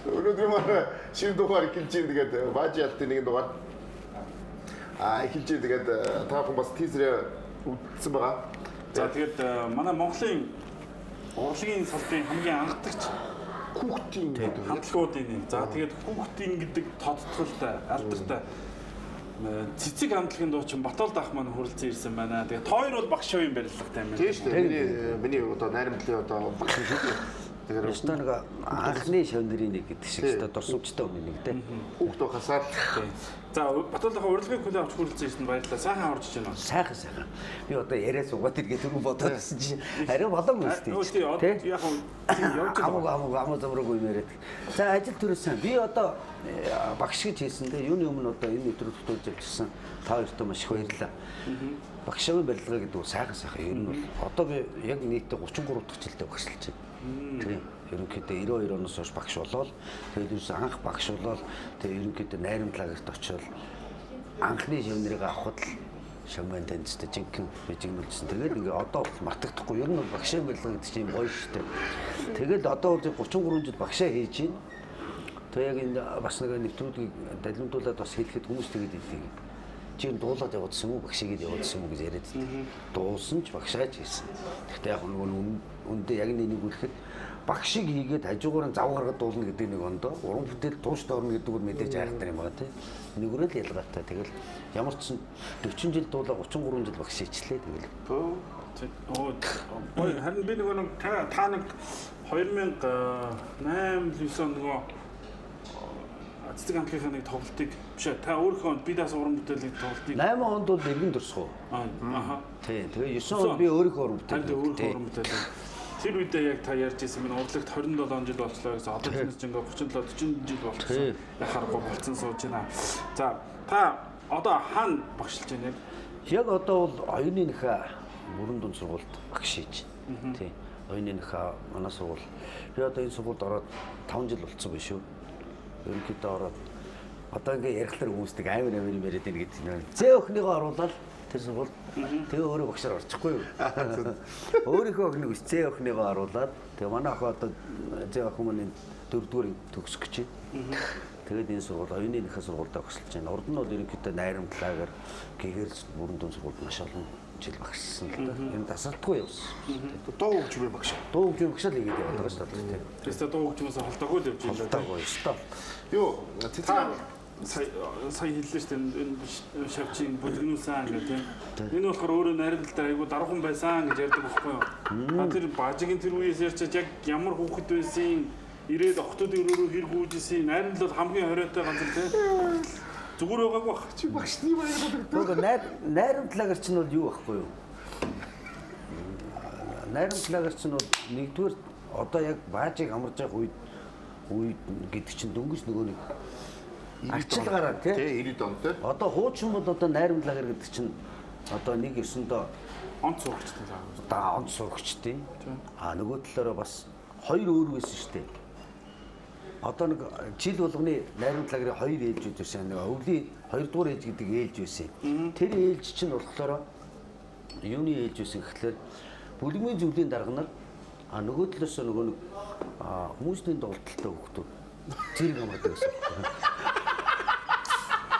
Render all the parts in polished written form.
Өнөөдөр манай шинэ дугаар эхэлж байна. Тэгээд Баажи ялтын нэгэн дугаар. Эхэлж байна. Тэгээд та бүхэн бас teaser ээ үзсэн байгаа. За, тэгээд манай Монголын урлагийн салбарын хамгийн анхдагч Хүүхдийн гэдэг. хамтлагуудын нэг. За, тэгээд хүүхдийн гэдэг тодтголтой, алдартай цэцэг хамтлагийн дуучин Батол ах маань хүрэлцэн ирсэн байна. Тэгээд тоор бол багш шавын барилгатай юм байна. Тийм шүү дээ. Миний одоо найрамдлын одоо багш шүү дээ. Тэгэхээр Ёстой нэг анхны шавнырын нэг гэдэг шиг ёстой дурсамжтай өмнө нэг дээ. хүүхд байхасаа л За, Батол ах, урлагийн хүлээ авч хүрэлцэн ирсэн, баярлалаа. Сайхан орж иж байна уу? Сайхан сайхан. Би одоо яриа суугаад иргээ түрүү бодоод байсан чинь арай болоогүй Өө, шүү тий, дээ. Тэ? яг нь тийм явж байгаа. Хамаагүй хамаагүй амуу замраагүй юм яриад. За, ажил төрөөсөн. Би одоо багш гэж хэлсэндээ юуны өмнө одоо энэ нэвтрүүлэгт туулж явчихсан та хоёртоо маш их баярлалаа. Багш шавын барилга гэдэг нь сайхан сайхан. Ер нь бол одоо би яг нийтдээ 33 дахь жилдээ багшлж байна. Тийм. Ерөнхийдөө 92 оноос хойш багш болоод, тэгээд ерөөс анх багш болоод, тэгээд ерөнхийдөө найрамдлагт очиод анхны шавнырыг авахд л шавмын таньцтай жинхэнэ бижигнүүлсэн. Тэгээд ингээ одоо бол мартагдахгүй. Ер нь бол багшийн барилга гэдэг чинь юм гоё шүү дээ. Тэгээд одоо бол 33 жил багшаа хийж байна. Тэгээ яг энэ бас нэг нэвтрүүлгийг далимдуулаад бас хэлэхэд хүмүүс тэгээд хэлдэг. Чи юм дуулаад явуулсан юм уу, багш хийгээд явуулсан юм уу гэж яриад байдаг. Дуулсан ч багшаач хийсэн. Гэхдээ яг нөгөө үндэ яг нэг үлэхэд багшиг хийгээд хажуугаар нь зав гаргаад дуулна гэдэг нэг ондоо уран бүтээл туушд орно гэдэг нь мэдээж айхтар юм байна тий. Нэгрэл ялгаатай. Тэгэл ямар ч сан 40 жил дуулаа, 33 жил багш хийчлээ тэгэл. Оо, гоё. Харин би нөгөө нэг та нэг 2008 9 он нөгөө цэцэг хамтлагийнхаа нэг тоглолтыг биш ээ, та өөрийнхөө би даас уран бүтээлийн тоглолтыг 8 онд бол эргэн дурсах уу? Аха. Тий. Тэгээ 9 онд би өөрийнхөө уран Танд бүтээл. өөрийнхөө уран бүтээл. Тэр үедээ яг та ярьж ирсэн минь урлагт 27 жил болчлоо гэсэн. Одоо тэрнээс ч ингээ 37 40 жил болчихсон. Яг харахгүй болцсон сууж байна. За, та одоо хаана багшилж байна яг? Яг одоо бол оюуны нөхө мөрөн дунд сургуульд багш хийж байна. Тий. Оюуны нөхө манай сургууль. Би одоо энэ сургуульд ороод 5 жил болцсон биш үү? Ерөнхийдөө ороод одоо ингээ ярихлаар хүмүүсдэг амар амар юм яриад байна гэдэг нь. Зээ өхнийгөө оруулаад тэр сургуульд тэгээ өөрөө багшаар орчихгүй юу? Өөрийнхөө охиныг биш, зээ охинийгөө оруулаад тэгээ манай охин одоо зээ охин маань дөрөвдүгээр төгсөх гэж байна. Тэгээд энэ сургууль оюуны нөхө сургуульд багшлаж байна. Урд нь бол ерөнхийдөө найрамдлагаар гэгэрэл бүрэн дүн сургуульд маш олон жил багшилсан л да. Энэ тасралтгүй явсан. Дуу хөгжмийн багш. Дуу хөгжмийн багшаал хийгээд яваад байгаа шүү дээ. Тэстэ дуу хөгжмөөс холдоогүй л явж байна. Холдоогүй ёстой. Юу, цэцэг Та сая сая хэллээ шүү дээ, энэ шавчийн бүлгэнүүлсэн гэх тийм. Энэ болохоор өөрөө найрамдал дээр айгу даруухан байсан гэж ярьдаг байхгүй юу? Та тэр бажигийн тэр үеэс ярьчаад яг ямар хүүхэд байсан, ирээд охтууд өрөөрөө хэр гүйжсэн, найрамдал бол хамгийн хориотой газар тийм. Зүгээр байгаагүй бах. Чи багшны баяр гэдэг. Нөгөө найрамдлагаар чинь бол юу байхгүй юу? Найрамдлагаар чинь бол нэгдүгээр одоо яг баажийг амарж явах үед гэдэг чинь дөнгөж нөгөө нэг арчил гараад тий. Тий, 90 он тий. Одоо хуучин бол одоо найрамдлагаар гэдэг чинь одоо нэг ёсондоо Онц сурагчтай лаа. одоо онц сурагчдын. А нөгөө талаараа бас хоёр өөр байсан шүү дээ. Одоо нэг жил болгоны найрамдлагын хоёр ээлж байсан. Нэг өвлийн хоёрдугаар ээлж гэдэг ээлж байсан. Тэр ээлж чинь болохоор юуны ээлж байсан гэхлээр бүлгмийн зөвлийн дарга нар, а нөгөө талаас нөгөө нэг хүмүүсийн доголдолтой хүүхдүүд зэрэг амардаг байсан.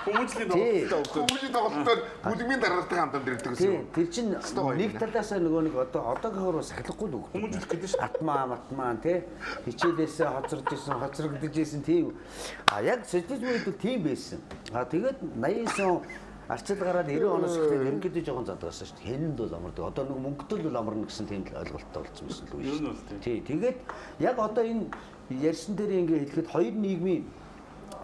Хүмүүжлийн Тий. тоглолттой. Хүмүүжлийн тоглолтоор бүлгмийн даргатай хамт амьдэрдэг гэсэн Тий, юм. тэр чинь Ёстой гоё нэг юм. талаасаа нөгөө нэг одоо одоогоор сахилахгүй л хүүхдүүд. Хүмүүжүүлэх гэдэг шүү. Атмаа матмаа тий хичээлээсээ хоцорж исэн, хоцрогдож исэн тийм. А яг социализм үед бол тийм байсан. А тэгээд 89 он арчил гараад 90 оноос эхлээд ерөнхийдөө жоохон задгаасан шүү дээ. Хэнэнд бол амардаг. Одоо нэг мөнгөтэй л амарна гэсэн тийм л ойлголттой болсон байсан л үе Ер шүү нь бол дээ. тийм. Тий, тэгээд яг одоо энэ ярьсан дээр ингээ хэлэхэд хоёр нийгмийн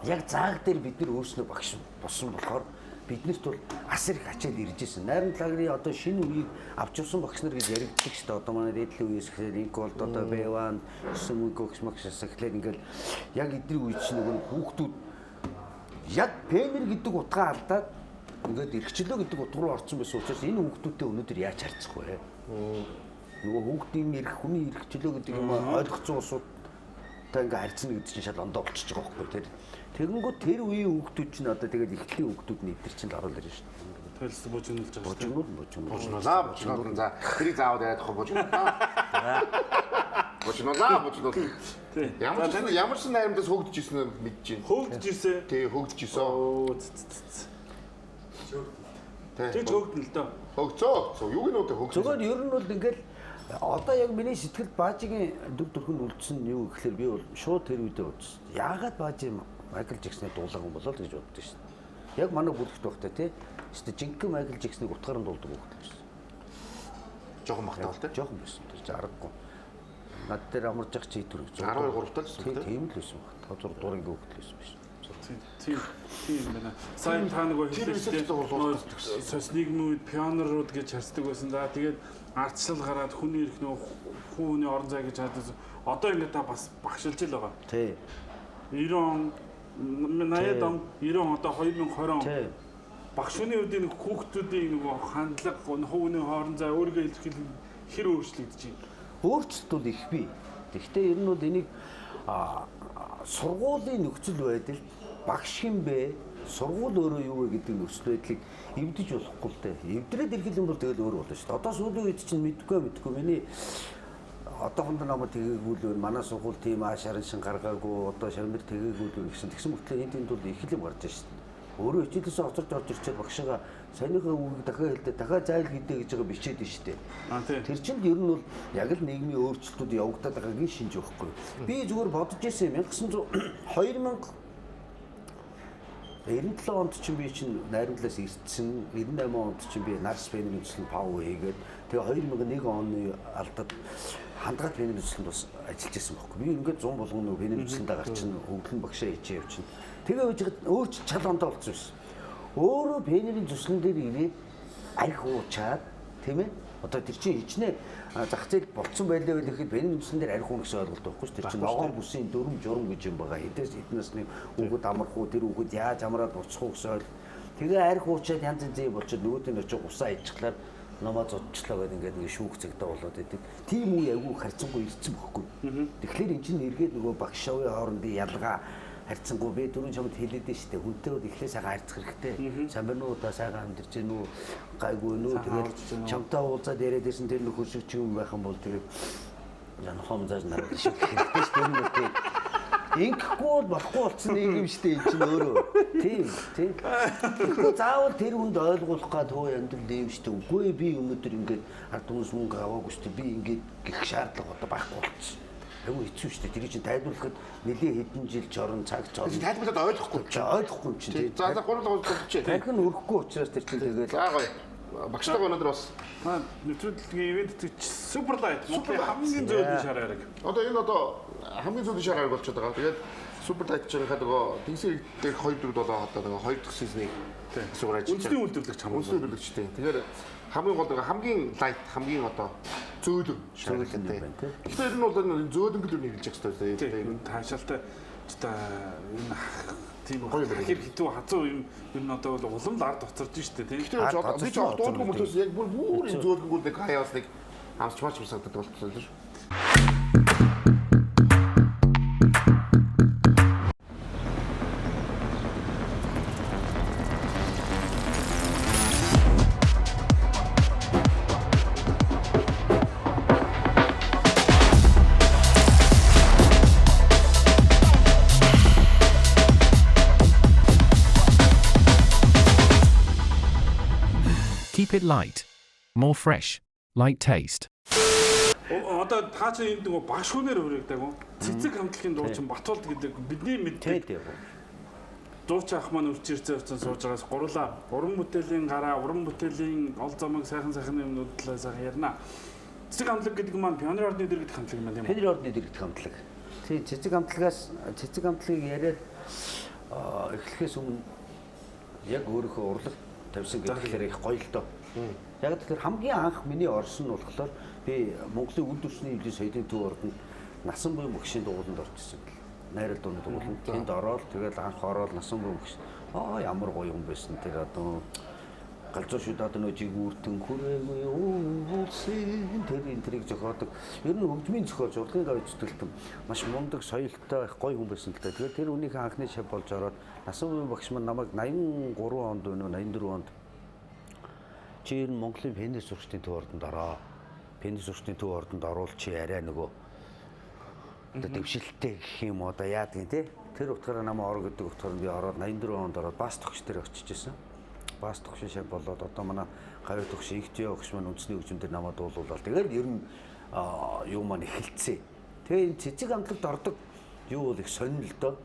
яг зааг дээр бид нар өөрснөө багш болсон болохоор биднэрт бол асар их ачаал ирж исэн. Найрамдлагын одоо шинэ үеийг авч явсан багш нар гэж яригддаг шүү дээ. Одоо манай дээдлийн үеэс эхлээд Инколд одоо Бэван, Сүмэн гогш магш эхлээд ингээл яг эдний үе чинь нөгөө хүүхдүүд яг пемер гэдэг утгаа алдаад ингээд эрхчлөө гэдэг утга руу орсон байсан учраас энэ хүүхдүүдтэй өнөөдөр яаж харьцах вэ? Нөгөө хүүхдийн эрх, хүний эрхчлөө гэдэг юм ойлгоцсон улсууд та ингээ харьцна гэдэг чинь шал ондоо болчихж байгаа байхгүй тэр. Тэгэнгүүт тэр үеийн хүүхдүүд чинь одоо тэгээд эхлэлийн хүүхдүүд нь эдгэр чинь л оруулаад ирнэ шүү дээ. Тойлс бужигнуулж байгаа шүү. Бужигнууд бужигнууд. Бужигнуулаа, бужигнуулан за. Тэрийг заавал яриад авах бужигнуулаа. Бужигнуулаа, бужигнуулаа. Тий. Ямар ч найрамдаас хөөгдөж ирсэн нь мэдэж байна. Хөөгдөж ирсэн. Тий, хөөгдөж ирсэн. Оо ц. Тий. Тэг хөөгдөн л дөө. Хөөгцөө. Юуг нь үү хөөгцөө. Зүгээр ер нь бол ингээл одоо яг миний сэтгэлд Баажигийн дүр төрхөнд үлдсэн нь юу гэхээр би бол шууд тэр үедээ бодсон. Яагаад Баажи Майкл Джексоны дуулаагүй юм болоо л гэж боддоо шин. Яг манай бүлэгт байхдаа тий. Гэтэ жинхэнэ Майкл Джексоныг утгаар нь дуулдаг хүүхэд байсан. Жохон бахтай бол тий. Жохон байсан. Тэр чинь аргагүй. Над дээр амарч явах чи тэр 12 3 тал байсан тий. Тийм л байсан баг. 5 6 дурын хүүхэд л байсан биш. Тийм тийм байна. Сайн та нөгөө хэлсэн шүү дээ. Сос нийгмийн үед пионерууд гэж харцдаг байсан. За тэгээд ардчлал гараад хүний ирэх нөгөө хүний орон зай гэж хардаг. Одоо ингээд та бас багшилж л байгаа. Тий. 90 он 80 он 90 он одоо 2020 он. Тий. Багш хүний үеийн хүүхдүүдийн нөгөө хандлага, хүний орон зай өөрийгөө илэрхийлэх хэр өөрчлөгдөж байна? Өөрчлөлт бол их бий. Гэхдээ ер нь бол энийг сургуулийн нөхцөл байдал багш хэн бэ? Сургууль өөрөө юу вэ гэдэг нөхцөл байдлыг эвдэж болохгүй л дээ. Эвдрээд ирэх юм бол тэгэл өөр болно шүү дээ. Одоо сүүлийн үед чинь мэдгүй. Миний одоохондоо намайг тэгээгүй л байна. Манай сургууль тийм аашарын шин гаргаагүй, одоо шавнар тэгээгүй л байна гэсэн. Тэгсэн мөртлөө энэ тэнд бол их л юм гарч байна шүү дээ. Өөрөө хичээлээсээ хоцорч орж ирчээд багшигаа саяныхаа үгийг дахиад хэлдэ, дахиад зайл гэдээ гэж байгаа бичээд байна шүү дээ. Тэр чинь ер нь бол яг л нийгмийн өөрчлөлтүүд явагдаад байгаагийн шинж байхгүй. Би зүгээр бодож ирсэн юм. 1997 онд чинь би чинь найрамдлаас ирсэн. 98 онд чинь би нарс пенийн төсөлд пау хийгээд тэгээ 2001 оны алдад хандгаад пенийн төсөлд бас ажиллаж байсан байхгүй. Би ингээд 100 болгоно нөгөө пенийн төсөлдөө гарчин өвлөн багшаа хийчээ явчихна. Тэгээ үеж өөр ч чал ондоо болсон байсан. Өөрөө пенийн төслөн дээр ирээд арх уучаад тийм ээ. Одоо тэр чинь хичнээн зах зээл болцсон байлаа байл гэхэд пенийн төслөн дээр арх уун гэсэн ойлголт байхгүй шүү. Тэр чинь ногоон бүсийн дүрм журам гэж юм байгаа. Хэдээс хэд насны хүүхэд амрах уу, тэр хүүхэд яаж амраад буцах уу гэсэн ойлголт. Тэгээ арх уучаад янз янзын болчиход нөгөөд нь очиж усаа ижглаар номоо зодчлоо гэдэг ингээд нэг шүүх цэгдээ болоод идэг. Тийм үе айгүй харьцангуй ирсэн бохгүй. Тэгэхээр эн чинь эргээд нөгөө багш шавын хоорондын ялгаа харьцангуй би түрүүн чамд хэлээд нь штэ. Хүнтэй бол эхлээ сайхан харьцах хэрэгтэй. Сайн байна уу та сайхан амьдарч гин үү? Гайгүй нүү тэгэл чамтай уулзаад яриад байсан тэр нөхөр шиг ч юм байх юм бол тэгээд янхом зааж нараад шиг хэрэгтэй штэ тэр нөхөр. Ингэхгүй бол болохгүй болсон нэг юм штэ энэ чинь өөрөө. Тийм тийм. Тэгэхгүй заавал тэр хүнд ойлгуулах гад хөө амьдрал юм штэ. Үгүй би өнөөдөр ингээд ард түмээс мөнгө аваагүй штэ. Би ингээд гэх шаардлага одоо байхгүй болчихсон. Айгүй хэцүү штэ. Тэр чинь тайлбарлахад нэлээ хэдэн жил чорон цаг чорон. Тайлбарлаад ойлгохгүй. Чи ойлгохгүй юм чинь тийм. За за 3 болчихъя. Дахин өрөхгүй учраас тэр чинь тэгээд. За гоё. Багштайгаа өнөөдөр бас нэвтрүүлгийн ивент тэтгэж Superlight Монголын хамгийн зөөлөн шар ариг. Одоо энэ одоо хамгийн зөөлөн шар ариг болчиход байгаа. Тэгээд Superlight чигийнхаа нөгөө Тэнгисийн иргэдтэй 2 4 7 одоо нөгөө 2 дахь сизнийг суур ажиллаж байгаа. Үндэсний үйлдвэрлэгч хамаа. Үндэсний үйлдвэрлэгчтэй. Тэгэхээр хамгийн гол нөгөө хамгийн light хамгийн одоо зөөлөн шар ариг байна. Тэгэхээр энэ бол зөөлөн гэл нэрлэж явах хэрэгтэй. Тийм таашаалтай одоо энэ тийм хэр хитүү хазуу юм ер нь одоо бол улам л ард хоцорж штэ тийм. Тэгэхээр би ч дуудгүй мөртөөс яг бүр бүр юм зөөлөнгүүд нэг хаяас нэг амсчмаач санагдаад болчихсон л шүү. Keep it light. More fresh. Light taste. Одоо та чи энд нөгөө багш хүнээр хүрэгдэг. Цэцэг хамтлагийн дуучин Батулд гэдэг бидний мэддэг. Дуучин ах маань үрч ирцээ очсон сууж байгаас гурлаа. Уран бүтээлийн гараа, уран бүтээлийн ол замыг сайхан сайхан юмнууд талаар сайхан ярина. Цэцэг хамтлаг гэдэг маань Пионер ордны дэргэдэх хамтлаг юм байна тийм үү? Пионер ордны дэргэдэх хамтлаг. Тийм цэцэг хамтлагаас цэцэг хамтлагийг яриад эхлэхээс өмнө яг өөрийнхөө урлаг тавьсан гэхээр их гоё л доо. Яг тэгэхээр хамгийн анх миний орсон нь болохоор би Монголын үл дүрсний эвлийн соёлын төв ордонд насан буян багшийн дугууланд орж ирсэн гэл. Найрал дууны дугууланд тэнд ороод тэгэл анх ороод насан буян багш аа ямар гоё юм байсан тэр одоо галзуу шүд одоо нөө жигүүртэн хүрээгүй уулсын тэр энэ тэрийг зохиодог. Ер нь хөгжмийн зохиолч урлагийн гавь зүтгэлтэн маш мундаг соёлтой их гоё хүн байсан л да. Тэгэхээр тэр хүнийхээ анхны шав болж ороод насан буян багш маань намайг 83 онд өнөө 84 онд чи ер нь Монголын пенис сургалтын төв ордонд ороо. Пенис сургалтын төв ордонд оруул чи арай нөгөө Одоо дэвшилттэй гэх юм уу, одоо яадаг юм те. Тэр утгаараа намайг ор гэдэг утгаар нь би ороод 84 онд ороод бас төгш дээр очиж исэн. Бас төгшин шав болоод одоо манай гавь төгш инхтээ өгш маань үндэсний хөгжим дээр намайг дуулуулаад тэгэл ер нь юу маань эхэлцээ. Тэгээ энэ цэцэг амтлагт ордог юу бол их сонин л доо.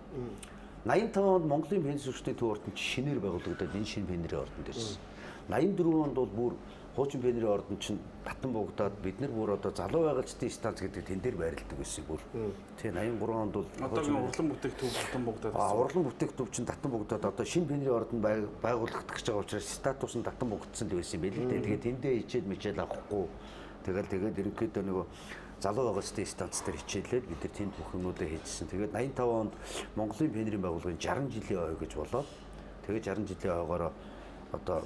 85 онд Монголын пенс сүрчний төв ордон шинээр байгуулагдаад энэ шинэ пенерийн ордонд ирсэн. 84 онд бол бүр хуучин пенерийн ордон чинь татан буугдаад бид нар бүр одоо залуу байгальчдын станц гэдэг тэн дээр байрладаг байсан бүр. Тэгээ 83 онд бол Одоогийн урлан бүтээх төв татан буугдаад А урлан бүтээх төв чинь татан буугдаад одоо шинэ пенерийн ордон байгуулагдах гэж байгаа учраас статус нь татан буугдсан л байсан юм байл л дээ. Тэгээ тэндээ хичээл мичээл авахгүй. Тэгэл тэгээд ерөнхийдөө нөгөө залуу байгальчдын станц дээр хичээлээд бид нар тэнд бүх юмнуудаа хийжсэн. Тэгээд 85 онд Монголын пенерийн байгууллагын 60 жилийн ой гэж болоод тэгээд 60 жилийн ойгоороо одоо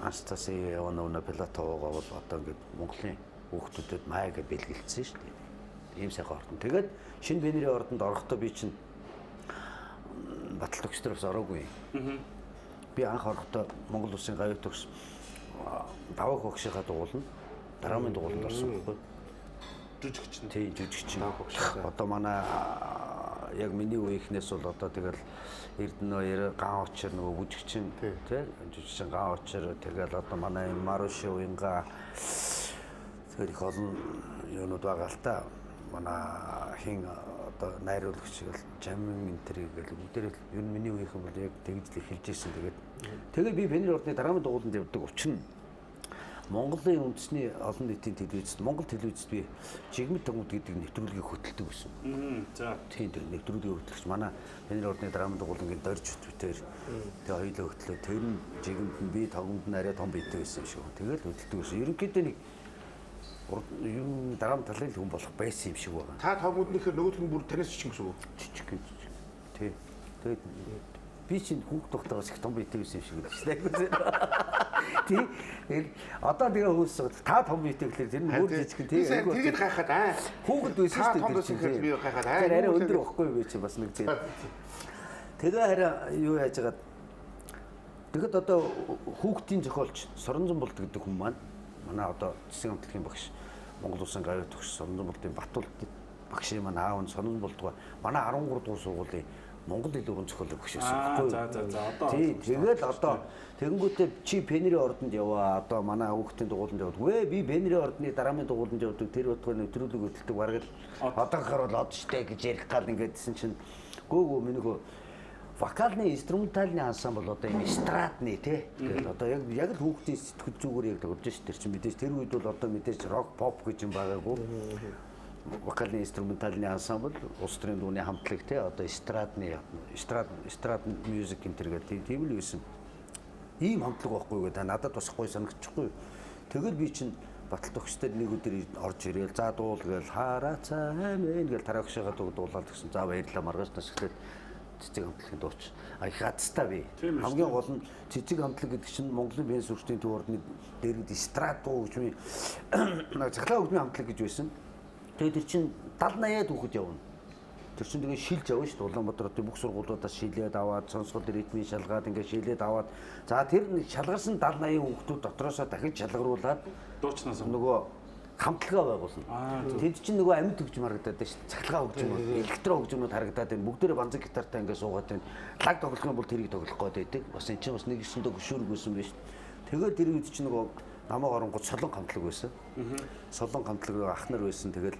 Анастасия Ивановна Пилатовагаа бол одоо ингээд Монголын хүүхдүүдэд маяг гэж бэлгэлцсэн шүү дээ. Ийм сайхан ордон. Тэгээд шинэ пенерийн ордонд орохдоо би чинь батал төгс төр бас ороогүй. Би анх орохдоо Монгол улсын гавь төгс даваа хөгшийнхаа дугуулна. Драмын дугууланд орсон байхгүй. Жүжигч нь. Тийм, жүжигчин. Даваа хөгшийнхаа. Одоо манай яг миний үеийнхнээс бол одоо тэгэл Эрдэнэ хоёр ган очир нөгөө бүжигчин тий жүжигчин ган очир тэгэл одоо манай Маруши уянга тэгэл их олон юунууд байгаа л та. Манай хин одоо найруулагч гэл Жамин энтриг гэл бүгдээрээ ер нь миний үеийнхэн бол яг тэгж л эхэлж ирсэн. Тэгээд би Пенер ордны драмын дугууланд явдаг учир нь Монголын үндэсний олон нийтийн телевизэд Монгол телевизэд би жигмэд тогмод гэдэг нэвтрүүлгийг хөтэлдэг байсан. За. Тийм, тэр нэвтрүүлгийг хөтлөгч манай Пенер ордны драмын дугуулангийн дорж битээр тэгээ хоёулаа хөтлөө. Тэр нь жигмэд нь би тогмод нь арай том биетэй байсан юм шиг. Тэгэл хөтэлдэг байсан. Ерөнхийдөө нэг юм драм талын л хүн болох байсан юм шиг байгаа. Та тогмодныхэр нөгөөх нь бүр танаас жижиг гэсэн үг. Жижиг жижиг. Тий. Тэгээд би чинь хүүхд тогтоогоос их том биетэй байсан юм шиг л шүү дээ. Тий. Тэгээд одоо тэгээ хүмүүс та том биетэй гэхлээр тэр нь бүр жижиг тий. Тэгээд гайхаад аа. Хүүхэд байсан шүү дээ. Та том байсан гэхээр би гайхаад аа. Тэр арай өндөр байхгүй би чинь бас нэг зэ. Тэгээ хараа юу яаж хагаад тэгэд одоо хүүхдийн зохиолч Соронзон болд гэдэг хүн маань манай одоо цэцэг амтлагийн багш Монгол улсын гавь төгс Соронзон болдын Батул багшийн маань аав нь Соронзон болдгоо манай 13 дугаар сургуулийн Монгол хэл өрн зохиолын багш байсан байхгүй юу? За за за одоо. Тий, тэгэл одоо тэгэнгүүтээ чи Пенерийн ордонд яваа. Одоо манай хүүхдийн дугууланд явдаг. Вэ би Пенерийн ордны дараамын дугууланд явдаг. Тэр утгаар нэвтрүүлэг хөтэлдэг бараг л одоохоор бол од штэ гэж ярих гал ингэдсэн чинь гөө гөө минийхөө вокалны инструментальны ансамбл одоо юм эстрадны тий. Тэгэл одоо яг л хүүхдийн сэтгэл зүгээр яг тоглож ш тэр чинь мэдээж тэр үед бол одоо мэдээж рок поп гэж юм байгаагүй. Вокалны инструментальны ансамбл, улс төрийн дууны хамтлаг тий, одоо эстрадны эстрад мьюзик энэ төр гэх тийм л байсан. Ийм хамтлаг байхгүй гэдэг надад бас гоё санагдчихгүй. Тэгэл би чинь батал төгсдөд нэг өдөр орж ирээл за дуул гээл хараа цаа мэн гээл тараагшаага дуулаад гэсэн. За баярлалаа маргааш нас эхлээд цэцэг хамтлагийн дууч. А их азтай би. Хамгийн гол нь цэцэг хамтлаг гэдэг чинь Монголын пенс сүрчний төв ордны дэргэд эстрад дуу гэж би цахилгаан хөгжмийн хамтлаг гэж байсан. Тэгээд тэр чинь 70 80-аад хүүхэд явна. Тэр чинь тэгээ шилж явна шүү дээ. Улаанбаатар хотын бүх сургуулиудаас шилээд аваад сонсгол ритмийн шалгаад ингээ шилээд аваад за тэр шалгарсан 70 80 хүүхдүүд дотроосоо дахиж шалгаруулад дуучнаас нөгөө хамтлагаа байгуулна. Тэнд чинь нөгөө амьд хөгжим харагдаад байна шүү дээ. Цахилгаан хөгжим, электро хөгжмүүд харагдаад байна. Бүгдээрээ банзаг гитартай ингээ суугаад байна. Лаг тоглох юм бол тэрийг тоглох гээд байдаг. Бас энэ чинь бас нэг өсөндөө хөшүүрэг байсан биш. Тэгээд тэр үед чинь нөгөө намайг оронгууд солон хамтлаг байсан. Солон хамтлаг ах нар байсан. Тэгэл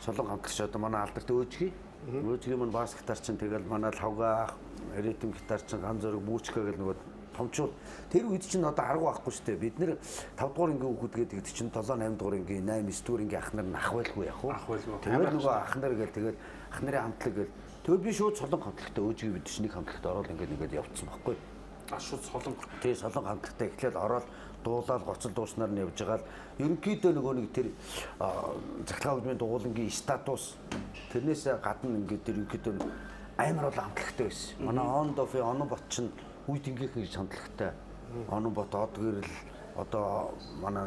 солон хамтлагч одоо манай алдарт өөжгий. Өөжгий маань бас гитар чинь тэгэл манай лавга ах, ритм гитар чинь ган зөрөг бүүчкэ гэл нөгөө томчул. Тэр үед чинь одоо арга байхгүй шүү дээ. Бид нэр 5 дугаар ангийн хүүхэд гэдэг чинь 7 8 дугаар ангийн 8 9 дугаар ангийн ах нар нь ах байлгүй яах вэ? Ах байлгүй. Тэгээд нөгөө ах нар гэл тэгээд ах нарын хамтлаг гэл. Тэгээд би шууд солон хамтлагтай өөжгий бид чинь нэг хамтлагт ороод ингээд явцсан байхгүй. А шууд солон. Тэгээ солон хамтлагтай эхлээд ороод дуулаад гоцол дууснаар нь явж байгаа л ерөнхийдөө нөгөө нэг тэр цахилгаан хөгжмийн дугуулангийн статус тэрнээс гадна ингээд тэр ерөнхийдөө амар олон хамтлагтай байсан. Манай Ондофи Онон бот чинь үе тэнгийнхэн гэж хамтлагтай. Онон бот од гэрэл одоо манай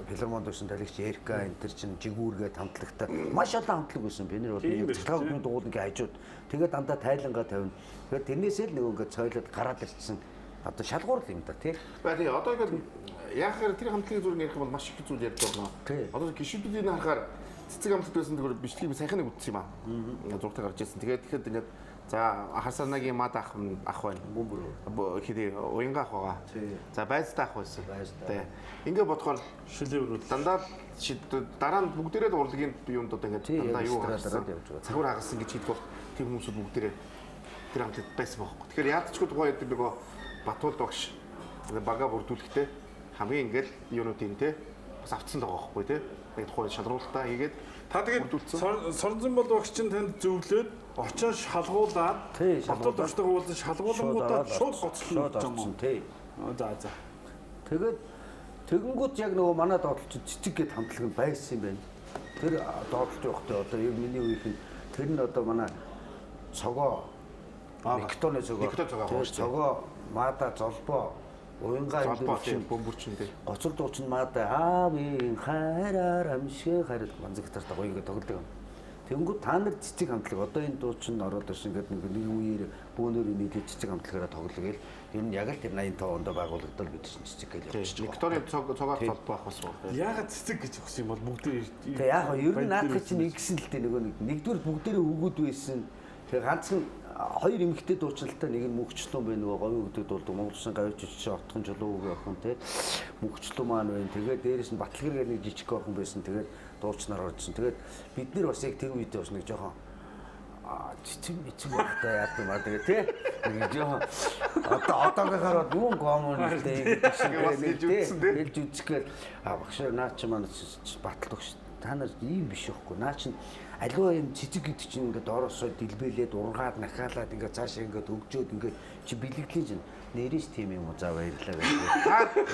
филармонд байсан талигч Эрка энэ төр чинь жигүүргээд хамтлагтай. Маш олон хамтлаг байсан. Бид нэр бол цахилгаан хөгжмийн дугуулангийн хажууд тэгээд дандаа тайлангаа тавина. Тэгээд тэрнээсээ л нөгөө ингээд цойлоод гараад ирчихсэн. Одоо шалгуур л юм да тий. Ба тий одоо ингээд яахаар тэр хамтлагийн зүрх ярих юм бол маш их зүйл ярьж байна. Одоо гişүүдийг харахаар Цэцэг амтлт байсан зүгээр бичлэгийг би саяхан нэг үзсэн юм аа. Зургтай гарч ирсэн. Тэгээд тэгэхэд ингээд за Харсанагийн мад ах ах байна. Бөмбөр. Хэдий уянга ах байгаа. Тий. За байцтай ах байсан. Байцтай. Тий. Ингээд бодохоор Шилэврүүл. дандаа л дараа нь бүгдээрээ л урлагийн юунд одоо ингээд Тий, дандаа яг юу эстрадаараа хагалсан. л явж байгаа. Цахиур хагалсан гэж хэлдэг бол тэр хүмүүсүүд бүгдээрээ тэр хамтлагт байсан байхгүй. Тэгэхээр яалтчгүй тухайн үед нөгөө Батуул багш бага бүрдүүлэхдээ хамгийн ингээд юунуудын те бас автсан л байгаа байхгүй те. Яг тухайн шалруултаа хийгээд Та тэгээд бүрдүүлсэн. Соронзон бол багш чинь танд зөвлөөд очоо шалгуулад Тий, Батуул шалгуулаад. багштайгаа уулзан шалгуулангуудаа шууд гоцлон шууд гэж юм орсон уу? тий. За за. Тэгээд тэгэнгүүт яг нөгөө манай доотлолч цэцэг гэд хамтлаг нь байсан юм байна. Тэр доотлолч явахдаа одоо яг миний үеийнх нь тэр нь одоо манай цогоо Викторны цогоо Виктор цогоо тэр шүү дээ. цогоо Мада золбоо уянга Золбоо энэ тийм бөмбөрчин тий. Гоцор дуучин Мада аавын хайраар амшиг харил манзаг гитартай гоё ингэ тоглодог юм. Тэнгүүд та нар цэцэг хамтлаг одоо энэ дуучин ороод ирсэн гэдэг нэг нэг үеэр бөөнөр нийлээд цэцэг хамтлагаараа тоглоё гэл ер нь яг л тэр 85 онд байгуулагдал бид чинь цэцэг гэж явчихж байгаа. Викторийн цог цогоор золбоо ах бас байна. Яагаад цэцэг гэж өгсөн юм бол бүгдээ Тэгээ яг нь ер нь наадах чинь ингэсэн л дээ нөгөө нэг нэгдүгээр бүгдээрээ өгөөд байсан. Тэгээ ганцхан хоёр эмэгтэй дуучлалтай нэг нь мөнхчлөн байна нөгөө говийн өгдөг дуулдаг Монгол улсын говьч жишээ отхон чулуу үгүй охин те мөнхчлөн маань байна. Тэгээ дээрэс нь Баталгэр гэх нэг жижиг охин байсан. Тэгээд дуучнаар оржсэн. Тэгээд бид нэр бас яг тэр үедээ бас нэг жоохон цэцэг мэцэг багтаа яах юм аа тэгээ тий нэг жоохон одоо одоогийнхаар бол юун гомон тий Бас хэлж үзсэн, тий. хэлж үзэх гээл а багшаа наа чи манай батал багш та нар ийм биш байхгүй наа чин аливаа юм цэцэг гэдэг чинь ингээд доороосоо дэлбэлээд ургаад нахаалаад ингээд цаашаа ингээд өгжөөд ингээд чи бэлгэдлийн чинь нэрээс тийм юм уу за баярлалаа гэж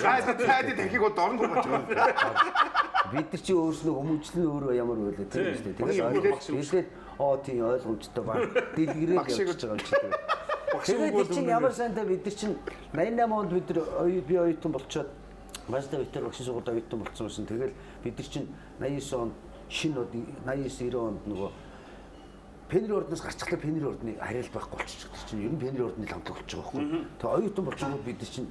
Та та та дахиг бол дорн болж байгаа. бид нар чи өөрснөө хүмүүжил нь өөрөө ямар байлаа тийм үү Багш тэгээд хэлээд оо тийм ойлгомжтой баг дэлгэрээд Багшийг явчихж байгаа юм чи тэгээд Багшийн Тэгээд үг бол тэр чинь үнэн ямар сайнтай бид нар чинь 88 онд бид нар би оюутан болчоод Баста Виктор багшийн сургуульд оюутан болцсон байсан. Тэгэл бид нар чинь 89 онд шинэ од 89 90 онд нөгөө Пенри ордноос гарчглаа Пенри ордны хариал байхгүй болчих. Тэр чинь ер нь Пенри ордны хамтлаг болчих жоох байхгүй. Тэгээ оюутан болчихгоо бид нар чинь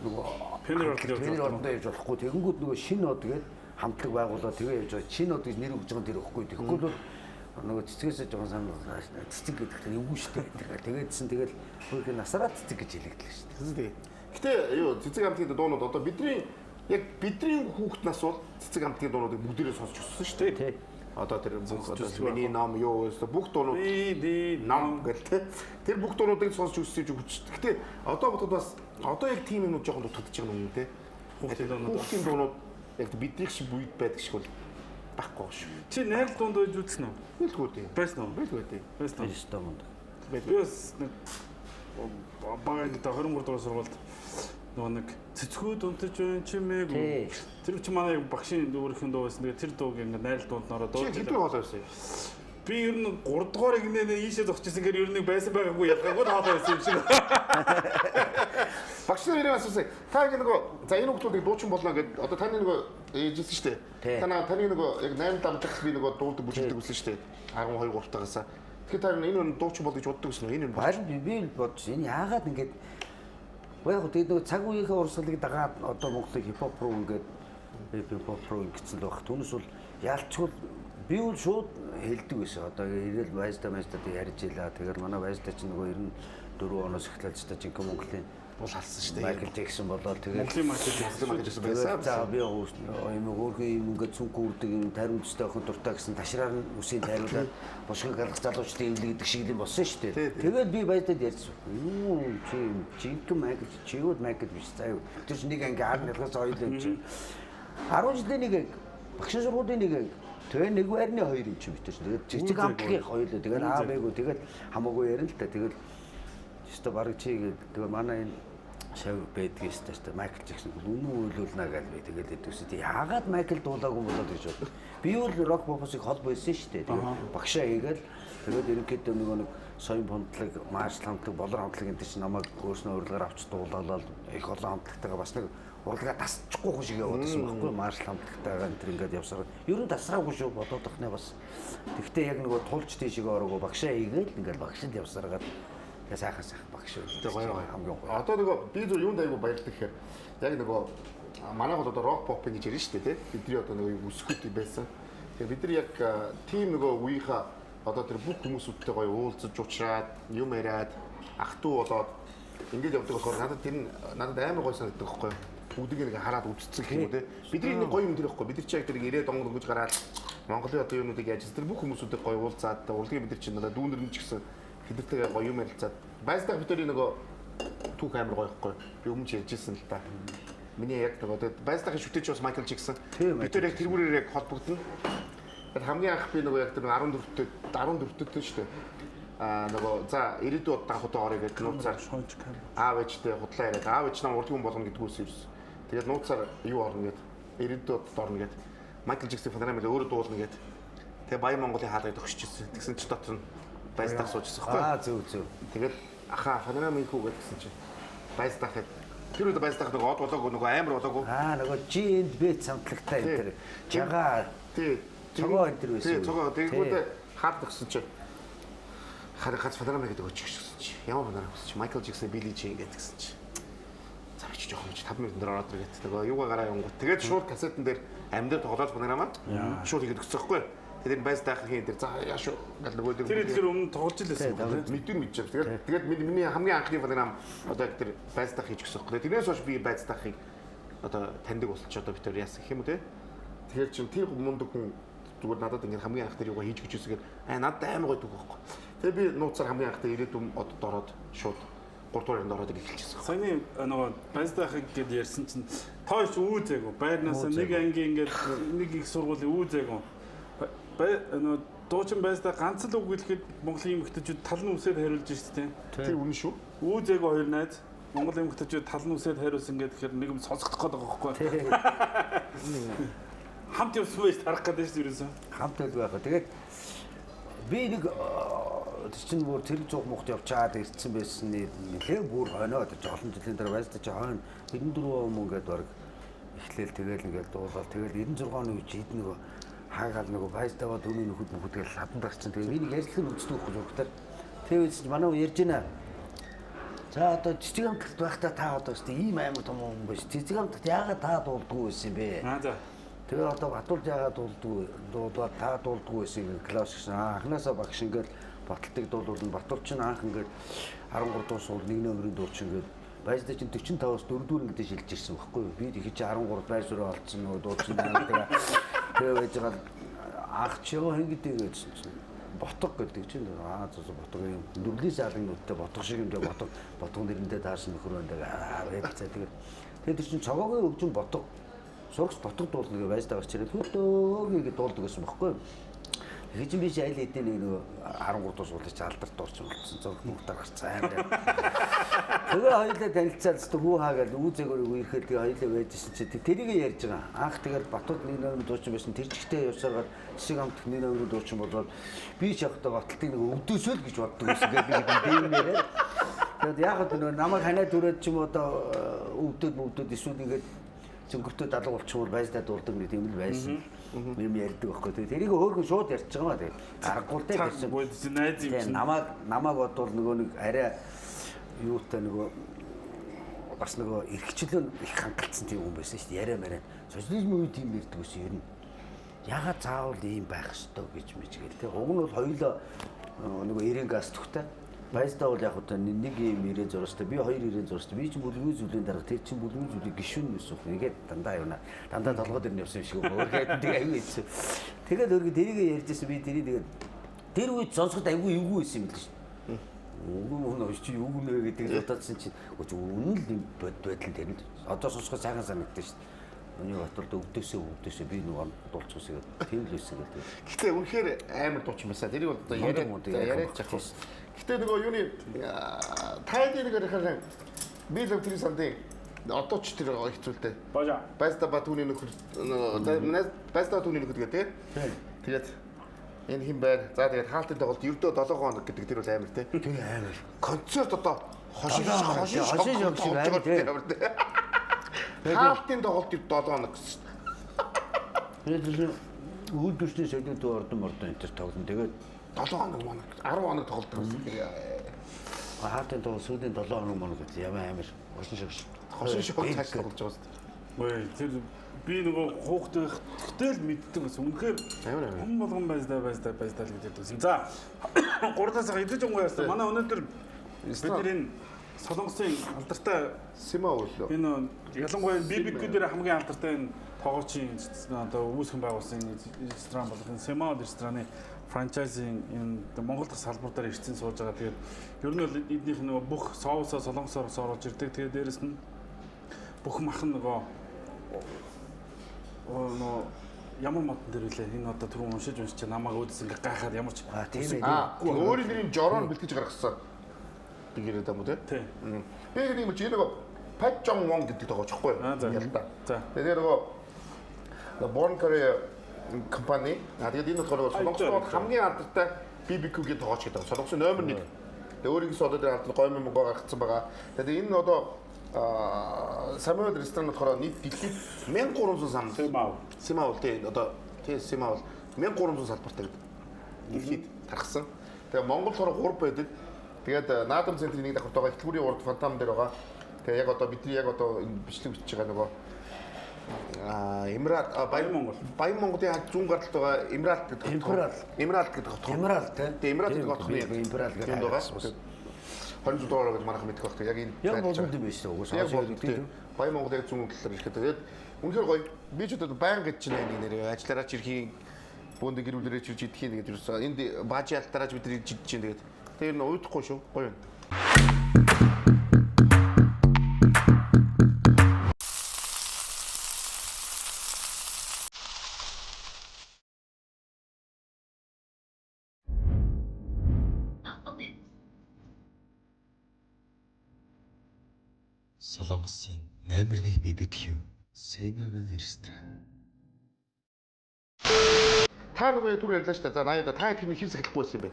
нөгөө Пенри ордонд явж Пенри болохгүй. ордонд явж болохгүй. Тэгэнгүүт нөгөө шинэ од гээд хамтлаг байгуулаад тэгээ явж байгаа. Шинэ од гэж нэр өгж байгаа нь тэр ихгүй. Тэгэхгүй бол нөгөө цэцгээсээ жоохон санал цэцэг гэдэг чинь эвгүй шүү дээ. Тэгээдсэн тэгэл хөрх насараа цэцэг гэж хэлэгдлээ шүү дээ. Тий. Гэтэ юу цэцэг амтгийн дуунууд одоо бидний яг бидний хүүхэд нас бол цэцэг амтгийн дуунуудыг бүгдээрээ сонсч өссөн шүү дээ. Тий. Одоо тэр бүх одоо өссөн миний ном юу өссөн бүх дуунууд Би ди ном гэл те. Тэр бүх дуунуудыг сонсч өссөн юм чи хүч. Гэтэ одоо бодоход бас одоо яг тийм юмнууд жоохон дутагдж байгаа юм те. Хүүхдийн дуунууд. Хүүхдийн дуунууд яг бидний шиг үед байдаг шиг бол байхгүй шүү. Чи найрал дунд байж үзсэн үү? Байлгүй дээ. Байсан уу? Байлгүй дээ. Байсан уу? Өстөө мундаг. Би бас нэг бага ангид 23 дугаар сургуульд нөгөө нэг цэцгүүд унтаж байна чимээгүй. Тий. Тэр чи манай багшийн өөрийнх нь дуу байсан. Тэгээ тэр дууг ингээд найрал дунд нь ороод Чи дуулж хэдэн хоолой байсан юм? Би ер нь 3 дугаар игнэ ийшээ зогсчихсан гэр ер нь байсан байгаагүй ялгаагүй л хоолой байсан юм шиг. Багш нар ирээ асуусан. Та ингэ нөгөө за энэ хүмүүсийг дуучин болно гэд одоо таны нөгөө ээжсэн шүү Тий. дээ. Танаа таны нөгөө яг 8 дамжих би нөгөө дуулдаг бүжигдэг байсан шүү дээ. 12 3 тагасаа. Тэгэхээр та энэ хүн дуучин бол гэж боддог гэсэн үү? Энэ хүн Харин би л бодож энэ яагаад ингэж Уу яг тэгээд нөгөө цаг үеийнхээ урсгалыг дагаад одоо Монголыг хипхоп руу ингээд хипхоп руу ингэсэн л байх. Түүнээс бол ялчгүй би бол шууд хэлдэг байсан. Одоо ирэл байста майста тэг ярьж илаа. Тэгэхээр манай байста чинь нөгөө 94 оноос эхлээд ч та жинхэнэ Монголын бол халсан шүү дээ. Майкл Джексон болоод тэгээд Монголын Майкл Джексон. Майкл Джексон Тэгээд байсан. за би юм өөрхөн юм ингээд цүнх үрдэг юм тариу үндэстэй охин дуртай гэсэн ташраар нь үсийг тариулаад бушгыг алгах залуучдын эвлэг гэдэг шиг юм болсон шүү дээ. Тэгээд би баядад ярьсан. Юу чи жинхэнэ Майкл чигүүд Майкл биш заа юу. Тэр чинь нэг анги 10 ялгаас хоёул юм чи. 10 жилийн нэг анги, багшин сургуулийн нэг анги. Тэгээ нэг байрны хоёр юм чи битэр чинь. Тэгээд жижиг амтлагийн хоёул. Тэгээд аа бээгүү тэгээд хамаагүй ярина л та. Тэгээд өстө бараг чи гээд тэгээ манай энэ шав байдгийг өстө өстө Майкл Джексон үнэн үйлүүлнэ гэж би тэгэл идэвсэн. Тэг яагаад Майкл дуулаагүй болоод гэж бод. Би бол рок попсыг хол байсан шүү дээ. Тэгээ багшаа хийгээл тэгээд ерөнхийдөө нөгөө нэг соён пунтлаг, маршал хамтлаг, болор хамтлаг энэ чинь намайг өөрснөө урилгаар авч дуулаалал их олон хамтлагтайгаа бас нэг урилгаа тасчихгүй хүн шиг яваад байсан байхгүй маршал хамтлагтайгаа энэ төр ингээд явсаар. Ер нь тасраагүй шүү бодоод тахны бас. Тэгтээ яг нөгөө тулж тийшээ ороогүй багшаа хийгээл ингээд багшид явсараад тэгээ сайхан сайхан багш Тэгээ гоё гоё. хамгийн гоё. Одоо нөгөө би зөв юунд айгу баярлдаг гэхээр яг нөгөө манай гол одоо рок поп гэж ярина шүү дээ тий. Бидний одоо нөгөө өсгүүд байсан. Тэгээ бид нар яг тийм нөгөө үеийнхаа одоо тэр бүх хүмүүсүүдтэй гоё уулзаж уучраад юм яриад ах トゥ болоод ингэж явдаг болохоор надад тэр нь надад амар гоё санагддаг байхгүй юу? Бүгдийг нэг хараад үзсэн гэх юм уу те. Бидний нэг гоё юм тэр байхгүй. Бид нар чи яг тэр 90-ад он дөнгөж гараад Монголын одоо юунуудыг яаж тэр бүх хүмүүсүүдтэй гоё уулзаад урлагийн бид нар чинь надад дүүнер нь ч гэсэн тэдэртэйгээ гоё юм ярилцаад байстаа бид хоёрын нөгөө түүх амар гоё байхгүй. Би өмнө ч ярьж ирсэн л та. Миний яг нөгөө тэгээд байстаагийн шүтээч бас Майкл Джексон. Бид хоёр яг тэргүүрээр яг холбогдно. Тэгээд хамгийн анх би нөгөө яг тэр 14-т 14-т шүү дээ. Аа нөгөө за ирээдүйд одоо анх удаа орё гэдэг нууцаар Шонч камер. аав ээжтэй худлаа яриад аав ээж нам урлагийн хүн болгоно гэдгүүс ирсэн. Тэгээд нууцаар юу орно гэд ирээдүйд орно гэд Майкл Джексон фанарам өөрөө дуулна гэд. Тэгээ Баян Монголын хаалгыг төгсөж ирсэн. Тэгсэн чи дотор нь байстах суужсэн байхгүй. Аа зөв зөв. Тэгээд ахаа фанарам ийхүү гэдгсэн чи байстах гэд. Тэр үед байстах нөгөө од болоогүй нөгөө амар болоогүй. Аа нөгөө G&B самтлагтай энэ төр. Жагаа Тий. Цогоо энэ төр байсан Тий, үү? цогоо. Тий. Тэгвэл хаад төгсөн чи харин гац фанарам гэдэг өчиг гэсэн чи. Ямар фанарам гэсэн чи Майкл Джексон, Билли Джейн гэдгсэн чи. За би чи жоохон чи 5 минутын дараа ороод иргээд нөгөө юугаа гараа явангууд. Тэгээд шууд кассетэн дээр амьдаар тоглоод фанарамаа шууд хийгээд өгсөн байхгүй. Тэгээд энэ байз даахын дээр за яа шүү гэл нөгөө Тэр идэхэр өмнө тоглож л байсан юм байна. мэдэн мэдчихв. Тэгээд тэгээд миний хамгийн анхны фанарам одоо яг тэр байз даах хийж өгсөн байхгүй. Тэрнээс хойш би байз даахыг одоо таньдаг болчих одоо бид тэр яасан гэх юм уу те. Тэгэхээр чин тэр мундаг хүн зүгээр надад ингээд хамгийн анх тэр юугаа хийж өгч ирсэн гээд аа надад амар гоё түүх байхгүй. Тэгээ би нууцаар хамгийн анх тэр ирээдүйн одод ороод шууд 3 дугаар оронд ороод эхэлчихсэн. Саяны нөгөө байздахыг гээд ярьсан чинь тоош үүзээгүү. Байрнаас нэг анги ингээд нэг их сургуулийн үүзээгүү. Бай нөгөө дуучин байздаа ганц л үг хэлэхэд Монголын эмэгтэйчүүд тал нь үсээр хариулж шít тийм. Тэр үнэн шүү. Үүзээгүү хоёр найз Монгол эмэгтэйчүүд тал нь үсээр хариулсан гэхээр нэг юм сонсогдох гээд байгаа байхгүй. Хамт явсан байж тарах гэдэг шүү дээ ерөөсөө. Хамт байл байх. Тэгээд би нэг тэр чинь бүр тэр зуг мухт явчаад ирсэн байсан нэлээ бүр хойноо тэр чинь олон жилийн дараа байстай чи хойно 94 он мөн гээд баг эхлээл тэгэл ингээд дуулаад тэгэл 96 оны үеч хэд нөгөө хаагаал нөгөө байстайгаа дөрвийн нөхөд мөхөд тэгэл хатан гарсан. Тэгээ би нэг ярьслах нь үздэг байхгүй зургатаар. Тэгээд чи манай хүн ярьж байна. За одоо цэцэг амтлагт байхдаа та одоо өстэй ийм амар том хүн биш. Цэцэг амтлагт яагаад та дуулдаггүй байсан юм бэ? Аа за. Тэгээ одоо Батулж яагаад дуулдгүй дуулаад та дуулдгүй байсан юм класс гэсэн. Аа анхнаасаа багш ингээд Баталтыг дуулуулна. Батул чинь анх ингээд 13 дуус суул нэг нөмрийн дуучин ингээд байжда чинь 45-аас 4 дугаар ангид шилж ирсэн байхгүй юу? Би тэгэж 13 байр суурь олцсон нөгөө дуучин тэгээ тэгээ байж байгаа анх чи ёо хэн гэдэг гэсэн чинь ботго гэдэг чинь аа зөө ботго юм нүрлийн саалын нүдтэй ботго шиг юм дэ ботго ботго нэрэндээ таарсан нөхөр байна даа аа за тэгээд тэгээд тэр чинь цогоогийн өвчин ботго сурагч ботго дуулна гэж байждаа гарч ирээд хөдөө гэж дуулдаг гэсэн байхгүй юу? Тэгэхээр чинь би чи аль хэдийн нэг нөгөө 13 дуус суулж алдарт дурч болсон. Зурх мөхтөр гарцсан амар. Тэгээ хоёулаа танилцаад зөв хүү хаа гэж үү зэгөр үерхэд тэгээ хоёулаа байжсэн чи тэрийг ярьж байгаа. Анх тэгэл Батууд нэг номер дуучин байсан. Тэр чигтээ явсараад хэсэг амтх нэг номер дуучин болоод би ч явахдаа Баталтыг нэг өвдөөсөө л гэж боддог байсан гэж би юм яриад. Тэгээд яг л нөгөө намайг ханаа түрээд ч юм уу одоо өвдөд мөвдөд эсвэл ингээд зөнгөртөө далга болчихвол байздаа дуулдаг нэг юм л байсан. Юм ярьдаг байхгүй. Тэгээ тэрийг хөөргөн шууд ярьж байгаа маа тэгээ. Аргагүй л дээ гэсэн. Бод чи найз юм чинь. Намайг бодвол нөгөө нэг арай юутай нөгөө бас нөгөө эрхчлөө их хангалтсан тийм хүн байсан шүү дээ. Яриа мараа. Социализм үед тийм ярьдаг байсан ер нь. Ягаад заавал ийм байх ёстой гэж мэж гээл те. Уг нь бол хоёулаа нөгөө 90 газ төгтэй. Байздаа бол яг одоо нэг юм 96-тай, би 296-тай, би чинь бүлгийн зүйлийн дарга, тэр чинь бүлгийн зүйлийн гишүүн байсан юм. Тэгээд дандаа юuna. Дандаа толгой дээр нь явсан юм шиг өөргээд тэг аюу ийсэн. Тэгээд өөргөө тэрийг ярьжсэн би тэрийг тэгээд тэр үед сонсоход аюу эвгүй байсан юм л шин. Үгүй мөн өөш чи юу гүнэ гэдэг бодоодсэн чинь үнэн л юм бод байдал тэр нь. Одоо сонсоход сайхан санагдсан шин. Миний Батулд өвдөөсөө би нөгөө дуулчихсан гэдэг. Тийм л байсан гэдэг. Гэтэ үнэхээр амар дуучин байсан. Тэрийг бол одоо яриад яриад яах вэ? Гэтэ нөгөө юуны тайдын нэг ярихаар би л тэр сандын одоо ч тэр хэцүүлтэй. Божа. Байста ба түүний нөхөр байста түүний нөхөр гэдэг тий. Тэгээд энэ хин байна. За тэгээд хаалтын тоглолт ердөө 7 хоног гэдэг тэр бол амар тий. Тэр амар. Концерт одоо хошин хошин шиг амар тий. Хаалтын тоглолт 7 хоног гэсэн. Тэгээд үйлдвэрчний солиот ордон мордон энэ төр тоглоно. Тэгээд 7 хоног моног 10 хоног тоглолт гэсэн. Хаалтын тоглолт сүүлийн 7 хоног моног гэсэн ямар амар хошин шиг. Хошин шиг цааш тоглож байгаа шүү дээ. Ой, тэр би нөгөө хүүхдээ байхдаа л мэддэг байсан. Үнэхээр Амар амар. хүн болгон байздаа байздаа байздаа л гэж ярьдаг байсан. За, гурлаа сайхан идэж онгой яасан. Манай өнөөдөр бид нар энэ Солонгосын алдартай Сима өглөө. энэ ялангуяа BBQ дээр хамгийн алдартай энэ тоогоочийн одоо үүсгэн байгуулсан энэ ресторан болох энэ Семао рестораны франчайзинг энэ Монгол дахь салбар дээр ирсэн сууж байгаа. Тэгээд ер нь бол эднийх нөгөө бүх соусоо солонгосоор оруулж ирдэг. Тэгээд дээрэс нь бүх мах нь нөгөө нөгөө ямар модон дээр үлээ энэ одоо түрүүн уншиж уншиж намайг үүдс ингээ гайхаад ямар ч А тийм ээ. Аа, өөрийн нэрийн жороор бэлтгэж гаргасан. Би гэрээ дам уу те? Тий. Би нэг юм чи нөгөө Пат Жон Вон гэдэг тоогооч хгүй Аа, за. Ялта. За. Тэгээд нөгөө The Born Korea компани. А тэгээд энэ болохоор Солонгост Айдаа. хамгийн алдартай BBQ-гийн тоогооч гэдэг. Солонгосын номер 1. Тэгээд өөрийнхөө одоо тэр алдар гоймон мөнгө гаргацсан байгаа. Тэгээд энэ одоо Самуэль ресторан болохоор нийт дэлхийд 1300 сан. Семао. Симаул тий одоо тий Симаул 1300 салбартай гэдэг. Дэлхийд тархсан. Тэгээ Монгол болохоор 3 байдаг. Тэгээд Наадам центрийн нэг давхарт байгаа, Ихтгэврийн урд фонтан дээр байгаа. Тэгээ яг одоо бидний яг одоо энэ бичлэг бичиж байгаа нөгөө Эмералд Баян Монгол. Баян Монголын хад зүүн гаралт байгаа Эмералд гэдэг хотхон. Эмералд. Эмералд гэдэг хотхон. Эмералд тий. Тэгээ Эмералд гэдэг хотхны Эмералд гэдэг юм байгаа. харагдсан. 26 дугаар гэж манайхан мэдэх байх. Яг энэ Яг байрлаж боломж байгаа. юм биш үү? Яг Угсаа боломж тий. Баян Монгол яг зүүн талаар ирэхэд тэгээд үнэхээр гоё. Би ч одоо баян гэж чинь нэг нэр ажиллаараа ч ирэхийн бөөндө гэр бүлэрээ ч ирж идэхийн тэгээд ерөөсөө энд баажи алтаараач бид нар ирж идэж чинь тэгээд тэр нь уйдахгүй шүү. Гоё юм. Солонгосын номер 1 BBQ Сэнгэвэн ресторан. Та нөгөө түр ярьлаа шүү дээ. За 80 та тэр хэр сахилахгүй байсан юм бэ?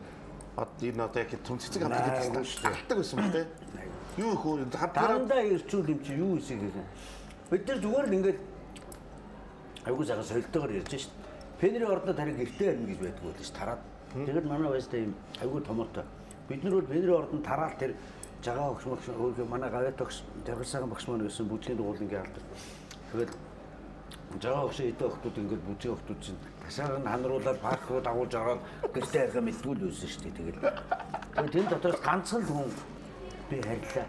Одоо энэ одоо яг түн цэцэг хамтдаг Айгүй гэсэн шүү дээ. Алдаг байсан ба тээ. Юу их өөр хамтараа Дандаа ирчүүл юм чи юу эсэх юм. Бид нар зүгээр л ингээд айгуу сайхан солилтойгоор ярьж шít. Пенри ордод харин гэртээ харина гэж байдгүй л ш тараад. Тэгээд манай байстай юм айгуу томоотой. Бид нар бол пенри ордонд тараал тэр жагаа огш могш өөрхөө манай гавьяат огш жаргал сайхан багш маань байсан бүжгийн дугуулнгийн алдар. Тэгээд жагаа огш эдээ охтууд ингээд бүжгийн охтууд чинь ташааг нь ханруулаад парк руу дагуулж ороод гэртээ харихаа мэдгүй л байсан шүү дээ. Тэгэл. Тэгээд тэн дотроос ганцхан л хүн би харилаа.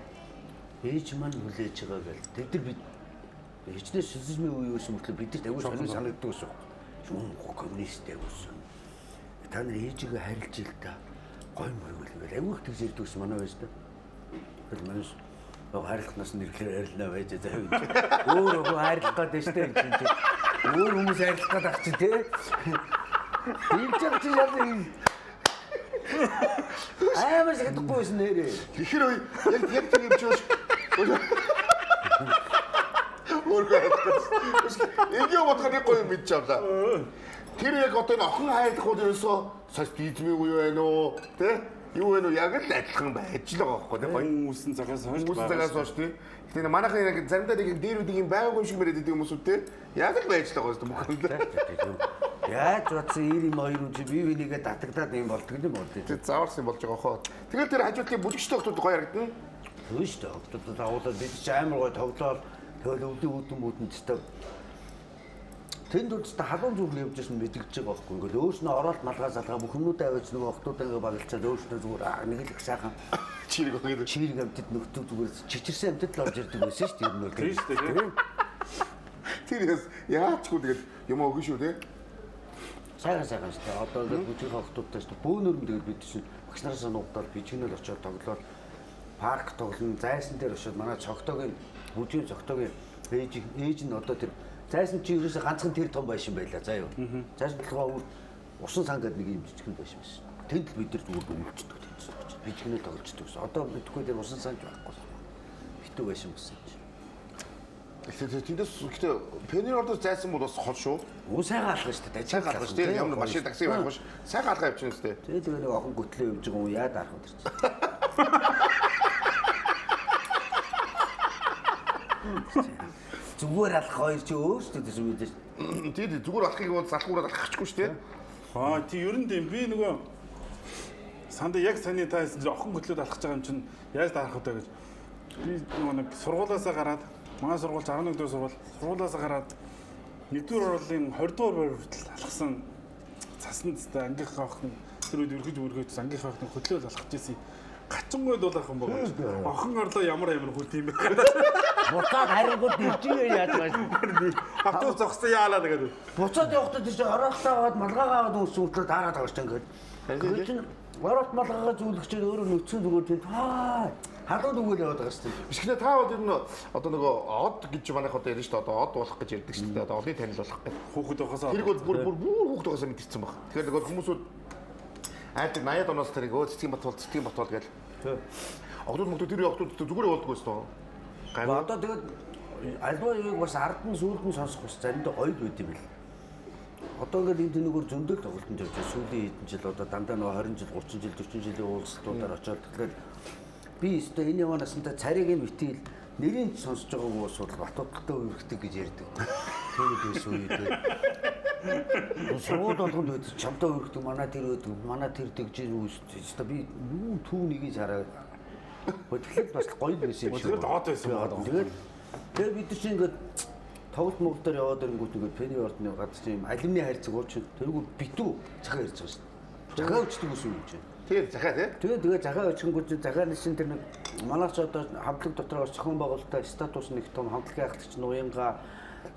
Ээж маань хүлээж байгаа гэл. Тэд нар бид хичнээн социализмын үе байсан мөртлөө бидэрт аягүй сонир санагддаг байсан. Юм коммунист аягүй. Та нар ээжигээ харилж ил та. Гой мой гэл ингээл аягүй их тэгж ярьдаг гэсэн манай байж та. Тэгэл манай яг хайрлах нас нэрлэр харилнаа байж заа гэж. Өөр өхөө хайрлах гээд байна штэ гэж чинь. Өөр хүмүүс хайрлах гээд ах чинь те. Иймч чи ял юм. Амар сэдэггүй байсан нэрээ. Тэгэхэр үе яг яг тэр юм чи өөрөө хайрлах. Ингээ бодохоор нэг гоё юм мэдж авлаа. Тэр яг одоо энэ охин хайрлах бол ерөөсөө социализмын үе байна уу? Тэ? Юу вэ нү яг л адилхан байж л байгаа байхгүй тэ гоё. Хүмүүсийн цагаас хойш Хүмүүс цагаас хойш тий. Гэтэ манайхан яг заримдаа нэг дээр үдиг юм байгаагүй юм шиг мэрэд идэв хүмүүсүүд тий. Яг л байж л байгаа юм бүх юм. Яаж бодсон 90 юм хоёр хүн чи бие бинийгээ татагдаад юм болдог юм бол тий. Тэг зааварсан болж байгаа хоо. Тэгэл тэр хажуудлын бүжигчтэй охтууд гоё харагдана. Тэгвэл шүү дээ. Охтууд дагуулаад бид чи амар гоё тоглоол тэгэл өвлийн үүдэн мүүдэн ч та Тэнд үл та халуун зүрх явж байсан мэдгэж байгаа байхгүй. Ингээл өөрснөө оролт малгай залгаа бүх юмнуудаа аваач нөгөө охтуудаа ингээ багалцаад өөрснөө зүгээр нэг л их сайхан Чирэг өгöd. чирэг амтд нөхдөг зүгээр чичирсэн амтд л орж ирдэг байсан шүү дээ. Ер нь бол. Тийм шүү дээ, тийм. Тэр яс яачгүй тэгэл юм өгөн шүү тий. Сайхан сайхан шүү дээ. Одоо ингээд бүжгийн охтуудтай шүү дээ. Бөөнөр нь тэгэл бид чинь багш нараас нуугдаад бичгнэл очиод тоглоод парк тоглоно. Зайсан дээр очиод манай цогтоогийн бүжгийн цогтоогийн ээж нь одоо тэр зайсан чи ерөөсөө ганцхан тэр том байшин байлаа. Заа юу. Зайсан толгой өвөр усан сан гэдэг нэг юм жижигхэн байшин байсан. Тэнд л бид нар зүгээр өвлчдөг тэнд очиод бичгнэл тоглолцдог гэсэн. Одоо мэдхгүй тэр усан санч байхгүй. Битүү байшин болсон юм чи. Тэгэхээр тэндээс гэхдээ Пенер ордоос зайсан бол бас хол шүү. Үн сайхан алга шүү дээ. Сайхан алга шүү дээ. Ямар машин такси байхгүй ш. Сайхан алга явчихна шүү дээ. Тэгээд тэгээ нэг охин гүтлээ явж байгаа юм яа дарах вэ тэр чинь. Зүгээр алах хоёр чи өөрсдөө гэсэн мэдээж. Тий, тий, зүгээр алхахыг бол залхуураад алхахчгүй шүү дээ. Аа тий ер нь тийм би нөгөө санда яг саний та хэлсэн чинь охин хөтлөөд алхаж байгаа юм чинь яаж дарах вэ гэж. Би нөгөө нэг сургуулаасаа гараад Манай сургууль 11 дугаар сургууль. Сургуулиас гараад 1-р орлын 20 дугаар байр хүртэл алхсан цасанд та ангийнхаа охин тэр үед өргөж өргөж ангийнхаа охин хөдлөөл алхаж ирсэн. Гачингуйд бол ах юм байна. Охин орлоо ямар амар хүл тийм бэ. Буцаад харингууд иржээ яаж байгаа. Автобус зогссон яалаа гэдэг. Буцаад явахдаа тэр чинь ороолтоо аваад малгайгаа аваад үүссэн хүртэл таарад байгаа шүү дээ ингээд. Тэгээд чинь ороолт малгайгаа зүүлэх чинь өөрөө нүцгэн зүгээр тийм аа халуун үгээл яваад байгаа шүү дээ. Биш гэнэ та бол ер нь одоо нөгөө од гэж манайх одоо ярьж шүү дээ. Одоо од болох гэж ярьдаг шүү дээ. Одоо одын танил болох гэж. Хүүхэд байхасаа. Тэрийг бол бүр бүр бүр хүүхэд байгаасаа мэдэрсэн баг. Тэгэхээр нөгөө хүмүүсүүд айдаг 80-ад оноос тэрийг өө цэцгийн Батуул цэцгийн Батуул гэж. Октод мөктөд тэр октод зүгээр явуулдаг байсан. Гайгүй. Одоо тэгээд альва юуг бас ард нь сүүлд нь сонсох бас заримдаа гоё л байд юм бэл. Одоо ингээд энэ тэнүүгээр зөндөл тоглолтод явж байгаа. Сүүлийн хэдэн жил одоо дандаа нөгөө 20 жил, 30 жил, 40 жилийн уулзалтуудаар очиод тэгэхээр би өстө энэ яваа насандаа царийг нь битийл нэрийг ч сонсож байгаагүй асуудал Батуудтай үерхдэг гэж ярьдаг. Тэр үед байсан үед. Сургууль болгонд үед чамтай үерхдэг, манай тэр байдаг, манай тэр тэгж өстө би юу төв нэгийг хараа. Тэгэхээр бас гоё л байсан юм шиг. Тэгээд од байсан байна. Тэгээд тэгээд бид нар чинь ингээд тоглолт моголтоор яваад ирэнгүүт ингээд Пенни ордны газар чинь юм алюминий хайрцаг уучин тэрүүгээр битүү захаа ярьж байгаа шүү дээ. Захаа өчтдөг гэсэн юм чинь. Тэгээд захаа тий. Тэгээд тэгээд захаа өчгөнгүүт чинь захааны чинь тэр нэг манайх ч одоо хамтлаг дотор бас зохион байгуулалтаа статус нэг том хамтлагийн ахлагч нуянга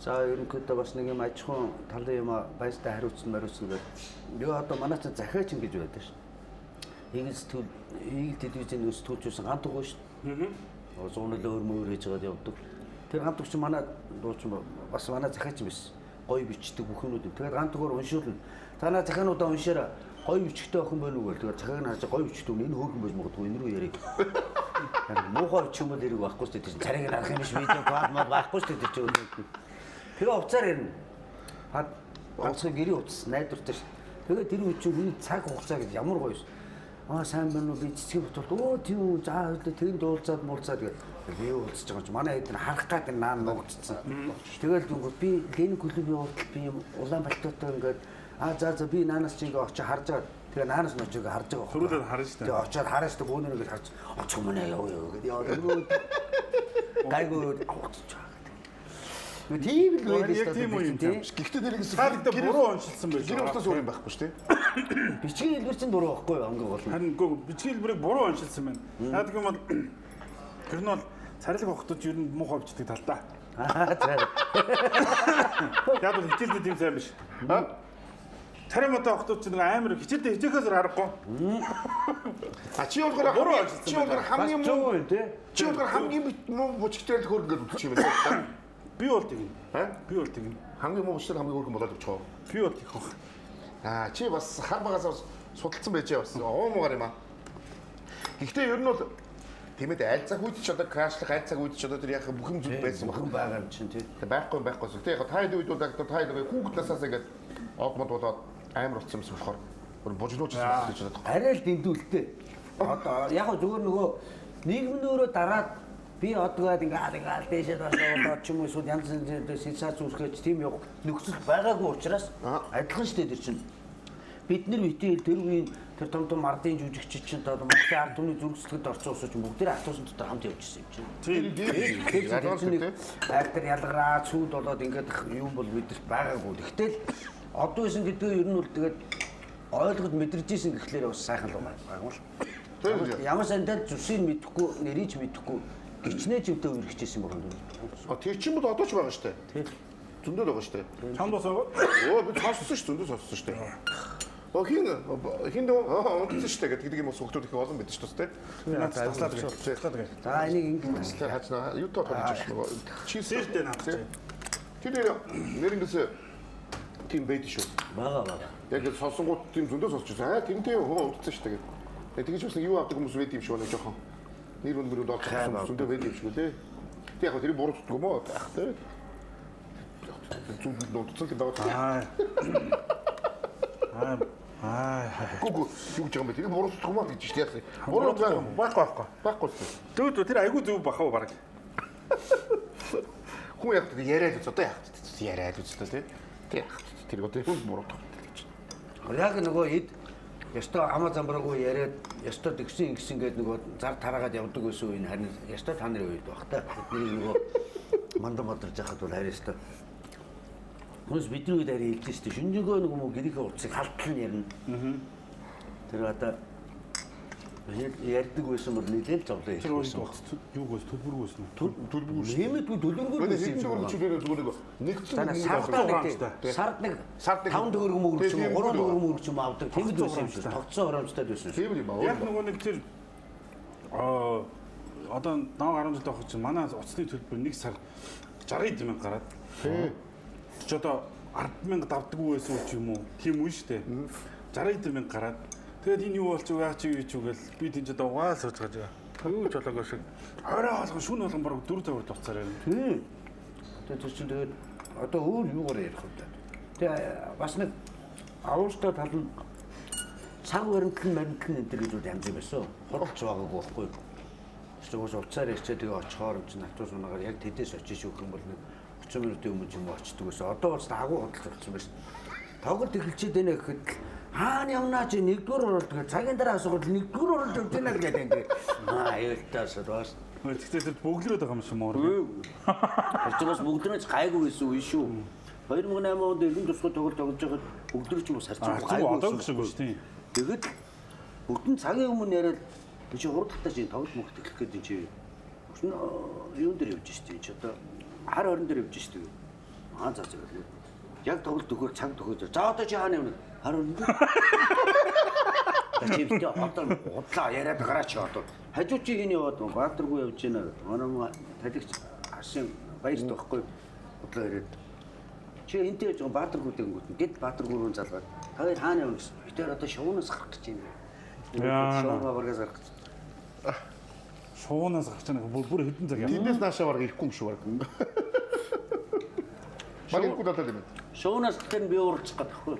за ерөнхийдөө бас нэг юм аж ахуйн талын юм байстай хариуцсан мариуцсан гэдэг. Юу одоо манай чинь захаач ингэж байдаг шүү. Игэл сэтгүүл Игэл телевизийн нөөц сэтгүүлчсэн ганц тугуй шүү. Аа. 100 өөр мөр хийж байгаад явдаг. Тэр ганц туг чинь манай дуучин бас манай захаач юм биш. Гоё бичдэг бүх юмнууд юм. Тэгээд ганц тугаар уншуулна. Та наа захаануудаа уншаараа гоё бичгтэй охин байна уу гэл. Тэгээд захааг нь харж гоё бичдэг юм. Энэ хөөрхөн байж магадгүй энэ рүү ярив. Харин муухай бичих юм бол эрэг байхгүй шүү дээ. Тэр чинь царайг нь харах юм биш видео код мод байхгүй шүү дээ тэр чинь өнөө. Тэгээ уцаар ярина. Хад ганцхан гэрээ утас найдвартай шүү. Тэгээ тэр үе чинь хүний цаг хугацаа гэж ямар гоё юм. Аа сайн байна уу би цэцгийн Батулд өө тийм үү за хоёлаа тэрэнд уулзаад муулзаад гэх. Би уулзаж байгаа юм чи манай хэд нь харах гад наан нуугдсан. Тэгэл дүнгууд би Ленин клубын урдл би юм улаан пальтотой ингээд аа за за би наанаас чи ингээд очиж харж байгаа. Тэгээ наанаас нь очиж ингээд харж байгаа. Хөрүүлээд харна шүү дээ. Тэгээ очиод хараа шүү дээ бөөнөр ингээд харж очих юм аа яв яв гэдэг яваад өргөө. Гайгүй авчихж байгаа гэдэг. Тийм л Яг байдаг шүү тийм үе юм дээ. Гэхдээ тэр ингэсэн Та гэдэг буруу оншилсан байсан. Гэр утас өөр юм байхгүй шүү дээ. Бичгийн хэлбэр чинь буруу байхгүй юу анги гол нь. Харин үгүй бичгийн хэлбэрийг буруу оншилсан байна. Яг гэх юм бол тэр нь бол царилэг охтууд ер нь муухай бичдэг талдаа. Аа за. Яг бол хичээлдээ тийм сайн биш. Царай муутай охтууд чинь нэг амар хичээлдээ хичээхээс харахгүй. А чи болохоор Буруу оншилсан чи болохоор хамгийн Бас зөв муу юм тий. чи болохоор хамгийн муу бучигтай л хөөргөн гэж үзчих юм байна. Би бол тэгнэ. Аа? Би бол тэгнэ. Хамгийн муу бучигтай хамгийн хөөргөн болоод явчих. Би бол тэгэх байх. Аа чи бас хар багасаа бас судалсан байж бас овоо муугар юм аа. Гэхдээ ер нь бол тиймээд аль цаг үед ч одоо крашлах аль цаг үед ч одоо тэр яг бүх юм зүг байсан баг. Бүхэн байгаа юм чинь тий. Тэг байхгүй юм байхгүй. Тэг яг та хэд үед бол яг та хэд хүүхэд насаас ингээд од мод болоод амар болсон юмсан болохоор бүр бужигнууч гэсэн гэж боддог. Арай л дэндүүлтэй. Одоо яг гоо зүгээр нөгөө нийгэм нь өөрөө дараад би одгаад ингээд ингээд дээшээ доошоо болоод ч юм уу эсвэл янз янзын сенсац үүсгэж тийм явах нөхцөл байгаагүй учраас адилхан шүү дээ тэр чинь. Бид нар битгий тэр үеийн тэр том том ардын жүжигчид чинь одоо Монголын ард түмний зүрхсэлгэд орсон улсууд чинь бүгд тэр автобусын дотор хамт явж ирсэн юм чинь. Тийм. Тэр чинь тэр чинь нэг айлтар ялгараа цүүд болоод ингээд юм бол бидэрт байгаагүй. Тэгтэл одоо байсан гэдэг нь ер нь бол тэгээд ойлгож мэдэрч исэн гэхлээр бас сайхан л байгаа юм л. Тийм. Ямар сандал зүсийг мэдэхгүй, нэрийг ч мэдэхгүй гिचнээ чивдээ үргэлжсэн юм байна. А тэр чинь бол одоо ч байгаа шүү дээ. Зөндөл байгаа шүү дээ. Чамд бас байгаа. Өө би сонссон шүү зөндөл сонссон шүү дээ. Оо хин хин дөө унтсан шүү дээ гэдэг юм бас хүмүүс их олон байдаг шүү дээ. Наад таслаад гээ. Таслаад гээ. За энийг ингэж таслаа. Тэр хаачна юутаа тодорч шүү нөгөө чиз Сэрдээ наадах чинь. Тэр нэрнгээс тийм байдаг шүү. Бага бага. Яг л сонсонгууд тийм зөндөө сонсч байсан. Аа тэнтэй хөө унтсан шүү дээ гэдэг. Тэгэж бас нэг юу авдаг хүмүүс байд юм шиг байна жоохон. Нэр үн мөрөнд олж авсан хүмүүс зөндөө байд юм шиг үлээ. Тэг яг тэр буруу тутдаг юм уу? Ах тэ. Зүг унтсан л байгаа. Аа. Аа. Гүг юу гэж байгаа юм бэ? Тэр буруу тутдаг юм аа гэж шүү дээ. Буруу Байхгүй байхгүй байхгүй. байхгүй шүү. Дүү тэр айгүй зөв бахав баг. Хүн яг тэр яриад үз одоо яг яриад үз тэ. Тэг яг тэр одоо хүн буруу тутдаг гэж. Яг нөгөө эд ёстой амаа замбраагүй яриад ёстой тэгсэн ингэсэн гээд нөгөө зар тараагаад явдаг байсан үе нь харин ёстой та нарын үед баг та. Бидний нөгөө Мандан бадарж яхад бол арай өстой. Хүмүүс бидний үед арай хэлж штэ. Шүнжэнгөө нэг юм уу гэрийнхээ утсыг халтал нь ярина. Тэр одоо ярьдаг байсан бол нэлээд зовлон Тэр үед байсан. утас юуг байсан? Төлбөргүй байсан уу? Төлбөргүй шүү. Нэмэдгүй төлбөргүй Гэхдээ байсан хэдэн юм төгрөг шиг. чигээр зүгээр нэг нэгдсэн Танаа сард нэг сард нэг Сард нэг 5 төгрөг мөгрөг ч юм уу 3 Тийм, төгрөг мөгрөг ч юм авдаг. Тэгд байсан юм шиг. Тогтсон хоромжтой байсан шүү. Тийм юм аа. Яг нөгөө нэг тэр аа одоо 7 10 жил авах чинь манай утасны төлбөр нэг сар 60 мянга гараад. Чи одоо 10 мянга давдаггүй байсан ч юм уу? Тийм үн штэ. 60 мянга гараад. Тэгээд энэ юу болчих вэ? Яа чи юу ч үгээл би тийч одоо угаал сууж байгаа. Юу ч болоогүй шиг. Орой болгон шүн болгон бараг 4 цаг хүртэл уцаар ярина. Тийм. Тэгээ тэр чинь тэгээд одоо өөр юугаар ярих вэ? Тэгээ бас нэг авууштай тал нь цаг баримтлан баримтлан энэ төр гэж бол янз юм байсан. Хуралч байгаагүй байхгүй юу? Тэр чинь уцаар ярьчаа тэгээ очихоор юм чинь автобус унаагаар яг тэдээс очиж шүүх юм бол нэг 30 минутын өмнө ч юм уу очдөг байсан. Одоо бас агуу худалч болсон байсан. Тоглолт эхэлчихэд байна гэхэд л хаана явнаа чи нэгдүгээр оролт гэж цагийн дараа асуухад л нэгдүгээр оролт явж байна л гэдэг юм. Аа аюултай бас. Гэхдээ тэр бөглөрөөд байгаа юм шиг муур. Тэр чинь бас бүгднээс гайгүй байсан үе шүү. 2008 онд эргэн тусгай тоглолт тоглож байхад бүгд ч бас харьцангуй Харьцангуй одоо байсан. гэсэн үг шүү дээ. Тэгэд бүгд нь цагийн өмнө яриад би чи хурд хатаа чи тоглолт мөгт эхлэх гээд энэ чи өчнө юун дээр явж штэ чи одоо хар хорон дээр явж штэ. Аа за за гэлээ. Яг тоглолт өгөхөр цаг төхөөд за одоо чи хаана явна? Хар хорон дээр. Та чи битээ одоо худлаа яриад гараа чи одоо. Хажуу чи хин яваад Баатаргүй явж байна гэдэг. Манай маа талигч хашин баярт байхгүй худлаа яриад. Чи энтэй явж байгаа Баатаргүй дэнгүүт нь гэд Баатаргүй руу залгаад та хоёр хаана явна гэсэн. Би тэр одоо шуунаас гарах гэж байна. Яа. Шуунаа баргаас гарах гэж. Шуунаас гарч байгаа бүр бүр хэдэн цаг яа. Тэндээс наашаа бараг ирэхгүй юм шүү бараг. Баг ирэхгүй даа юм. Шуунаас гэхээр би ууралцах гэдэг байхгүй.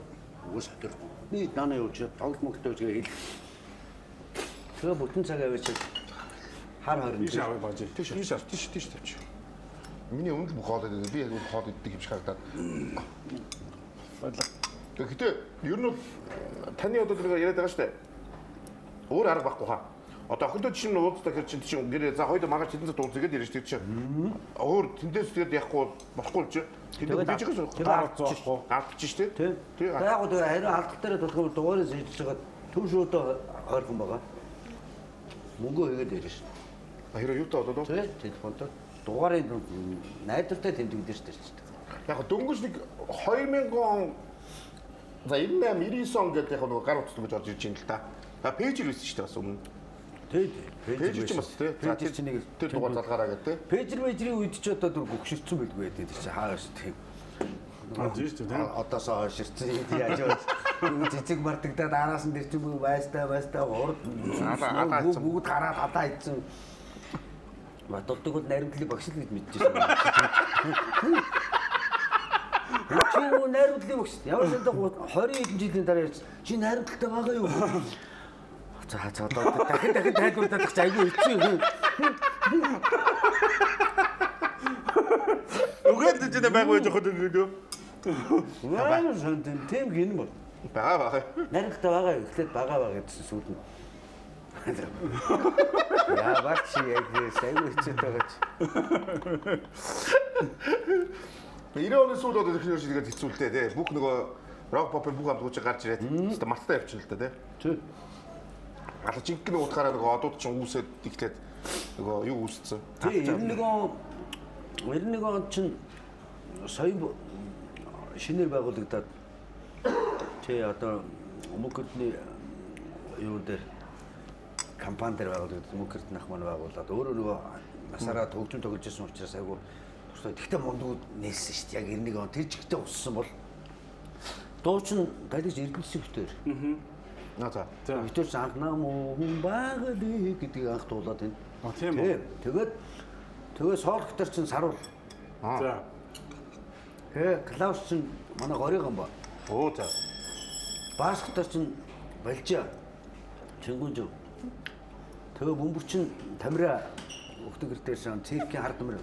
Угсаа тэр. Би дана явж тоглолт мөгтөө гэж хэл. Тэгээ бүтэн цаг аваачаад хар хорин. Тийш авъя баажи. Тийш тийш тийш тийш тавьчих. Миний өмнө л хоол идэв. Би яг хоол иддэг юм шиг харагдаад. Баярлалаа. Гэхдээ ер нь бол таны одоо тэр яриад байгаа шүү дээ. Өөр арга байхгүй хаа. Одоо охинтой жишээ нь уулздаг хэр чинь чинь гэрээ за хоёул маргааш хэдэн цаг уулзъя гэдээ ярьж тэр чинь. Өөр тэндээс тэгээд яахгүй болохгүй л чи. Тэндээ бижигээс Тэгээд Гар зоохгүй. алдчих шүү Тий. дээ. Тий. Тэгээ яг гоо харин алдах дээр тулах дугаарыг шийдэж байгаа төвшөөдөө ойрхон байгаа. Мөнгө хийгээд ирж шин. Хэрэг юу та одоо Тий. Телефонтой дугаарын найдвартай тэмдэгдэж шүү дээ. Яг дөнгөж нэг 2000 он за 98 99 он гэдэг яг нөгөө гар утас гэж орж ирж байна л да. А пэйжер байсан шүү дээ бас өмнө. Тий. Пэйжер чинь бас тий. За Пэйжер чинь нэг тэр дугаар залгаараа гэдэг тий. Пэйжер мэйжрийн үед ч одоо дүр гөгшөрцөн байлгүй дээ тэр чинь хаагаш тийм. Аа тийм шүү дээ. Одоосоо хойш ирсэн яаж яаж цэцэг мартагдаад араас нь тэр чинь бүгд байстай байстай хурд Алаа алаа бүгд гараад хадаа идсэн. Баталдаг бол наримтлыг багш л гэж мэдчихсэн. Чи юу наримтлыг багш. Ямар ч юм 20 хэдэн жилийн дараа ярьж чи наримтлалтай байгаа юу? За за одоо дахин дахин тайлбарлах чи айгүй хэцүү юм. Өгөөд ч энэ байгуу яж хот ингэ. Амар сонтын тийм гин бол. Бага бага. Наримтлалтай байгаа юу? Эхлээд байгаа байгаа гэсэн сүйд нь. Яа багш яг айгүй хэцүү байгаа чи. 90 оны сүүлд одоо технологи тэгээд хэцүү л дээ тий. Бүх нөгөө рок попын бүх хамтгууч гарч ирээд хэвээ мартаа явчихна л да тий. Тий. Алаа жинхэнэ утгаараа нөгөө одууд чинь үүсээд эхлээд нөгөө юу үүссэн. Тий 91 он 91 онд чинь соён шинээр байгуулагдаад тий одоо Мөнх Эрдэнэ юун дээр компани дээр байгуулагдаад Мөнх Эрдэнэ ах маань байгуулад өөрөө нөгөө насаараа төгжим тоглож исэн учраас айгу дуртай. Тэгтээ мундгууд нээсэн шүү дээ. Яг 91 он тэр чигтээ уссан бол дуучин талигч Эрдэнэсийн битээр. Аа за. За. Битээр ч анх нам хүн багли гэдгийг анх дуулаад байна. А тийм үү. Тэгээд тэгээ соолготор чинь саруул. За. Тэгээ Клаус чинь манай горигон ба. Оо за. Баскетор чинь Балжаа. Чингүнжив. Тэгээ бөмбөр чинь Тамира өгдөг гэртээсэн циркийн хар тамира.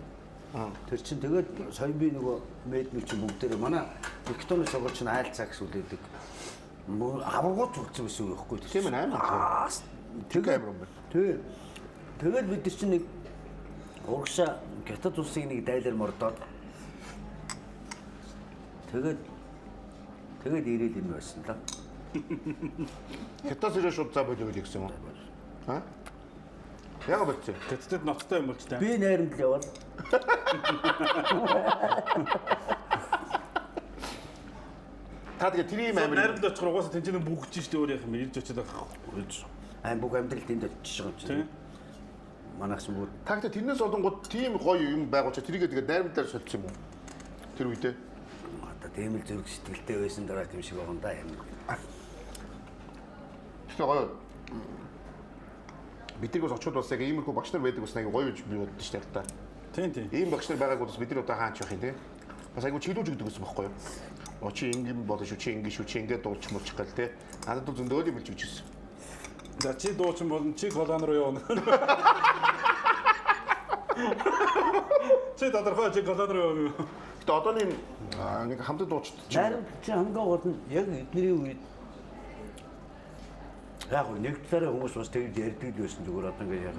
Тэр чинь тэгээд соён би нөгөө мэдмэг чинь бүгдээрээ манай Викторны согоор чинь айл цаг сүлээдэг. Аваргууд зүгцэн байсан үг байхгүй тэр. Тийм ээ, амар Тэгээд амар юм байна. Тий. Тэгээд бид нар чинь нэг Урагшаа Хятад улсын нэг дайлар мордоод тэгээд тэгээд ирээд юм байсан л. Хятадас ирээ шууд за болов гэсэн юм уу? Аа? Яг болчих. Хятадд ноцтой юм болж та. Би найрамдал яваад Та тэгээ тэр юм амир Найрамд очихоор угаасаа тэнцэнэ бүгж штэ өөр яах юм бэ? Ирж очиод байх. аим бүх амьдрал тэнд очиж байгаа юм чинь. Манайх ч бүр Та гэхдээ тэрнээс олонгууд тийм гоё юм байгуулчаа тэрийгээ тэгээ найрамдлаар солилцсон юм уу? Тэр үедээ. одоо тийм л зүрх сэтгэлтэй байсан дараа тийм шиг байгаа юм да юм. Тэгэхээр гоё. Бид нар бас очиод бас яг иймэрхүү багш нар байдаг бас нэг гоё гэж би боддоо шүү дээ л та. Тийм тийм. Ийм багш нар байгааг бас бид нар одоо хаач явах юм те. Бас айгу чиглүүлж өгдөг гэсэн байхгүй юу? О чи ингэн болно шүү, чи ингэ шүү, чи ингэ дуулчих муулчих гэл те. Надад бол зөндөө юм хэлж өгч ирсэн. За чи дуучин болно, чи колон руу явна. Чи тодорхой чи колон руу явна. Гэтэ одооны нэг хамтад дуучид чинь Найрамдал чинь хамгийн гол нь яг эдний үед яг гоо нэг талаараа хүмүүс бас тэгж ярьдаг л байсан зүгээр одоо ингээд яг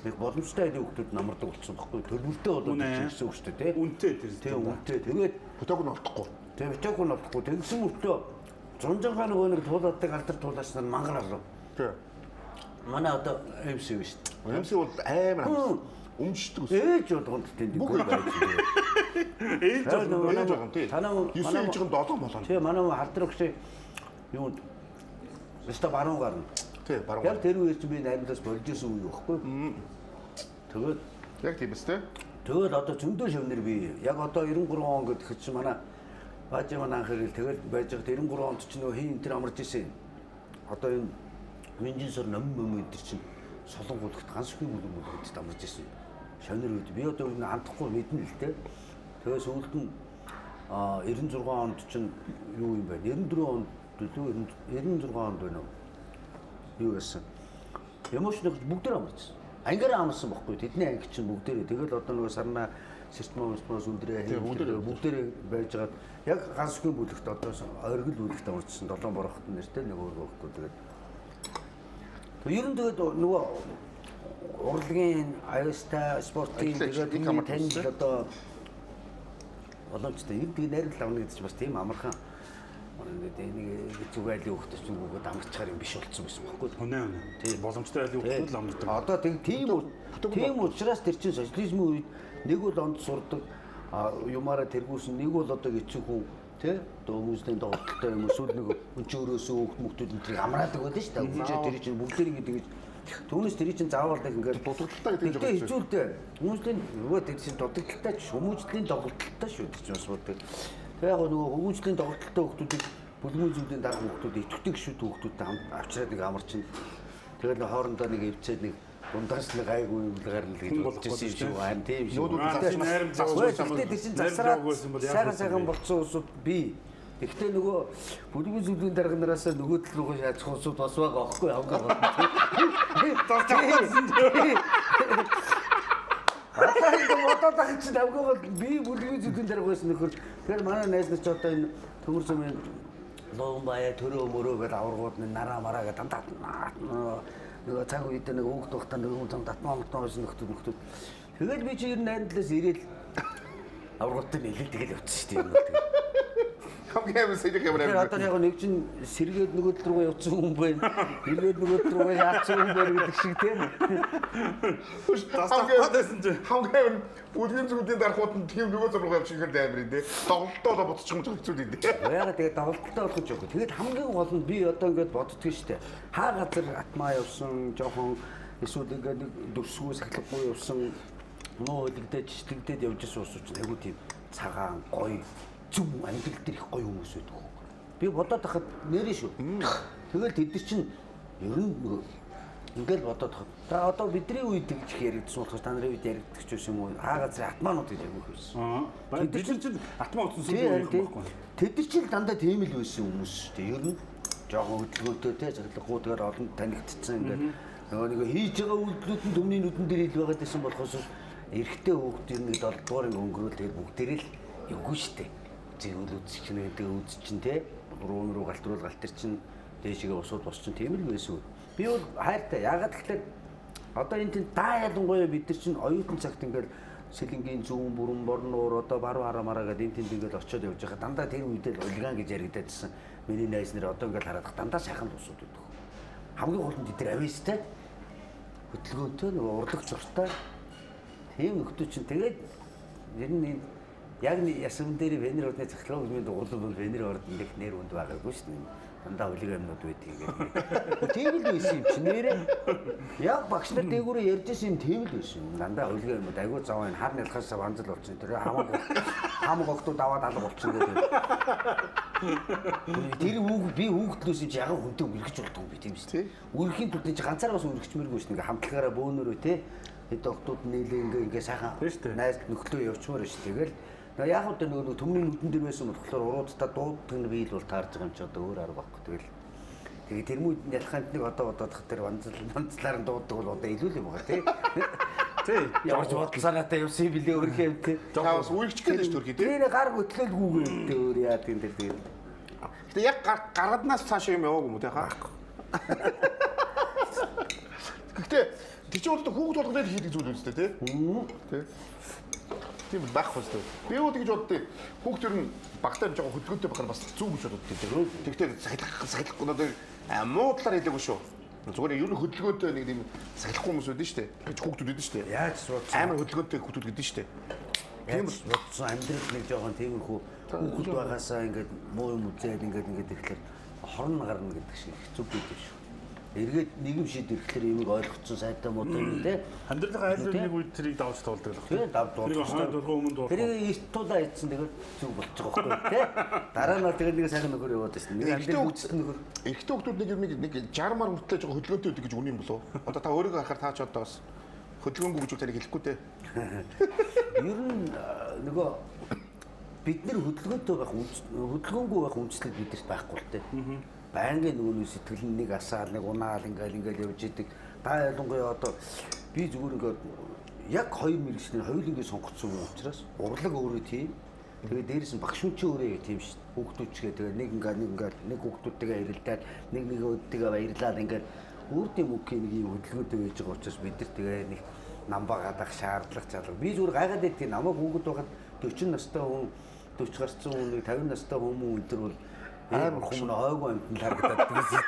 нэг боломжтой айлын хүмүүс намардаг болсон байхгүй төлбөртэй болоод Үнэ. ирсэн үг шүү дээ тий. Үнэтэй тэр. Тий үнэтэй. Тэгээд фотог нь олдохгүй. тэг битээгүй нь олдохгүй тэгсэн мөртлөө зунжангаа нөгөө нэг туулаадаг алдар туулаач нар мангар алуу. Тий. Манай одоо MC биш шүү дээ. MC бол амар хамт өмждөг ус. Ээж болгонд тэнд үгүй байж дээ. Ээж Тэр Ээж болгон тий. Танаа 9 ээж гэн 7 болон. Тий манай халдрагч юу өстө баруун гарна. Тий, баруун. Яг тэр үеэр чинь би найрамдаас болж исэн үе байхгүй. Тэгээд Яг тийм биз дээ. тэгэл одоо зөндөө шөвнөр би яг одоо 93 он гэдэг чинь манай баажи манай анх ирэл тэгэл байж байхад 93 онд чинь нөгөө хин энэ төр амарч исэн. Одоо энэ Минжин сор ном мөм энэ төр чинь солонгуудагт ганц үгүй бүлэг бүлэгт амарч исэн. Шавнар үед би одоо энэ андахгүй мэднэ л дээ. Тэгээ сүүлд нь а 96 онд чинь юу юм бэ? 94 онд илүү 96 онд байна уу? Юу байсан? Ямууч нэг бүгдээр амарчсан. Ангиараа амарсан бохгүй. Тэдний анги чинь бүгдээрээ. Тэгэл одоо нөгөө сарна сэртмаа мөсмөөс өндрээ бүгдээрээ. бүгдээрээ байжгаад яг ганцгүй бүлэгт одоо оргил бүлэгт амарчсан. Долоон борохт нэртэй нэг өөр хөөхгүй тэгээд. Тэг ер нь тэгээд нөгөө урлагийн аюултай спортын Ажил тэгээд их энэ амарч танил байсан. одоо боломжтой. Ер нь тэгээд найрамдал авна гэдэг чинь бас тийм амархан ингээд энийг зүг айлын хөлтөс зүгүүгээд амарчаар юм биш болцсон байсан байхгүй. Үнэ үнэ. Тийм. Боломжтой айлын хүмүүс л амардаг. Одоо тэг тийм тийм учраас тэр чинь социализмын үед нэг бол онд сурдаг а, юмараа тэргүүлсэн нэг бол одоо эцэг хүн тий одоо хүмүүсийн тоглолттой юм эсвэл нэг өнчөөрөөсөө хүүхд мөхтүүд энэ тэрийг амраадаг байлаа шүү дээ. Үнчээ тэр чинь бүгдээр ингэ тэгэж түүнээс тэр чинь заавал нэг ингээд Дутагдaltaй гэдэг юм Тэгтээ хэцүү л дээ. Хүмүүжлийн нөгөө тэр чинь дутагдaltaй ч хүмүүжлийн тоглолттой шүү дээ чинь бас бодог. Тэгээ яг нөгөө хүмүүжлийн тоглолттой хүүхдүүдийг бүлгүүн зүйлийн дарга хүүхдүүд итгэдэг шүү хүүхдүүдтэй хамт авчираад нэг амарчин. Тэгэл нэг хоорондоо нэг эвцээд нэг дундаас нэг гайгүй юм л гарна л гэж Хүн бодож болохгүй ирсэн юм шиг шүү. байна тийм шиг. Нүүдүүд Аа, засах найрамд засах Үгүй байсан бол- тэгтээ тэр чинь найрамд засраад яваагүй байсан бол яах сайхан вэ? сайхан болцсон улсууд бий. Тэгтээ нөгөө бүлгүүн зүйлийн дарга нараас нөгөө тал руугаа шаацх улсууд бас байгаа аахгүй хамгийн гол нь. Зарч авахсан. Одоо ингэ бодоод байгаа чинь хамгийн гол би бүлгийн зүйлийн дарга байсан нөхөр. Тэгэхээр манай найз нар ч одоо энэ төмөр зумын луун бая төрөө мөрөө гэдээ аваргууд нь нараа мараа гэдэг дандаа нөгөө цаг үед нэг хүүхд багтаа нэг хүн зам татмаа матмаа байсан нөхдөд нөхдөд. Тэгээд би чи ер нь найрамдлаас ирээл аваргуудтай нийлэл тэгэл явчихсан шүү дээ. Юм бол тэгээд. Хамгийн амар сэрэг ямар Тэгэхээр амар. одоо яг нэг чинь сэргээд нөгөө тал руугаа явцсан хүн байна. Эргээд нөгөө тал руугаа яатсан хүн байна гэдэг шиг тийм. Засах байсан чинь. Хамгийн амар бүлгийн зүйлийн дарахууд нь тийм нөгөө зураг явчих ихээр амар юм дээ. Тоглолтоо л буцчих юм хэцүү дээ. Яагаад тэгээд давалттай болох гэж байгаа. Тэгээд хамгийн гол нь би одоо ингээд боддгоо штэ. Хаа газар атмаа явсан, жоохон эсвэл ингээд нэг дөрсгөө сахилгагүй явсан, нөө хөлөгдөөд жичлэгдээд явж исэн улсууд чинь айгүй тийм цагаан, гоё, зөв амьдрал дээр их гоё хүмүүс байдаг хөөе. Би бодоод тахад нэрээ шүү. Тэгэл тэд нар чинь ер нь нөгөө ингээл бодоод тахад. За одоо бидний үед тэгж их яригдсан болохоор та нарын үед яригддаг ч байсан юм уу? Хаа газар атмаанууд гэж айгүй их байсан. Аа. Бид нар чинь атмаа утсан Тий, юм харин тий. байхгүй. Тэд нар чинь дандаа тийм л байсан хүмүүс шүү дээ. Ер нь жоохон хөдөлгөөнтэй те цаглаггүйгээр олон танигдцсан ингээд нөгөө нэг хийж байгаа үйлдэлүүд нь түмний нүдэн дээр ил байгаад байсан болохоос эрэгтэй хүүхд ер нь нэг 7 дугаар анги өнгөрөөл тэгээд бүгдээрээ л эвгүй шүү дээ. Зэвүүл үзчих чинь гэдэг үз чинь те руу руу галтруул галтэр чинь дээшгээ усууд бос чинь тийм л байсан. Би бол хайртай. Яагаад гэхээр Одоо энэ тэнд даа ялангуяа бид нар чинь оюутан цагт ингээл Сэлэнгийн зүүн бүрэн борнуур одоо баруун харамаараа гэдэг энэ тэнд ингээл очиод явж байгаа. Дандаа тэр үедээ л хулиган гэж яригдаадсэн. Миний найз нар одоо ингээл хараад дандаа сайхан л усуд өгдөг. Хамгийн гол нь тэд нар авьяастай хөдөлгөөнтэй нөгөө урлаг зуртай тийм нөхдөө чинь тэгээд ер нь энэ яг ясван дээр Венер ордны цахилгаан хөгжмийн дугуйлал бол Венер ордон дэх нэр үнд байгаагүй шүү дээ. Дандаа хулиган юмнууд байдаг ингээд. Тийм л байсан юм чи нэрээ. Яг багш нар дээгүүрээ ярьж исэн юм тийм л байсан юм. Дандаа хулиган юмнууд айгүй зав энэ хар нялхаас ванзал болчихно. Тэр хамаг октод аваад алга болчихно гэдэг. Тэр үг би хүүхдлөөс юм чи ягаад хүнтэй үргэж болдгоо би тийм шүү дээ. Үргэхийн тулд чи ганцаараа бас үргэчмээргүй шүү дээ. Ингээ хамтлагаараа бөөнөрөө те хэд октод нийлээ ингээ ингээ сайхан найз нөхлөө явчмаар шүү. Тэгэл яг одоо нөгөө төмний нүдэн дээр байсан болохоор уруудтай дууддаг нь би л бол таарж байгаа юм чи одоо өөр арга байхгүй. Тэгэл тэгээ тэр мүүд ялхаанд нэг одоо бодоодох тэр ванзлаар нь дууддаг бол одоо илүү л юм байгаа тий. Тий. Ямар ч бодол санаатай явсан юм билээ өөрхөө юм тий. Та бас үргэж гээд шүү төрхий тий. Тэр гар хөтлөөлгүйгээр тий өөр яадаг юм тэр тэгэл. Гэтэ яг гаргаднаас цаашаа юм яваагүй юм уу тий хаа? Гэхдээ тэр чинь бол хүүхд болгоно л хийдэг зүйл үстэй тий. Тий. Тийм байх хэвээр. Би бол тэгж боддیں۔ Хүүхд ер нь багтаа жоохон хөдөлгөөнтэй байхаар бас зүг гэж боддیں۔ Тэгтээ сахилахгүй надад муу талаар хэлээгүй шүү. Зүгээр ер нь хөдөлгөөнтэй нэг тийм сахилахгүй хүмүүс байдаг шүү дээ. Гэж хүүхдүүд байдаг шүү дээ. Яаж судсан? Амар хөдөлгөөнтэй хүүхдүүд гэдэг шүү дээ. Тийм судсан амьдрал нэг жоохон тиймэрхүү хүүхэд байгаасаа ингээд муу юм үзээд ингээд ингээд ирэхлээр хорн гарна гэдэг шиг хэцүү байдаг шүү. Эргээд нийгэм шийд ирэхлээр юмыг ойлгоцсон сайтай муутай юм те. Амьдралын айл нэг үед тэрийг давж туулдаг л байна. Тийм давж туулдаг. Тэр хойно дургуй өмнө дургуй. Тэрийг эрт тулаа ийдсэн тэгээд зүг болчих واخгүй те. Дараа нь тэгээд нэг сайхан нөхөр яваад байсан. Нэг амьдрал үүссэн нөхөр. Эрэгтэй хүмүүс нэг юм нэг 60 мар хүртлээ жоо хөдөлгөөнтэй байдаг гэж үнэн юм болов уу? Одоо та өөрийгөө харахаар та ч одоо бас хөдөлгөөнгүй гэж таныг хэлэхгүй те. Ер нь нөгөө бид нэр хөдөлгөөнтэй байх хөдөлгөөнгүй байх үндслэл бидэрт байхгүй л те. Байнгын нөгөө сэтгэл нь нэг асаал нэг унаал ингээл ингээл явж идэг. Та ялангуяа одоо би зүгээр ингээд яг хоёр мэргэжлийн хоёулангийг сонгоцсон юм учраас урлаг өөрөө тийм. Тэгээ дээрэс нь багш хүн чинь өөрөө тийм шүү дээ. Хүүхдүүд чигээ тэгээ нэг ингээд нэг ингээд нэг хүүхдүүдтэйгээ хэрэлдээд нэг нэг өөдтэйгээ баярлаад ингээд үрдийн мөнхийн нэг юм хөдөлгөөнтэй байж байгаа учраас бид нар тэгээ нэг намбаа гадах шаардлага чалга. Би зүгээр гайхаад байдгийг намайг хүүхэд байхад 40 настай хүн 40 гарсан хүн нэг 50 настай хүмүүс энэ төр бол амар хүмүүс ойгоо амтнд харагдаад байсан.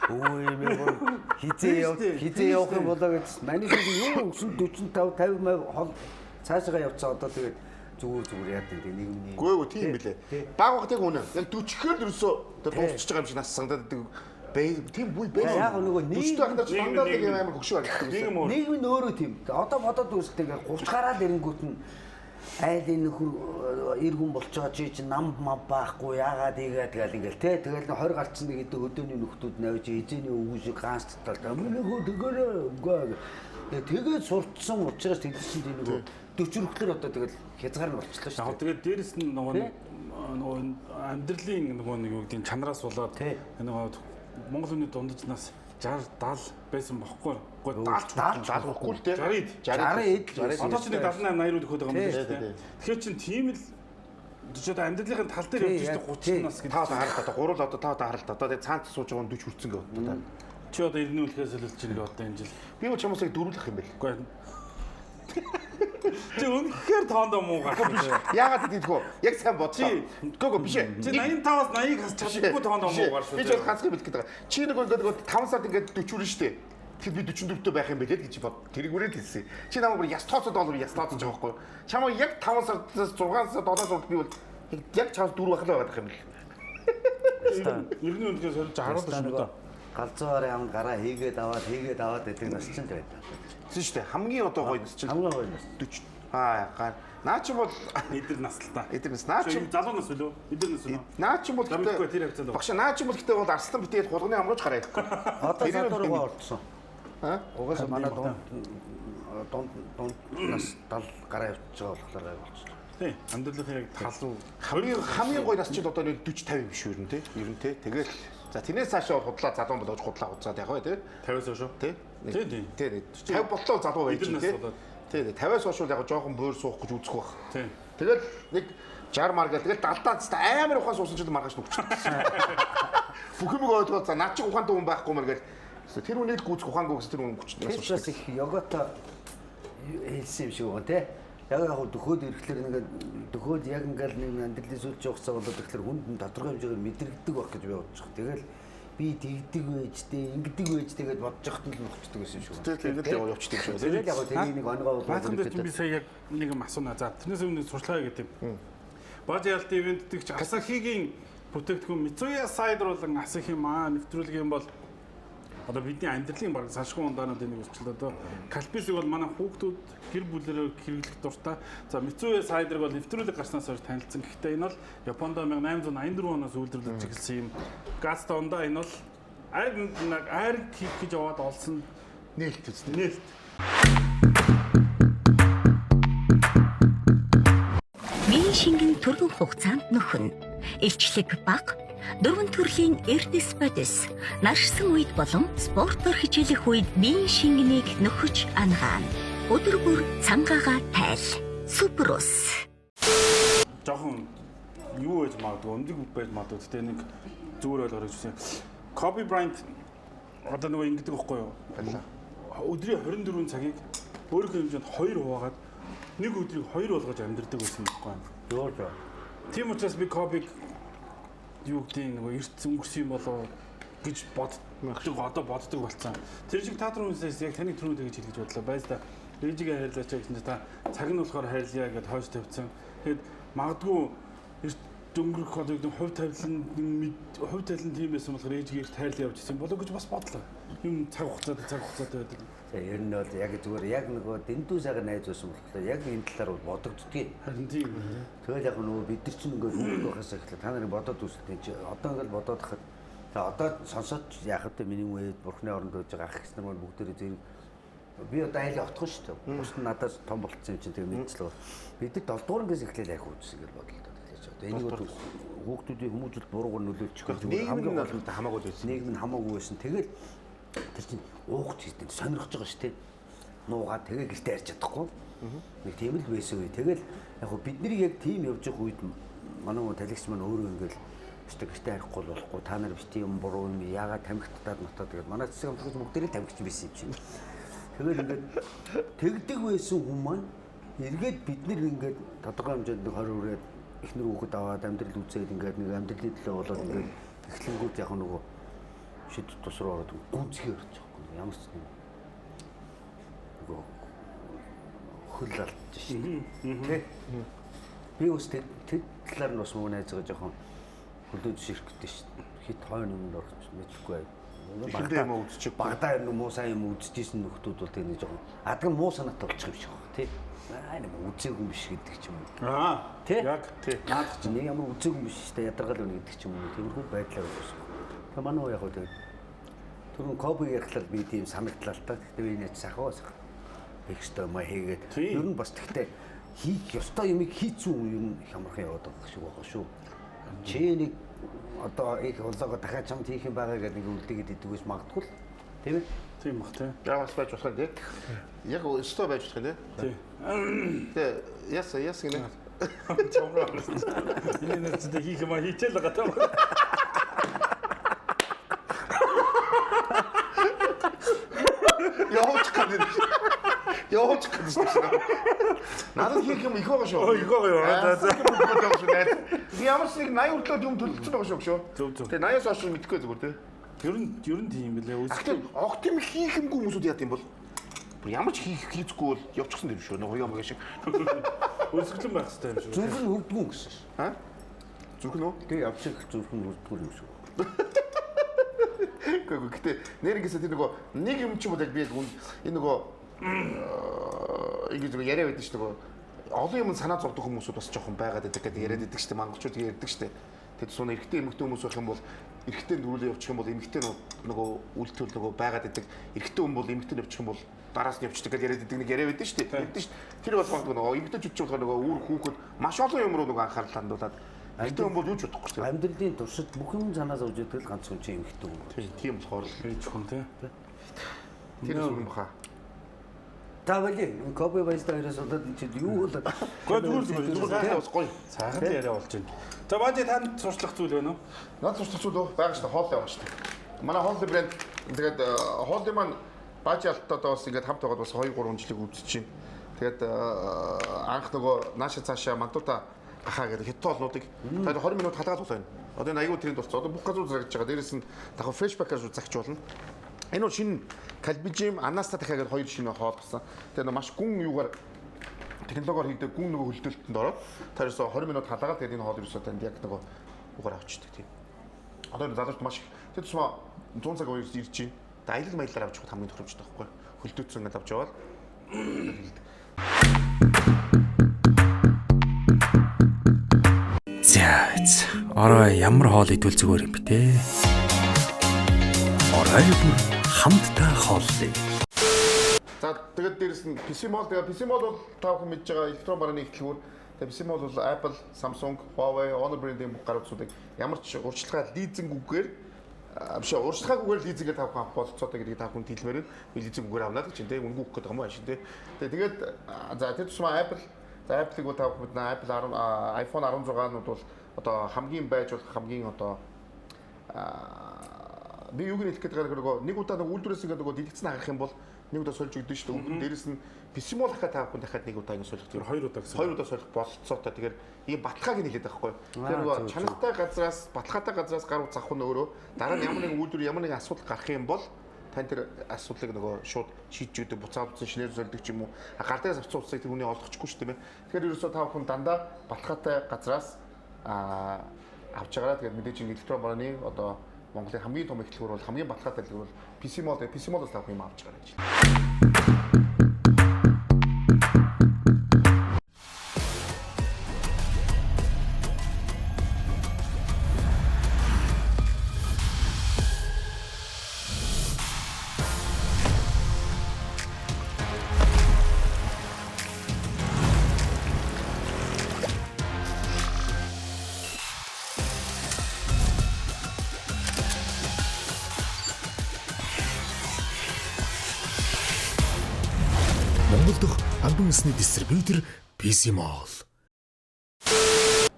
Өө юм бүр хизээ явах юм болоо гэж манай шиг юу өсөн 45 50 хол цаашгаа явцаа одоо тэгээд зүгээр яад юм нэг юм. Гүйгүй тийм билээ. Баг багтыг үнэ. Яг 40-ээр ерөөсөө тэр дуусчихж байгаа юм шиг нас сандаад байдаг. Тийм үе байсан. Яг нөгөө нийгэм байхдаа ч дандаа нэг юм амар хөгшөө харагддаг байсан. Нийгэм нь өөрөө тийм. Одоо бодоод үзтээ ингээд 30 гараад ирэнгүүт нь айлын нөхөр эр хүн болчоо чи чинь нам мав байхгүй яагаад ийгээд гал ингээл те тэгэл 20 гарцсан нэг хэдэн өдөөний нөхдүүд навж эзэний өвгөн шиг ганц татал миний хөө тэгээрээ үгүй тэгээд сурцсан учраас тэгэлсэн тийм нөгөө 40 хүртэл одоо тэгэл хязгаар нь болчлоо шүү дээ. Тэгээд дээрэс нь нөгөө амьдралын нөгөө нэг юу гэдэг нь чанараас болоод нөгөө Монгол хүний дундаж нас 60 70 байсан бохгүй. Гэхдээ 70 70 байхгүй л те. 60 60 Одоо ч нэг 78 80 руу нөхөд байгаа юм шүү дээ. Тэгэхээр чин тийм л чи одоо амьдралын тал дээр явж шүү дээ 30 нас гэдэг. Та одоо харалт одоо гурвал одоо та одоо харалт одоо тэгээ цаанд сууж байгаа 40 хүрсэн гэ одоо. Чи одоо 90 үлэхээс л чи нэг одоо энэ жил. Би бол чамаас яг дөрвөлөх юм байл. Үгүй. Чи үнэхээр тоондоо муу гарах биш. Яагаад гэдэг вэ? Яг сайн бодлоо. Үгүй биш ээ. Чи 85-аас 80-ыг хас чадахгүй тоондоо муу гар шүү. Би ч бол ганцхан бэлтгэж байгаа. Чи нэг ингээд 5 сард ингээд 40 хүрнэ шүү дээ. Тэгэхээр би 44-тэй байх юм билээ гэж бод. Тэргүүрээ л хэлсэн. Чи намайг бүр яс тооцоод доллар яс тооцож байгаа байхгүй юу? Чамайг яг 5 сардаас 6 сар 7 сард би бол яг чамаас 4 байх л байгаад юм бэл. Иргэний үндэхээр сольж харуулж шүү дээ. Галзуугаар юм гараа хийгээд аваад гэдэг нас чинь л байдаг. Тэгсэн шүү дээ. Хамгийн одоо гоё нас чинь. Хамгийн гоё нас. 40. Аа гар. Наа чи бол эдэр нас л та. Эдэр нас. Наа чи залуу нас үлээ? Эдэр нас үлээ? Наа чи бол гэхдээ тэр хавцаанд. Багш наа чи бол гэхдээ бол арслан битээд хулганы амруулж гараа ирэхгүй. Одоо залуу руугаа орцсон. Аа? Угаасаа манай дунд нас 70 гараа явчихж байгаа болохоор гай болчихлоо. Тий. Амьдралын яг тал руу хамгийн гоё нас чинь одоо нэг 40 50 биш үү ер нь тий. Ер нь тий. Тэгэл за тэрнээс цаашаа худлаа залуу болгож худлаа хуцаад яг тий. 50-аас хойш үү? Тий. Тий, тий. 50 болтлоо залуу байж тий. Тий. 50-аас хойш бол яг жоохон буур суух гэж үзэх байх. Тий. Тэгэл нэг 60 мар гэл тэгэл 70-аад амар ухаан суусан чинь маргааш нүгчдэг. Бүх юм ойлгоод за над чи ухаантай хүн байхгүй мэр гэл Тэр хүнийг л гүйцэх ухаангүй гэсэн тэр хүн хүч Тэр ч бас их йогото хэлсэн юм шиг байгаа тий. Яг яг дөхөөд ирэхлээр нэг дөхөөд яг ингээл нэг амьдралын сүүлчийн хугацаа болоод ирэхлээр хүнд нь тодорхой хэмжээгээр мэдрэгдэг байх гэж би бодож байгаа. Тэгэл би тэгдэг байж дээ, ингэдэг байж дээ гэж бодож явахт нь л нөхчдөг байсан юм шиг байна. Тэр тэгэл явчихдаг юм шиг. Тэгэл яг тэрийг нэг онгоо болоод Баатхан дээр чинь би сая яг нэг юм асууна. За тэрнээс өмнө сурчлаа гэдэг юм. Баажи ялт ивент дэгч Асахигийн бүтээгдэхүүн Мицуя Сайдер болон Асахи маа нэвтрүүлэг юм бол одоо бидний амьдралын баг салшгүй ундаануудын нэг өсчлөө дөө. Калписыг бол манай хүүхдүүд гэр бүлэрээ хэрэглэх дуртай. За Мицуя Сайдерыг бол нэвтрүүлэг гарснаас хойш танилцсан. Гэхдээ энэ бол Японд 1884 оноос үйлдвэрлэж эхэлсэн юм газтай ундаа. Энэ бол айр айрг хийх гэж яваад олсон Нээлт үстэй. нээлт. Биеийн шингэн түргэн хугацаанд нөхөн. Илчлэг бага. Дөрвөн төрлийн эрдэс бодис. Наршсан үед болон спортоор хичээлэх үед биеийн шингэнийг нөхөж ангаана. Өдөр бүр цангаага тайл. Супер ус. Жохон юу байж магадгүй, өндөг байж магадгүй. Гэтэ нэг зүгээр ойлгохоор гэж байна. Kobe Bryant одоо нөгөө ингэдэг байхгүй юу? Баярлалаа. Өдрийн 24 цагийг өөрийнхөө хэмжээнд 2 хуваагаад нэг өдрийг 2 болгож амьдардаг байсан байхгүй юу? Юу л. Тийм учраас би Kobe-г юу гэдгийг нөгөө эрт өнгөрсөн юм болоо гэж боддог, одоо боддог болсон. Тэр шиг та түрүүнээс яг таны түрүүн тэгж хэлж бодлоо. Байз та ээжигээ хайрлаач гэсэн чинь та цаг нь болохоор хайрлая гэдээ хойш тавьсан. Тэгэд магадгүй эрт өнгөрөх одоо гэдэг хувь тавилан хувь тавилан тийм байсан болохоор ээжигээ эрт хайрлаа явж ирсэн болоо гэж бас бодлоо. Юм цаг хугацаатай байдаг. За ер нь бол яг зүгээр яг нөгөө дэндүү сайхан найз байсан болохоор яг энэ талаар бол бодогддгийг. Харин тийм. Тэгэл яг нөгөө бид нар чинь ингээд хүүхэд байхаас эхлээ та нарын бодоод үзсэн чи одоо ингээд бодоод хахад за одоо сонсоод яах вэ миний үед бурхны оронд байж байгаа ах их нар маань бүгдээрээ зэрэг би одоо айлын отхон шүү дээ. Бус нь надаас том болцсон юм чинь тэгээ мэдчихлээ. Бид нар 7 дугаар ангиас эхлээл айх үзсэн гэж бодлоо. Тэгэхээр чи одоо энийг бол хүүхдүүдийн хүмүүжил буруугаар нөлөөлчих гэж Нийгэм нь бол хамаагүй л байсан. нийгэм нь хамаагүй байсан. Тэгэл тэр чинь уух гэдэг сонирхож байгаа шүү дээ. Нуугаа тэгээ гэртээ ярьж чадахгүй. Нэг тийм л байсан үе. Тэгэл яг хөө бид нарыг яг тийм явж байгаа үед манай хөө талигч маань өөрөө ингээл өстө гэртээ ярихгүй болохгүй та нар бити юм буруу юм яагаад тамхи татаад матаад тэгээд манай цэцэг амтлагч бүгдээрээ тамхич байсан юм чинь. Тэгэл ингээд тэгдэг байсан хүн маань эргээд бид нар ингээд тодорхой хэмжээнд нэг 20 хүрээд эхнэр хүүхэд аваад амьдрал үзээд ингээд нэг амьдралын төлөө болоод ингээд эхлэнгүүд яг нөгөө шид тус руу ороод гүнзгий орж байгаа юм. Ямар ч нэг нөгөө хөл алдчих шин. Тэ? Би бас тэр талаар нь бас муу найзгаа жоохон хөлөө зөвшөөрөх гэдэг шин. Хит хойно юмд орох ч мэдэхгүй бай. Эхэндээ юм үзчихгүй. Багадаа юм муу сайн юм үзчихсэн нөхдүүд бол тэр нэг жоохон адаг нь муу санаатай болчих юм шиг байна тий. Аа нэг үзээгүй юм биш гэдэг ч юм уу. Аа. Тий? Яг Тий. наадах Чи нэг ямар үзээгүй юм биш шүү дээ ядаргаал байна гэдэг ч юм уу. Тиймэрхүү байдлаар байсан. Тэгээ манай уу яг хөө тэгээд түрүүн Кобе ярихлаар би тийм санагдлаа л та. Гэхдээ би нэ сахаа сах. Их ёстой юм а хийгээд. Тийм. Ер нь бас тэгтээ хийх ёстой юмыг хийцэн үе ер нь их амархан яваад байгаа шиг байгаа шүү. Чи нэг одоо их улаага дахиад чамд хийх юм байгаа гэдэг нэг үлдээгээд идэгвэс магадгүй л. Тийм ээ? Тийм бах тий. Яг бас байж болох юм тий. Яг өстой байж болох юм тий. Тий. Тэ яс яс гинэ. Чамраа. Энэ нэр чинь хийх юм а хийчихэл байгаа таа. Явуучих гэдэг. Явуучих гэдэг шүү дээ. Надад хийх юм их байгаа шүү. Оо, их байгаа юу? За, За за. Би ямар ч нэг 80 хүртэл юм төлөлдсөн байгаа шүү шүү. Зөв, зөв. Тэгээ 80-аас хойш мэдэхгүй зүгээр тий. Ер нь тийм билээ. Гэхдээ огт юм хийх юмгүй хүмүүсүүд яа гэм бол бүр ямар ч хийх хийцгүй бол явчихсан юм шүү. Нөгөө юм шиг. Өсгөлэн байх хэрэгтэй юм шиг. Зүрх нь хүрдгүүн гэсэн шүү. Аа? Зүрх нь үү? Тэгээ явчих зүрх нь хүрдгүүн юм шиг. Үгүй үгүй. Гэтэ нэр ингэсэн тэр нөгөө нэг юм ч юм бол яг би яг энэ нөгөө ингэж нөгөө яриа байдаг шүү нөгөө олон юм санаа зовдөг хүмүүсүүд бас жоохон байгаад байдаг гэдэг яриад байдаг шүү дээ. Монголчууд ярьдаг шүү дээ. Тэгээд суун эрэгтэй эмэгтэй хүмүүс байх юм бол эрэгтэй дөрүлээ явчих юм бол эмэгтэй нөгөө үлдвэл нөгөө байгаад байдаг. Эрэгтэй хүн бол эмэгтэй явчих юм бол дараас нь явчихдаг гэж яриад байдаг нэг яриа байдаг шүү дээ. Ярьдаг шүү дээ. Тэр бол магадгүй нөгөө эмэгтэйчүүд ч болохоор нөгөө үр хүүхэд маш олон юм руу нөгөө анхаарал хандуулад эрэгтэй хүн бол юу ч бодохгүй шүү дээ. Амьдралын туршид бүх юм санаа зовж идэг л ганц хүн чинь эмэгтэй хүн. Тийм болохоор л Ээж хүн тий. тэр зүг юм баха. Та вали Кобе баястай хоёроос болоод энэ чинь юу болоод Гой зүгээр зүгээр зүгээр Зүгээр бас гоё. Сайхан л яриа болж байна. За баажи танд сурчлах зүйл байна уу? Наад сурчлах зүйл үү? Байгаа шүү дээ, хоол яваа шүү дээ. Манай хоолны брэнд Тэгээд хоолын маань бааж алттай бас ингээд хамт байгаад бас 2 3 жилиг үзэж чинь. Тэгээд анх нөгөө нааша цаашаа мантуута гахаа гэдэг хятад хоолнуудыг та 20 минут халгаад байна. Одоо энэ аюу тренд болсон. Одоо бүх газар зарагдж байгаа. Дээрээс нь дахин фрешбэкээр шүү загч болно. Энэ бол шинэ кальбижим, анаста дахиад гэдэг хоёр шинэ хоол болсон. Тэгээд маш гүн юугаар технологиор хийгдэг гүн нөгөө хөлдөлтөнд ороод та ерөөсө 20 минут халаагаад тэгээд энэ хоол ерөөсө танд яг нөгөө угаар авчдаг тийм. Одоо энэ залуучууд маш их тэр тусмаа 100 цаг хоёр ирж чинь. Тэгээд аялал маялалаар авч явахад хамгийн тохиромжтой байхгүй. Хөлдөөцсөн ингээд авч явбал За орой ямар хоол идвэл зүгээр юм бэ те? Орой бүр хамтдаа хооллоё. За тэгээд дээрэс нь PC Mall, тэгээд PC Mall бол та бүхэн мэдж байгаа электрон барааны ихтлгүүр. Тэгээд PC Mall бол Apple, Samsung, Huawei, Honor брендийн бүх гар утсуудыг ямар ч урьдчилгаа лизингүүгээр биш урьдчилгаагүйгээр лизингээр та бүхэн авах болцоотой гэдгийг та бүхэн хэлмээр байна. Би лизингүүгээр авнаа гэж чинь те үнэгүй өгөх гэдэг юм уу ашиг те. Тэгээд за тэр тусмаа Apple, за Apple-ыг бол та бүхэн мэднэ. Apple 10 iPhone 16-нууд бол одоо хамгийн байж болох хамгийн одоо би юуг нь хэлэх гээд байгаа нөгөө нэг удаа нөгөө үйлдвэрээс ингээд нөгөө дэлгэцэн харах юм бол нэг удаа сольж өгдөн шүү дээ. Дээрээс нь PC Mall хахаа та бүхэн дахиад нэг удаа ингэ солих Тэр хоёр удаа гэсэн. Хоёр удаа солих болцоотой. Тэгэхээр ийм баталгааг нь хэлээд байгаа байхгүй. Тэгэхээр нөгөө чанартай газраас, баталгаатай газраас гар утас авах нь өөрөө дараа нь ямар нэгэн үйлдвэр ямар нэгэн асуудал гарах юм бол тань тэр асуудлыг нөгөө шууд шийдэж өгдөг, буцаад утсан шинээр сольдог ч юм уу. Гар дээрээс авсан утсыг тэр хүний олгочихгүй шүү дээ. Тэгэхээр ерөөсөө та бүхэн дандаа баталгаатай газраас авч байгаараа. Тэгээд мэдээж ингэ электрон барааны одоо Монголын хамгийн том ихтлгүүр бол хамгийн баталгаатай дэлгүүр бол PC Mall, PC Mall-оос та бүхэн юм авч байгаарай гэж. Монгол дахь албан ёсны дистрибьютор PC Mall.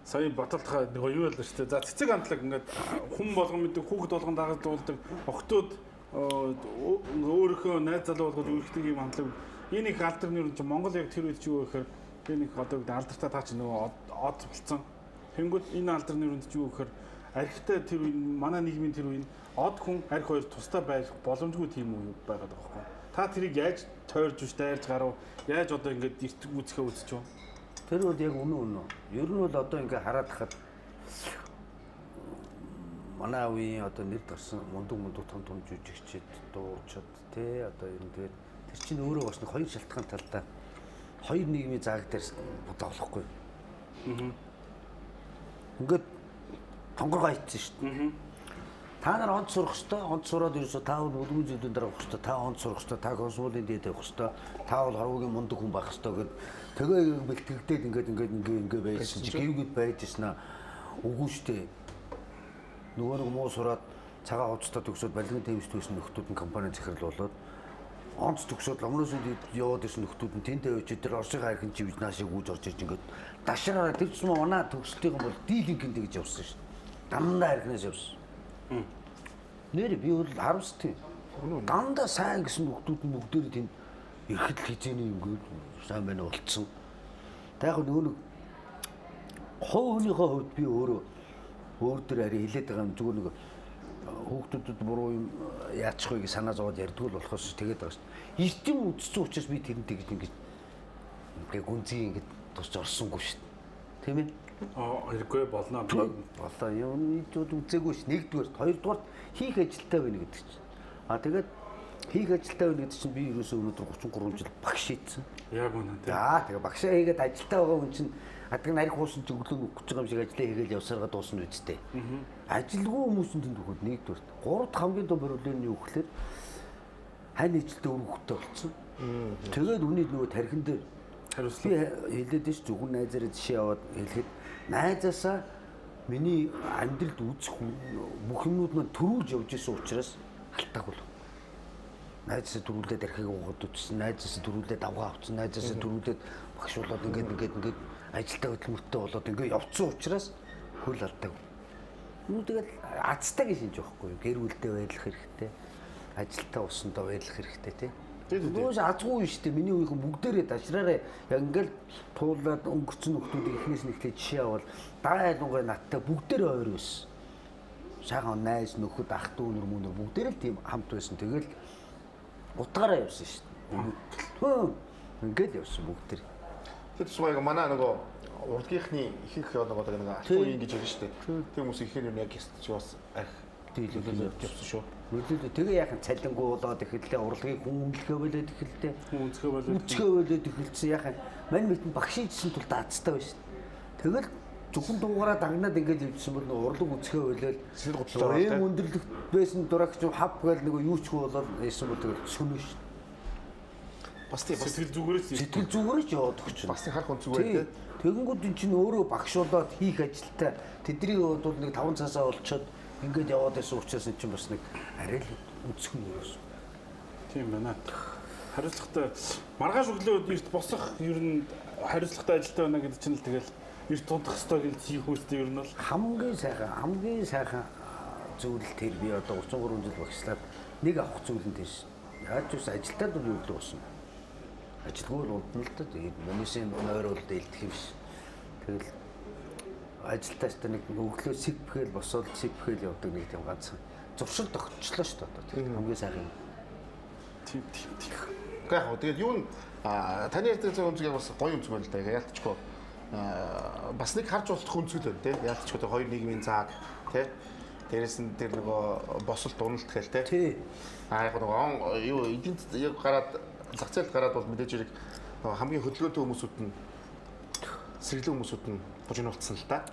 Сая баталтхаа нөгөө юу ялаа шүү дээ. За цэцэг амтлаг ингээд хүн болгон мэддэг, хүүхэд болгон дагаж дуулдаг, охтууд өөрийнхөө найз залуу болгож үргэлжлэх юм амтлаг. Энэ их алдар нэр чинь Монгол яг тэр үед чи юу гэхээр энэ их одоо гэдэг алдартай та чи нөгөө од болцсон. Тэнгүүд энэ алдар нэрүнд чи юу гэхээр архитай тэр үе манай нийгмийн тэр үе од хүн арх хоёр тусдаа байх боломжгүй тийм үе байгаад байгаа байхгүй. Та тэрийг яаж тойрж үш дайрж гарав? Яаж одоо ингээд эрт үүсхээ үзэж юу? Тэр бол яг үнэн үнэн. Ер нь бол одоо ингээ хараад хахад манай үеийн одоо нэр гарсан мундаг мундаг том том жүжигчид, дуучид тий одоо ер нь тэгээд тэр чинь өөрөө бас нэг хоёр шалтгаан талдаа хоёр нийгмийн зааг дээр бодоо болохгүй. Ингээд тонгоргоо хийцэн шүү дээ. Та нар онц сурах ёстой, онц сураад ерөөсөө та бол бүлгүүн зүйлэн дээр авах ёстой, та онц сурах ёстой, та комсомолын дээд явах ёстой, та бол хорвогийн мундаг хүн байх ёстой гэд тэгээ бэлтгэгдээд ингээд ингээд ингээд ингээд байсан чи гэвгэд байж ирсэн аа үгүй штэ. Нөгөө нэг муу сураад цагаан хувцастай төгсөөд балигын тэмцэл төгсөн нөхдүүд нь компани захирал болоод онц төгсөөд ломроос яваад ирсэн нөхдүүд нь тэнд тавьж тэр Оросын хайрхан чивж наашиг гүйж орж ирж ингээд дашраараа тэр тусмаа манай төгсөлтийнхэн бол дийлинг гинт гэж явсан шүү дээ. Дандаа хайрханаас явсан. Нэр би бол харамсдаг. Дандаа сайн гэсэн нөхдүүд нь бүгдээр тэнд ирэхэд л хизээний юм гээд сайн байна болцсон. Та яг нөгөө нэг хувь хүнийхээ хувьд би өөрөө өөр дөр арай хилээд байгаа юм зүгээр нэг хүүхдүүдэд буруу юм яачих вэ гэж санаа зовоод ярьдгүй л болохоос тэгээд байгаа шүү дээ. Эртэн үдцсэн учраас би тэрнтэй гэж ингэж ингээ гүнзгий ингэж тусч орсонгүй шүү дээ. Тийм ээ? Хэрэггүй болно. Болоо юм зүйл үзээгүй ш. Нэгдүгээр, хоёрдугаар хийх ажилтаа байна гэдэг чинь. А тэгээд хийх ажилтаа байна гэдэг чинь би ерөөсөө өнөөдөр 33 жил багш хийсэн. Яг үнэн тийм. За тэгээ багшаа хийгээд ажилтаа байгаа хүн чинь адаг нарих хуусан чи өглөө өгч байгаа юм шиг ажиллаа хийгээл явсараа дуусна үсттэй. Ажилгүй хүмүүс нь тэнд өгөхөд нэгдүгээр. Гурав дахь хамгийн том проблем нь юу гэхээр хань ижилдээ үр хөвгтэй болсон. Тэгээд үний нөгөө тархин дээр Хариуцлага. би хэлээд ш зөвхөн найзаараа жишээ аваад хэлэхэд найзаасаа миний амьдралд үзэх бүх юмнууд маань төрүүлж явж исэн учраас алтаагүй л. Найзаасаа төрүүлээд архийг уугаад үтсэн, найзаасаа төрүүлээд давгаа авцсан, найзаасаа төрүүлээд багш болоод ингээд ингээд ингээд ажилтаа хөдөлмөртэй болоод ингээд явцсан учраас хөл алдаагүй. Юу тэгэл азтай гэж шинж байхгүй юу? Гэр бүлдээ байрлах хэрэгтэй. Ажилтаа усандаа баярлах хэрэгтэй тий. Нөөс азгүй юм шүү дээ. Миний үеийнхэн бүгдээрээ дашраараа яг ингээл туулаад өнгөрцөн нөхдүүдийг эхнээс нь эхлээд жишээ авал даа айлунгаа надтай бүгдээрээ ойр байсан. Сайхан найз нөхөд ах дүү нар мөнөр бүгдээрээ л тийм хамт байсан. Тэгэл утгаараа явсан шүү дээ. Хөө ингээл явсан бүгдээр. Тэр тусмаа яг манай нөгөө урлагийнхны ихэнх нөгөө нэг алтан үеийн гэж ярьж шүү дээ. Тэр хүмүүс ихэнх юм яг ястч бас арх Дийлэл явсан шүү. Нөлөөлөө тэгээ яахан цалингуу болоод эхэллээ, урлагийг хүн үнэлэхээ болоод эхэллээ. Хүн үнцгээ болоод Үнцгээ болоод эхэлсэн яахан мань мэдэн багшижсэн тул даацтай байсан. Тэгэл зөвхөн дуугараа дагнаад ингээд явжсэн бол нөгөө урлаг үнцгээ болоод Сэтгэл готлоо ороод, ийм тэ. өндөрлөгт байсан дурагч хав гээл нөгөө юу ч хүү болоод яасан бол тэгэл сөнөө шүү. Бас тийм бас сэтгэл зүгээрээс Сэтгэл зүгээрээ ч яваад өгч. бас тийм харах өнцөг бай Тий. тээ. Тэгэнгүүт эн чинь өөрөө багш болоод хийх ажилтай тэднийг бол нэг 5 цасаа олцоод ингээд яваад байсан учраас эн чинь бас нэг арай л өнцгөн байсан. Тийм байна. Хариуцлагатай маргааш өглөө эрт босох ер нь хариуцлагатай ажилтай байна гэдэг чинь л тэгэл эрт унтах ёстой гэж хийх үүстэй ер нь бол Хамгийн сайхан зүйл тэр би одоо 33 жил багшлаад нэг авах зүйл нь тийш. Яаж ч ус ажилтаа л юу л болсон. Ажилгүй л унтна л да. Тэгээд хүмүүсийн нойр бол дэлдэх юм биш. Тэгэл ажилтаа ч нэг өглөө сэгпхэл босоод сэгпхэл явдаг нэг тийм ганцхан зуршил тогтчлоо шүү дээ одоо. Тэр хамгийн сайхан юм. тийм тийм тийм. Гэхдээ яг хөө тэгээд юу н таны ярьсан өнцөг яг бас гоё өнцөг байна л да. Яалтчгүй бас нэг харж болох өнцөг л байна те. Яалтчгүй тэр хоёр нийгмийн цаг те. Дээрэс нь тэр нөгөө босолт уналт гээл те. Тий. А яг нөгөө юу эдийн яг гараад зах зээлд гараад бол мэдээж хэрэг нөгөө хамгийн хөдөлгөөнтэй хүмүүсүүд нь сэргэлэн хүмүүсүүд нь бужигнуулсан л да.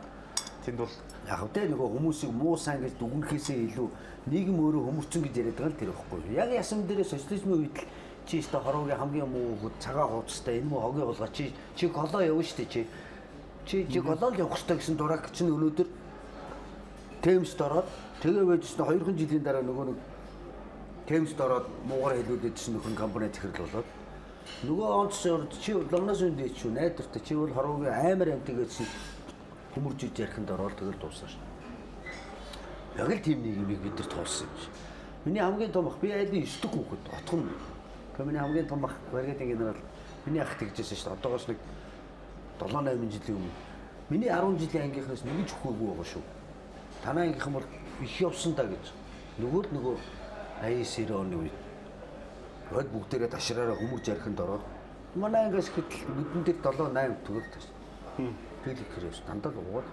Тэнд бол Яг тэ нөгөө хүмүүсийг муу сайн гэж дүгнэхээсээ илүү нийгэм өөрөө хүмүүцэн гэж яриад байгаа л тэр байхгүй юу. Яг ясам дээрээ социализмын үед л чи өстө хороогийн хамгийн муу хүүхэд цагаан хувцастай энэ муу хогийн хулгай чи чи голоо явна штэ чи чи чи голоо л явах штэ гэсэн дурак чинь өнөөдөр Темст ороод тэгээ байжсэн 2 жилийн дараа нөгөө нэг Темст ороод муугар хэлүүлээдсэн нөхөн компани захирал болоод нөгөө онц чи ломноос үндэ чи найдвартай чи бол хороогийн амар амтыг гэсэн хөмөрж иж яриханд ороод тэгэл дууссан шин. Яг л тийм нийгмийг бид нар туулсан юм шиг. Миний хамгийн том ах би айлын 9 дэх хүүхэд отхон. Тэгээ миний хамгийн том ах баригдын генерал миний ах тэгжсэн шүү дээ. Одоогоос нэг 7 8 жилийн өмнө. Миний 10 жилийн ангийнхнаас нэг ч өхөөгүй байгаа шүү. Танай ангийнхан бол их явсан да гэж. Нөгөө л нөгөө 89 оны үед Хойд бүгдээрээ ташраараа хөмөрж яриханд ороод манай ангиас гэтэл нүдэн дээр 7 8 төгөл тас. Тэгэл их хэрэг дандаа л угаад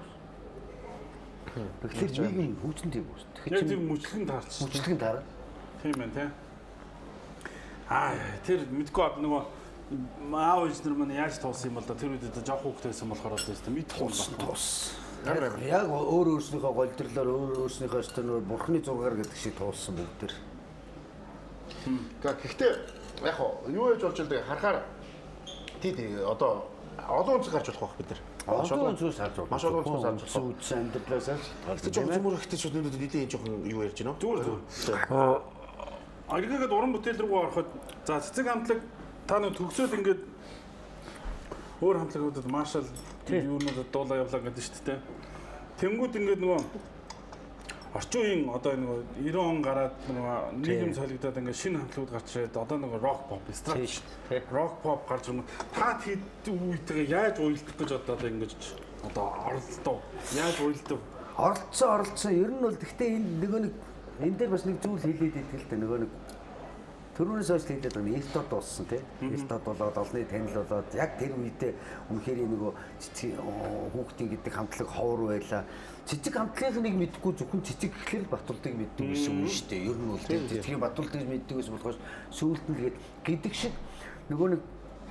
явсан. Тэгэхээр нийгэм хөгжин тийм үү. Яг Тэгэхээр тийм мөчлөгөн таарч. мөчлөгөн таарна. Тийм байна тий. Аа тэр мэдгүй ад нөгөө аав ээж нар маань яаж туулсан юм бол да тэр үед одоо жоох хүүхэд байсан болохоор л тийм мэдхгүй юм байна. Туулсан. Яг өөр өөрснийхөө голдрлоор өөр өөрснийхөө өстө нөр бурхны зургаар гэдэг шиг туулсан бүгд төр. Гэхдээ яг хоо юу яаж болж илдэг харахаар тий тий одоо олон өнцөг гарч болох байх бид нар. Олон өнцгөөс харж болох. Маш олон өнцгөөс харж болох. Үдсэн амьдралаас Тэгтээ жоохон зүмөр ихтэй ч өнөөдөр нэлээд жоохон юу ярьж байна уу? Зүгээр зүгээр. Аргагаад уран бүтээл рүү ороход за цэцэг хамтлаг та нэг төгсөөд ингээд өөр хамтлагуудад маршал юунуудад дуулаа явлаа гэдэг шүү дээ. Тэнгүүд ингээд нөгөө орчин үеийн одоо нөгөө 90 он гараад нөгөө нийгэм солигдоод ингээд шинэ хамтлагууд гарч ирээд одоо нөгөө рок поп эстрад рок поп гарч ирмэ та тэд үетэйгээ яаж уялдах гэж одоо ингэж одоо оролдов яаж уялдав Оролцсон. Ер нь бол гэхдээ энэ нөгөө нэг энэ дээр бас нэг зүйл хэлээд идэл л дээ нөгөө нэг Төрүүнээс хойш хэлээд байгаа нь эрт од болсон тий. Эрт од болоод олонний танил болоод яг тэр үедээ үнэхээр нөгөө цэцэг хүүхдийн гэдэг хамтлаг ховор байлаа. Цэцэг хамтлагийн нэг мэдхгүй зөвхөн цэцэг гэхлээр л Батулдыг мэддэг байсан юм шүү дээ. Ер нь бол тий цэцгийн Батулдыг мэддэг байсан болохоос сүүлд нь тэгээд гэдэг шиг нөгөө нэг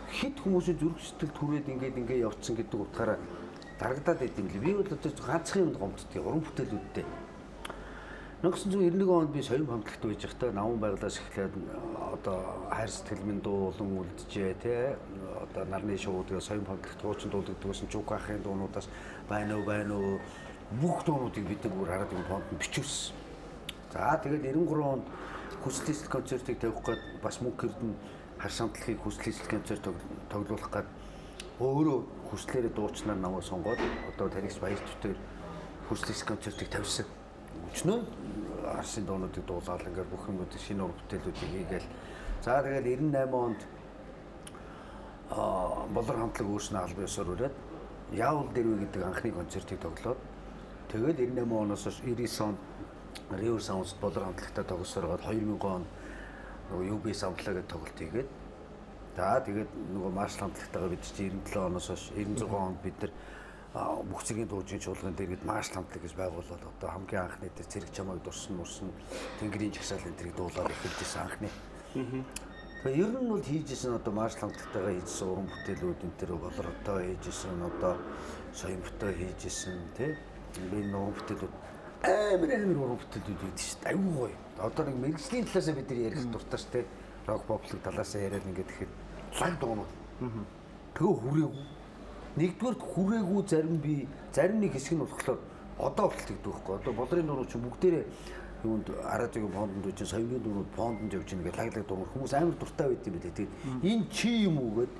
хит хүмүүсийн зүрх сэтгэл түрээд ингээд ингээд явцсан гэдэг утгаараа дарагдаад байд юм лээ. Би бол одоо ганцхан юмд гомддгийг уран бүтээлүүдтэй 1991 онд би соён хамтлагт байж байхдаа намун байглаас эхлээд одоо хайр сэтгэл минь дуу улан үлджээ те одоо нарны шууд соён хамтлагт хуучин дуулагддаг байсан Чук ахын дуунуудаас байна уу байна уу бүх дуунуудыг бид нар бүр хараад юм фонд нь бичүүлсэн. За тэгээд 93 онд хүсэл эсэл концертыг тавих гээд бас мөнх эрдэнэ хар самтлагийг хүсэл эсэл концерт тоглуулах гээд өөрөө хүслээрээ дуучнаар намайг сонгоод одоо таригч баяр төтөр хүсэл эсэл концертыг тавьсан. Өчнөө арсын дуунуудыг дуулаад ингээд бүх юмнуудыг шинэ уран бүтээлүүдийг хийгээл. За тэгэл 98 онд Болор хамтлаг өөрснөө албан ёсоор өрөөд Яавал дэрвэ гэдэг анхны концертыг тоглоод тэгэл 98 оноос хойш 99 онд River Sounds Болор хамтлагтай тоглосоор 2000 онд нөгөө UBS амтлаа гэдэг тоглолт хийгээд за тэгээд нөгөө Маршал хамтлагтайгаа бид чинь 97 оноос хойш 96 онд бид нар бүх зэргийн дуужийн чуулган дээр гээд Маршал хамтлаг гэж байгуулад одоо хамгийн анхны тэр цэрэг чамайг дурсан мурсан Тэнгэрийн жагсаал энэ тэрийг дуулаад эхэлж исэн анхны. Тэгээ ер нь бол хийжсэн одоо Маршал хамтлагтайгаа хийжсэн уран бүтээлүүд энэ тэр Болортой хийжсэн одоо Соёмбтой хийжсэн тий. Энэ уран бүтээлүүд амар амар уран бүтээлүүд байдаг шүү дээ. Аюу гоё. Одоо нэг мэрэгжлийн талаасаа бид нар ярих дуртай шүү дээ. Рок поплог талаасаа яриад ингээд тэгэхэд лаг дуунууд. Тэгээ хүрээгүй. Нэгдүгээрт хүрээгүй зарим би зарим нэг хэсэг нь болохоор одоо хүртэл тэгдэг байхгүй. Одоо Болрын дуунууд чинь бүгдээрээ юунд Арадиогийн фондонд үжин соёмын дуунууд фондонд явж байгаа лаг лаг дуунууд хүмүүс амар дуртай байд юм билээ. Тэгээд энэ чи юм уу гэд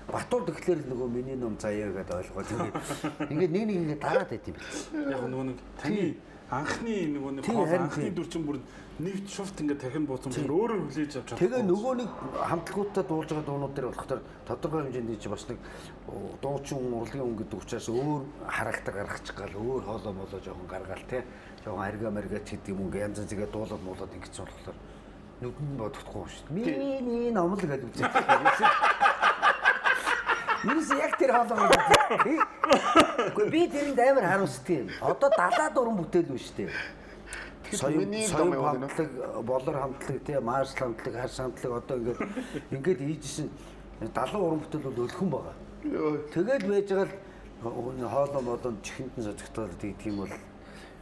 Батур тэгэхээр нөгөө миний ном заяа гэдээ ойлгоод ингээд ингээд нэг нэг ингээд дараад байт юм билээ. Яг нөгөө нэг таны анхны нөгөө нэг Тийм, хоол харин анхны тийм. дүр чинь бүр нэвт шуфт ингээд тархинд буусан бүр өөрөө хүлээж авч чадахгүй. Тэгээ нөгөө нэг хамтлагуудтай дуулж байгаа дуунууд дээр болохоор тодорхой хэмжээнд чи бас нэг дуучин хүн урлагийн хүн гэдэг учраас өөр характер гаргачих гал өөр хоолой молоо жоохон гаргаал те жоохон арга марга ч гэдэг юм ингээ янз янзгээ дуулаад муулаад ингэсэн болохоор нүдэнд нь бодохдохгүй юм шүү дээ. Миний ном л гэдэг үзээ. Юус яг тэр хоолой молоо. Гэхдээ би тэрэнд амар харуулсдаг юм. Одоо 70 уран бүтээл үү шүү дээ. Соён миний соён ном яваад байна уу? хамтлаг, болор хамтлаг, тий, маршал хамтлаг, харс хамтлаг одоо ингээд ингээд хийжсэн 70 уран бүтээл бол өлхөн байгаа. Тэгээд байж байгаа л хоолоо молоо чихэнд нь соцогтол тэгдэг юм бол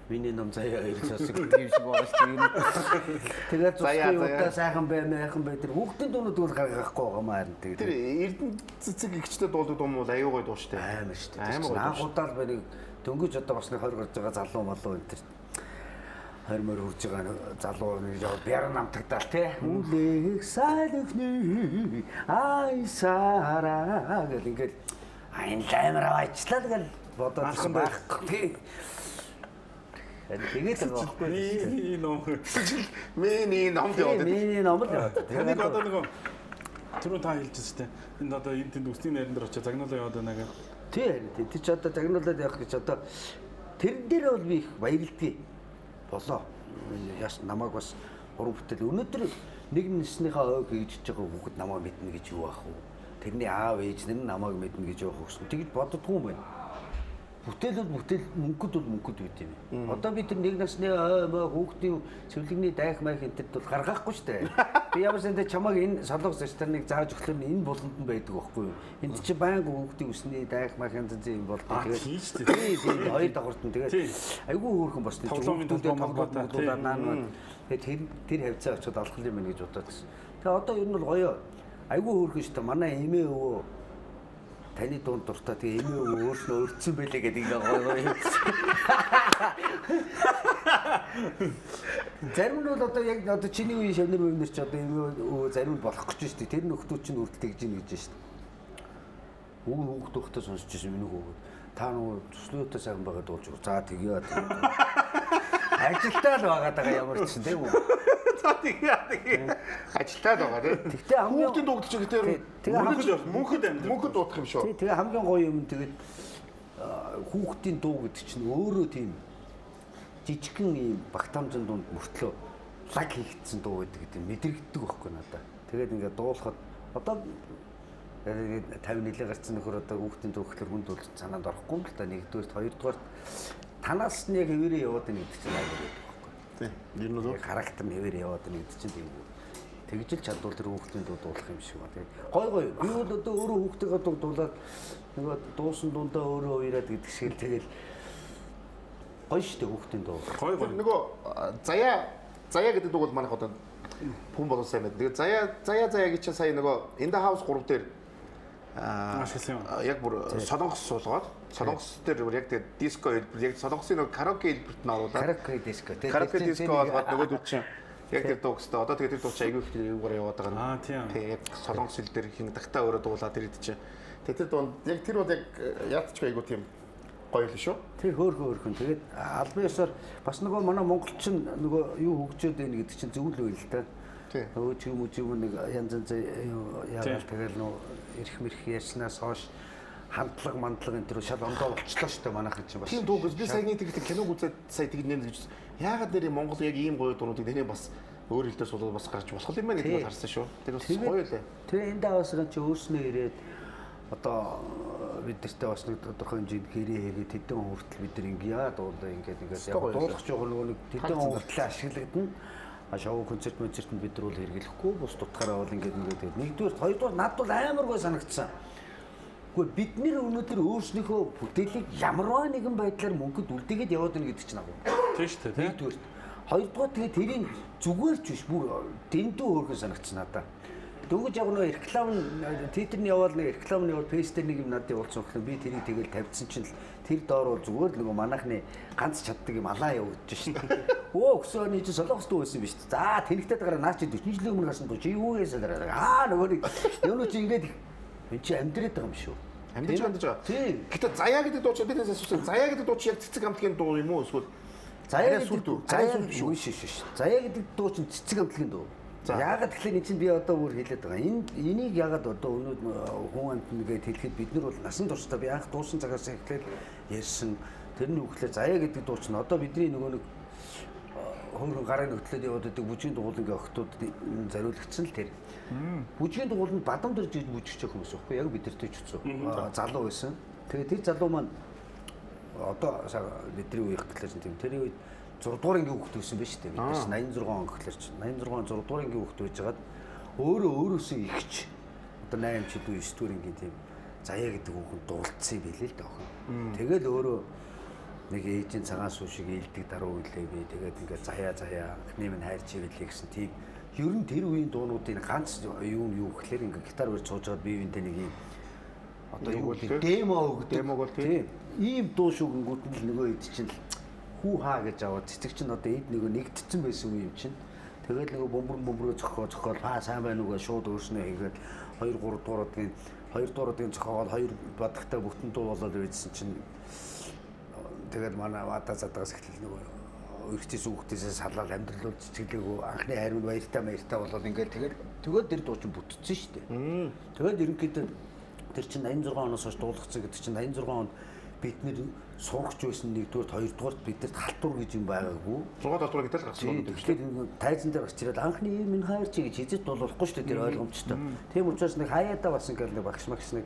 миний ном заяа хоёр сонсогддог юм шиг байгаа шүү дээ. Тэгээд Заяа, заяа заяа. удаа сайхан бай, майхан бай тэр хүүхдийн дуунууд бол гаргахгүй байгаа маа харин Тэр тэгээд Эрдэнэ цэцэг игчтэй дуулдаг дуу муу аюу гой дуу штэ. амар шүү дээ. Амар гоё Анх дуу. удаа л би нэг дөнгөж одоо бас нэг 20 гарч байгаа залуу малуу энэ төр 20 морь хурж байгаа нэг залуу нэг жоо бяр намтагдаал те. Үлээх сайлхны ай сара гэл ингээд айн амар аваачлаа гэл бодоод Анхан байх. байхгүй. Тэгээд л байхгүй. Миний ном. Миний ном яваад. Миний ном л яваад. Таныг одоо нөгөө түрүү та хэлжсэн шүү дээ. Энд одоо энэ тэнд үсний найран дээр очиж загнуулаа яваад байна гэх. Тий харин тий. Тэр чи одоо загнуулаад явах гэж одоо тэрэн дээр бол би их баярлдгийг болоо. Яс намайг бас уран бүтээл өнөөдөр нэг насныхаа ойг хийж байгаа хүүхэд намайг мэднэ гэж юу ах вэ? Тэрний аав ээж нар нь намайг мэднэ гэж явах гэсэн. Тэгж боддгоо юм байна. Бүтээл бол бүтээл, мөнгөд бол мөнгөд байт юм. Одоо би тэр нэг насны ой мой хүүхдийн цэвлэгний дайх майх энэ тэрд бол гаргахгүй шүү дээ. Би ямар сандаа чамайг энэ солонгос рестораныг зааж өглөө нь энэ буланд нь байдаг байхгүй юу? Энд чи байнга хүүхдийн үсний дайх майх янз янзын юм болдог. Аа, Тэгээд тийм шүү дээ. тий, тий, хоёр давхарт нь тэгээд Тий. айгүй хөөрхөн бас нэг Тоглоомын хүүхдүүдээ толгой тоглоод молгоотой, тий. мөглүүлээд наа наа. Тэгээд тэр тэр хавцаа очиод алхал юм байна гэж бодоод байсан. Тэгээ одоо ер нь бол гоё. Айгүй хөөрхөн шүү дээ. Манай эмээ өвөө таны дунд дуртай тэгээ эмээ өвөө өөрснөө өртсөн байлээ гэдэг ингээ гоё гоё. Зарим нь бол одоо яг одоо чиний үеийн шавнар мөвнөр чи одоо эмээ өвөө зарим нь болох гэж шүү дээ. Тэр нөхдүүд чинь хүртэл тэгж ийн гэж шүү дээ. Үгүй хүүхд хүүхдээ сонсч ирсэн миний хүүхэд. Та нөгөө төслөөтэй сайхан байгаа дуулж өгөө. За тэгье. Ажилтаа л байгаа даа ямар ч гэсэн тийм үү? За тэгээ тэгээ. Ажилтаа л байгаа тий. Тэгтээ хамгийн Хүүхдийн дуугд чи гэтэр Тий, тэгээ мөнхөд мөнхөд амьдрал. мөнхөд дуудах юм шүү. Тий, тэгээ хамгийн гоё юм нь тэгээд хүүхдийн дуу гэдэг чинь өөрөө тийм жижигхэн ийм багтаамжин дунд мөртлөө лаг хийгдсэн дуу гэдэг гэдэг мэдрэгддэг байхгүй надад. Тэгээд ингээд дуулахад одоо тэгээд 50 нэлээ гарсан нөхөр одоо хүүхдийн дуу гэхлээр хүн дуулсан санаанд орохгүй юм л та нэгдүгээрт хоёрдугаарт танаас нь яг хэвээрээ яваад байна гэдэг чинь амар байдаг байхгүй. Тий. Ер нь бол Яг характер нь хэвээр яваад байна гэдэг чинь тийм үү. Тэгж л чадвал тэр хүүхдийн дуу дуулах юм шиг байна. Тэгээд гой гой. Би бол одоо өөрөө хүүхдийнхээ дуу дуулаад нөгөө дуусан дундаа өөрөө уяраад гэдэг шиг л тэгэл гоё шүү дээ хүүхдийн дуу. Гой гой. Тэр нөгөө заяа заяа гэдэг дуу бол манайх одоо хүн болон сайн мэднэ. Тэгээ заяа заяа заяа гэж чинь сая нөгөө In the House 3 дээр Ашигласан юм. яг бүр солонгос суулгаад солонгос дээр бүр яг тэгээ диско хэлбэр яг солонгосын нөгөө караоке хэлбэрт нь оруулаад Караоке диско тий. караоке диско болгоод нөгөөд чинь яг тэр дууг өстой одоо тэгээ тэр дуу чинь аягүй их юугаар яваад байгаа Аа, тийм. Тий яг солонгос хэл дээр хин тагтаа өөрөө дуулаад тэр хэд чинь тэгээ тэр дуунд яг тэр бол яг яатчгүй аягүй тийм Гоё л шүү. Тэр хөөхөн хөөхөн. Тэгээд албан ёсоор бас нөгөө манай монголчин нөгөө юу хөгжөөд байна гэдэг чинь зөв л байл л та. Нөгөө ч юм уу ч юм нэг янз янз яагаад тэгэл нөгөө эрх мэрх ярьснаас хойш хандлага мандлага энэ төр шал ондоо болчлоо шүү дээ манайхан чинь бас. Тийм дуу би саяны тэг киног үзээд сая тэг нэр гэж яагаад нэр Монгол яг ийм гоё дуунуудыг нэрээ бас өөр хэлдээс болоод бас гарч болох юм байна гэдэг бол харсан шүү. Тэр бас гоё лээ. Тэгээ энэ даваасран чи өөрснөө ирээд одоо бид нартай бас нэг тодорхой хэмжээнд гэрээ хийгээд тэдэн он хүртэл бид нар ингэя дуулаа ингээд ингээд яг дуулах жоох нөгөө нэг тэдэн он хүртэл ашиглагдана. А шоу концерт концертод бид нар бол хэрэглэхгүй бус тутгаараа бол ингээд ингээд тэгээд нэгдүгээр хоёрдугаар над бол амар гой санагдсан. Гэхдээ бид нэр өнөөдөр өөрснийхөө бүтээлийг ямарваа нэгэн байдлаар мөнгөд үлдээгээд яваад байна гэдэг чинь агуу. Тийм шүү дээ. Нэгдүгээр. Хоёрдугаар тэгээд тэрийг зүгээр ч биш бүр дэндүү хөөрхөн санагдсан надад. Дөнгөж яг нөө реклам титрний яваал нэг рекламны явал фейс дээр нэг юм надад явуулсан гэхлээр би тэрийг тэгэл тавьдсан чинь л тэр доор бол зүгээр л нөгөө манайхны ганц чаддаг юм алаа явагдаж шин. Өө өксөөний чи солонгос дүү байсан биш. За тэнэгтэй дараа наа чи 40 жилийн өмнө гарсан дуу чи юу хийсэн дараа. Аа нөгөө нэг юм чи ингээд энэ чи амьдраад байгаа юм шүү. Амьдаж байгаа. Тийм. Гэтэ заяа гэдэг дуу чи би танаас асуусан. Заяа гэдэг дуу чи яг цэцэг амтлагын дуу юм уу эсвэл заяа сүлд үү? Заяа биш үү? Биш. Заяа гэдэг дуу чинь цэцэг амтлагын дуу. Яагаад тэгэхээр энэ чинь би одоо бүр хэлээд байгаа. Энийг яагаад одоо өнөө хүн амьтан гэж хэлэхэд бид нар бол насан туршдаа би анх дуусан цагаас эхлээд ярьсан. Тэр нь юу гэхлээр заяа гэдэг дуу чинь одоо бидний нөгөө нэг хөөрхөн гарын нөхдлөд яваад байдаг бүжгийн дугуулынгийн охтууд зориулагдсан л тэр. Бүжгийн дугуул нь бадам дөрж гэж бүжигч хүмүүс байхгүй яг бидэртэй ч үгүй. Залуу байсан. Тэгээд тэр залуу маань одоо бидний үеих гэхлээр чинь тийм тэр үед 6 дугаар ангийн хүүхэд байсан биз дээ. Бид нар 86 он гэхлээр чинь 86 он 6 дугаар ангийн хүүхэд байжгаад өөрөө өөрөөсөө ихч одоо 8 ч илүү 9 дугаар ангийн тийм заяа гэдэг хүүхэн дуулцсан юм билээ л дээ охин. Тэгэл өөрөө нэг ээжийн цагаан сүү шиг ээлдэг даруй үлээ би тэгээд ингээд заяа анхны минь хайрч ирлээ гэсэн тийм ер нь тэр үеийн дуунуудын ганц юу юу гэхлээр ингээд гитар барьж сууж байгаад бие биентэй нэг юм одоо юу гэдэг демо өгдөг. Демог бол тийм ийм дуу шүүгэнгүүт нь л нөгөө хэд чинь л хүү хаа гэж аваад цэцэг чинь одоо эд нөгөө нэгдсэн байсан үе юм чинь. Тэгэл нөгөө бөмбөр зохиол хаа сайн байна уу гэж шууд өөрснөө хийгээд 2 3 дууруудын 2 дууруудын зохиогоод 2 бадагтай бүтэн дуу болоод үйдсэн чинь тэгэл манай вада задагаас эхлэл нөгөө эргэжээс хүүхдээсээ салаад амьдрал бол цэцгэлээгүй анхны хайр нь баяртай болоод ингээд тэгэл тэр дуу чинь бүтцэн шүү дээ. Тэгэл ерөнхийдөө тэр чинь 86 оноос хойш дуулгацсан гэдэг чинь 86 онд бид нэр сурагч байсан нэгдүгээрт хоёрдугаарт бидэрт халтур гэж юм байгаагүй. 6 7 дугаар гэдэг л гарсан юм. Тэгэхээр тайзан дээр гарч ирээд анхны ийм минь хайр чи гэж хизэж дуулахгүй шүү дээ тэр ойлгомжтой. Тийм учраас нэг хаяадаа бас ингээл нэг багш магш нэг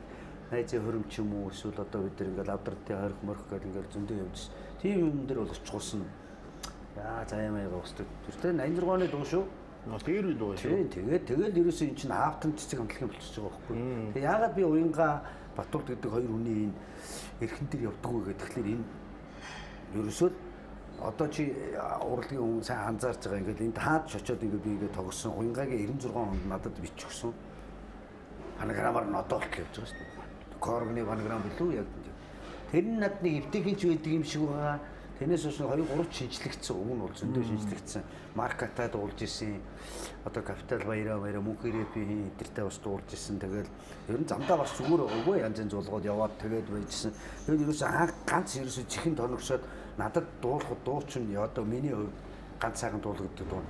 найзын хөрөм ч юм уу эсвэл одоо бид нар ингээл авдралтын хорих морих гэл ингээл зөндөө явж. Тийм юм дээр бол очихсан. Яа заяа маяга устдаг. Тэр 86 оны дуу шүү. Тэр үе дуу шүү. Тийм тэгээд ерөөсөө эн чинь хаавтан цэцэг амтлагын болчихж байгаа байхгүй. Тэгээ яагаад би уянга Батурд гэдэг хоёр хүний энэ эрхэн дээр явдаг вэ гэхээр энэ ерөөсөө одоо чи урлагийн хүн сайн анзаарч байгаа ингээд энд хаад ч очоод ингээд би ингээд тогсон уянгагийн 96 онд надад бичгсэн фонограммаар нь одоо болтол явж байгаа шүү дээ. Коргны фонограм билүү яг тэр нь над нэг эвтэйхэн ч байдаг юм шиг байгаа. Тэрнээс хойш 2 3 шинжлэгдсэн уг нь бол зөндөө шинжлэгдсэн. Маркатай дуулж исэн. Одоо капитал баяраа мөнх рэпийн эдэртэй бас дуулж исэн. Тэгэл ер нь замдаа бас зүгээр байгаагүй янз янз болгоод яваад тэгээд байжсэн. Тэгээд ерөөсөө анх ганц ерөөсөө чихэн тоногшоод надад дуулахад дуучин одоо миний хувьд ганц сайхан дуулагддаг дуу.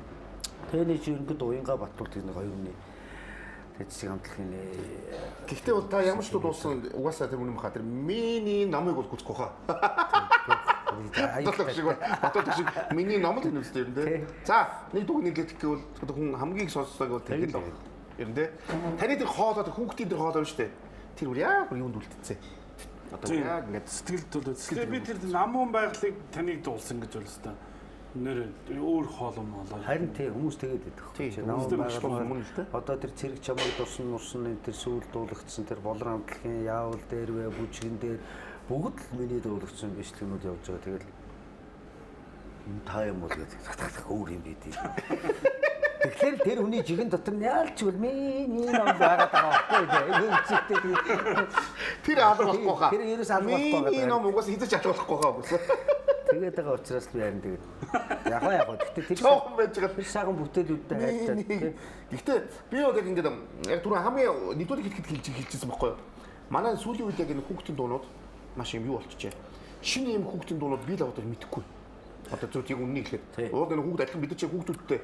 Тэрний чи ерөнхийдөө Уянга Батулд гэдэг нэг хоёр хүний цэцэг амтлагын. Гэхдээ бол та ямар ч дуу дуулсан угаасаа тэр үнэн баха тэр миний номыг бол гүцэхгүй хаа. Батулд шиг миний ном л энэ үстэй юм дээ. За нэг дуу нийлээд гэвэл хүн хамгийн их сонсдог бол тэр л байна. Ер нь дээ. Таны тэр хоолой тэр хүүхдийн тэр хоолой шүү дээ. Тэр бүр яг юунд үлдсэн. Одоо яг ингээд сэтгэл төлөө. Тэгэхээр би тэр намун байгалыг таныг дуулсан гэж бол өстой. Нэр өөр хоол юм болоо. Харин тий хүмүүс тэгээд идэх. Намун байгаль мөн л дээ. Одоо тэр цэрэг чамайг дурсан нурсан тэр сүүл дуулагдсан тэр болор амтлагын яавал дээр вэ бүжгэн дээр бүгд л миний дуулагдсан бичлэгнүүд явж байгаа. Тэгэл энэ та юм бол гэдэг өөр юм бид. Тэгэхээр тэр хүний жигэн дотор нь яалч бол миний ном байгаад байгаа байхгүй юу? Үцэгтэй тэр алга болохгүй хаа. Тэр ерөөс алга болохгүй байгаа. Миний ном угаас хизэж алга болохгүй хаа гэсэн. Тэгээд байгаа учраас би харин тэгээд яг. Гэхдээ тэр жоохон байж байгаа. Тэр сайхан бүтээлүүдтэй хайртай. Гэхдээ би яг ингээд яг түрүү хамгийн нэгдүгээр хэлэхэд хэлжсэн байхгүй юу? Манай сүүлийн үед яг энэ хүүхдийн дуунууд маш юм юу болчихжээ. Шинэ юм хүүхдийн дуунууд би л одоо мэдэхгүй. Одоо зөв яг үннийг хэлээд. Уул энэ хүүхд адилхан бид нар чи хүүхдүүдтэй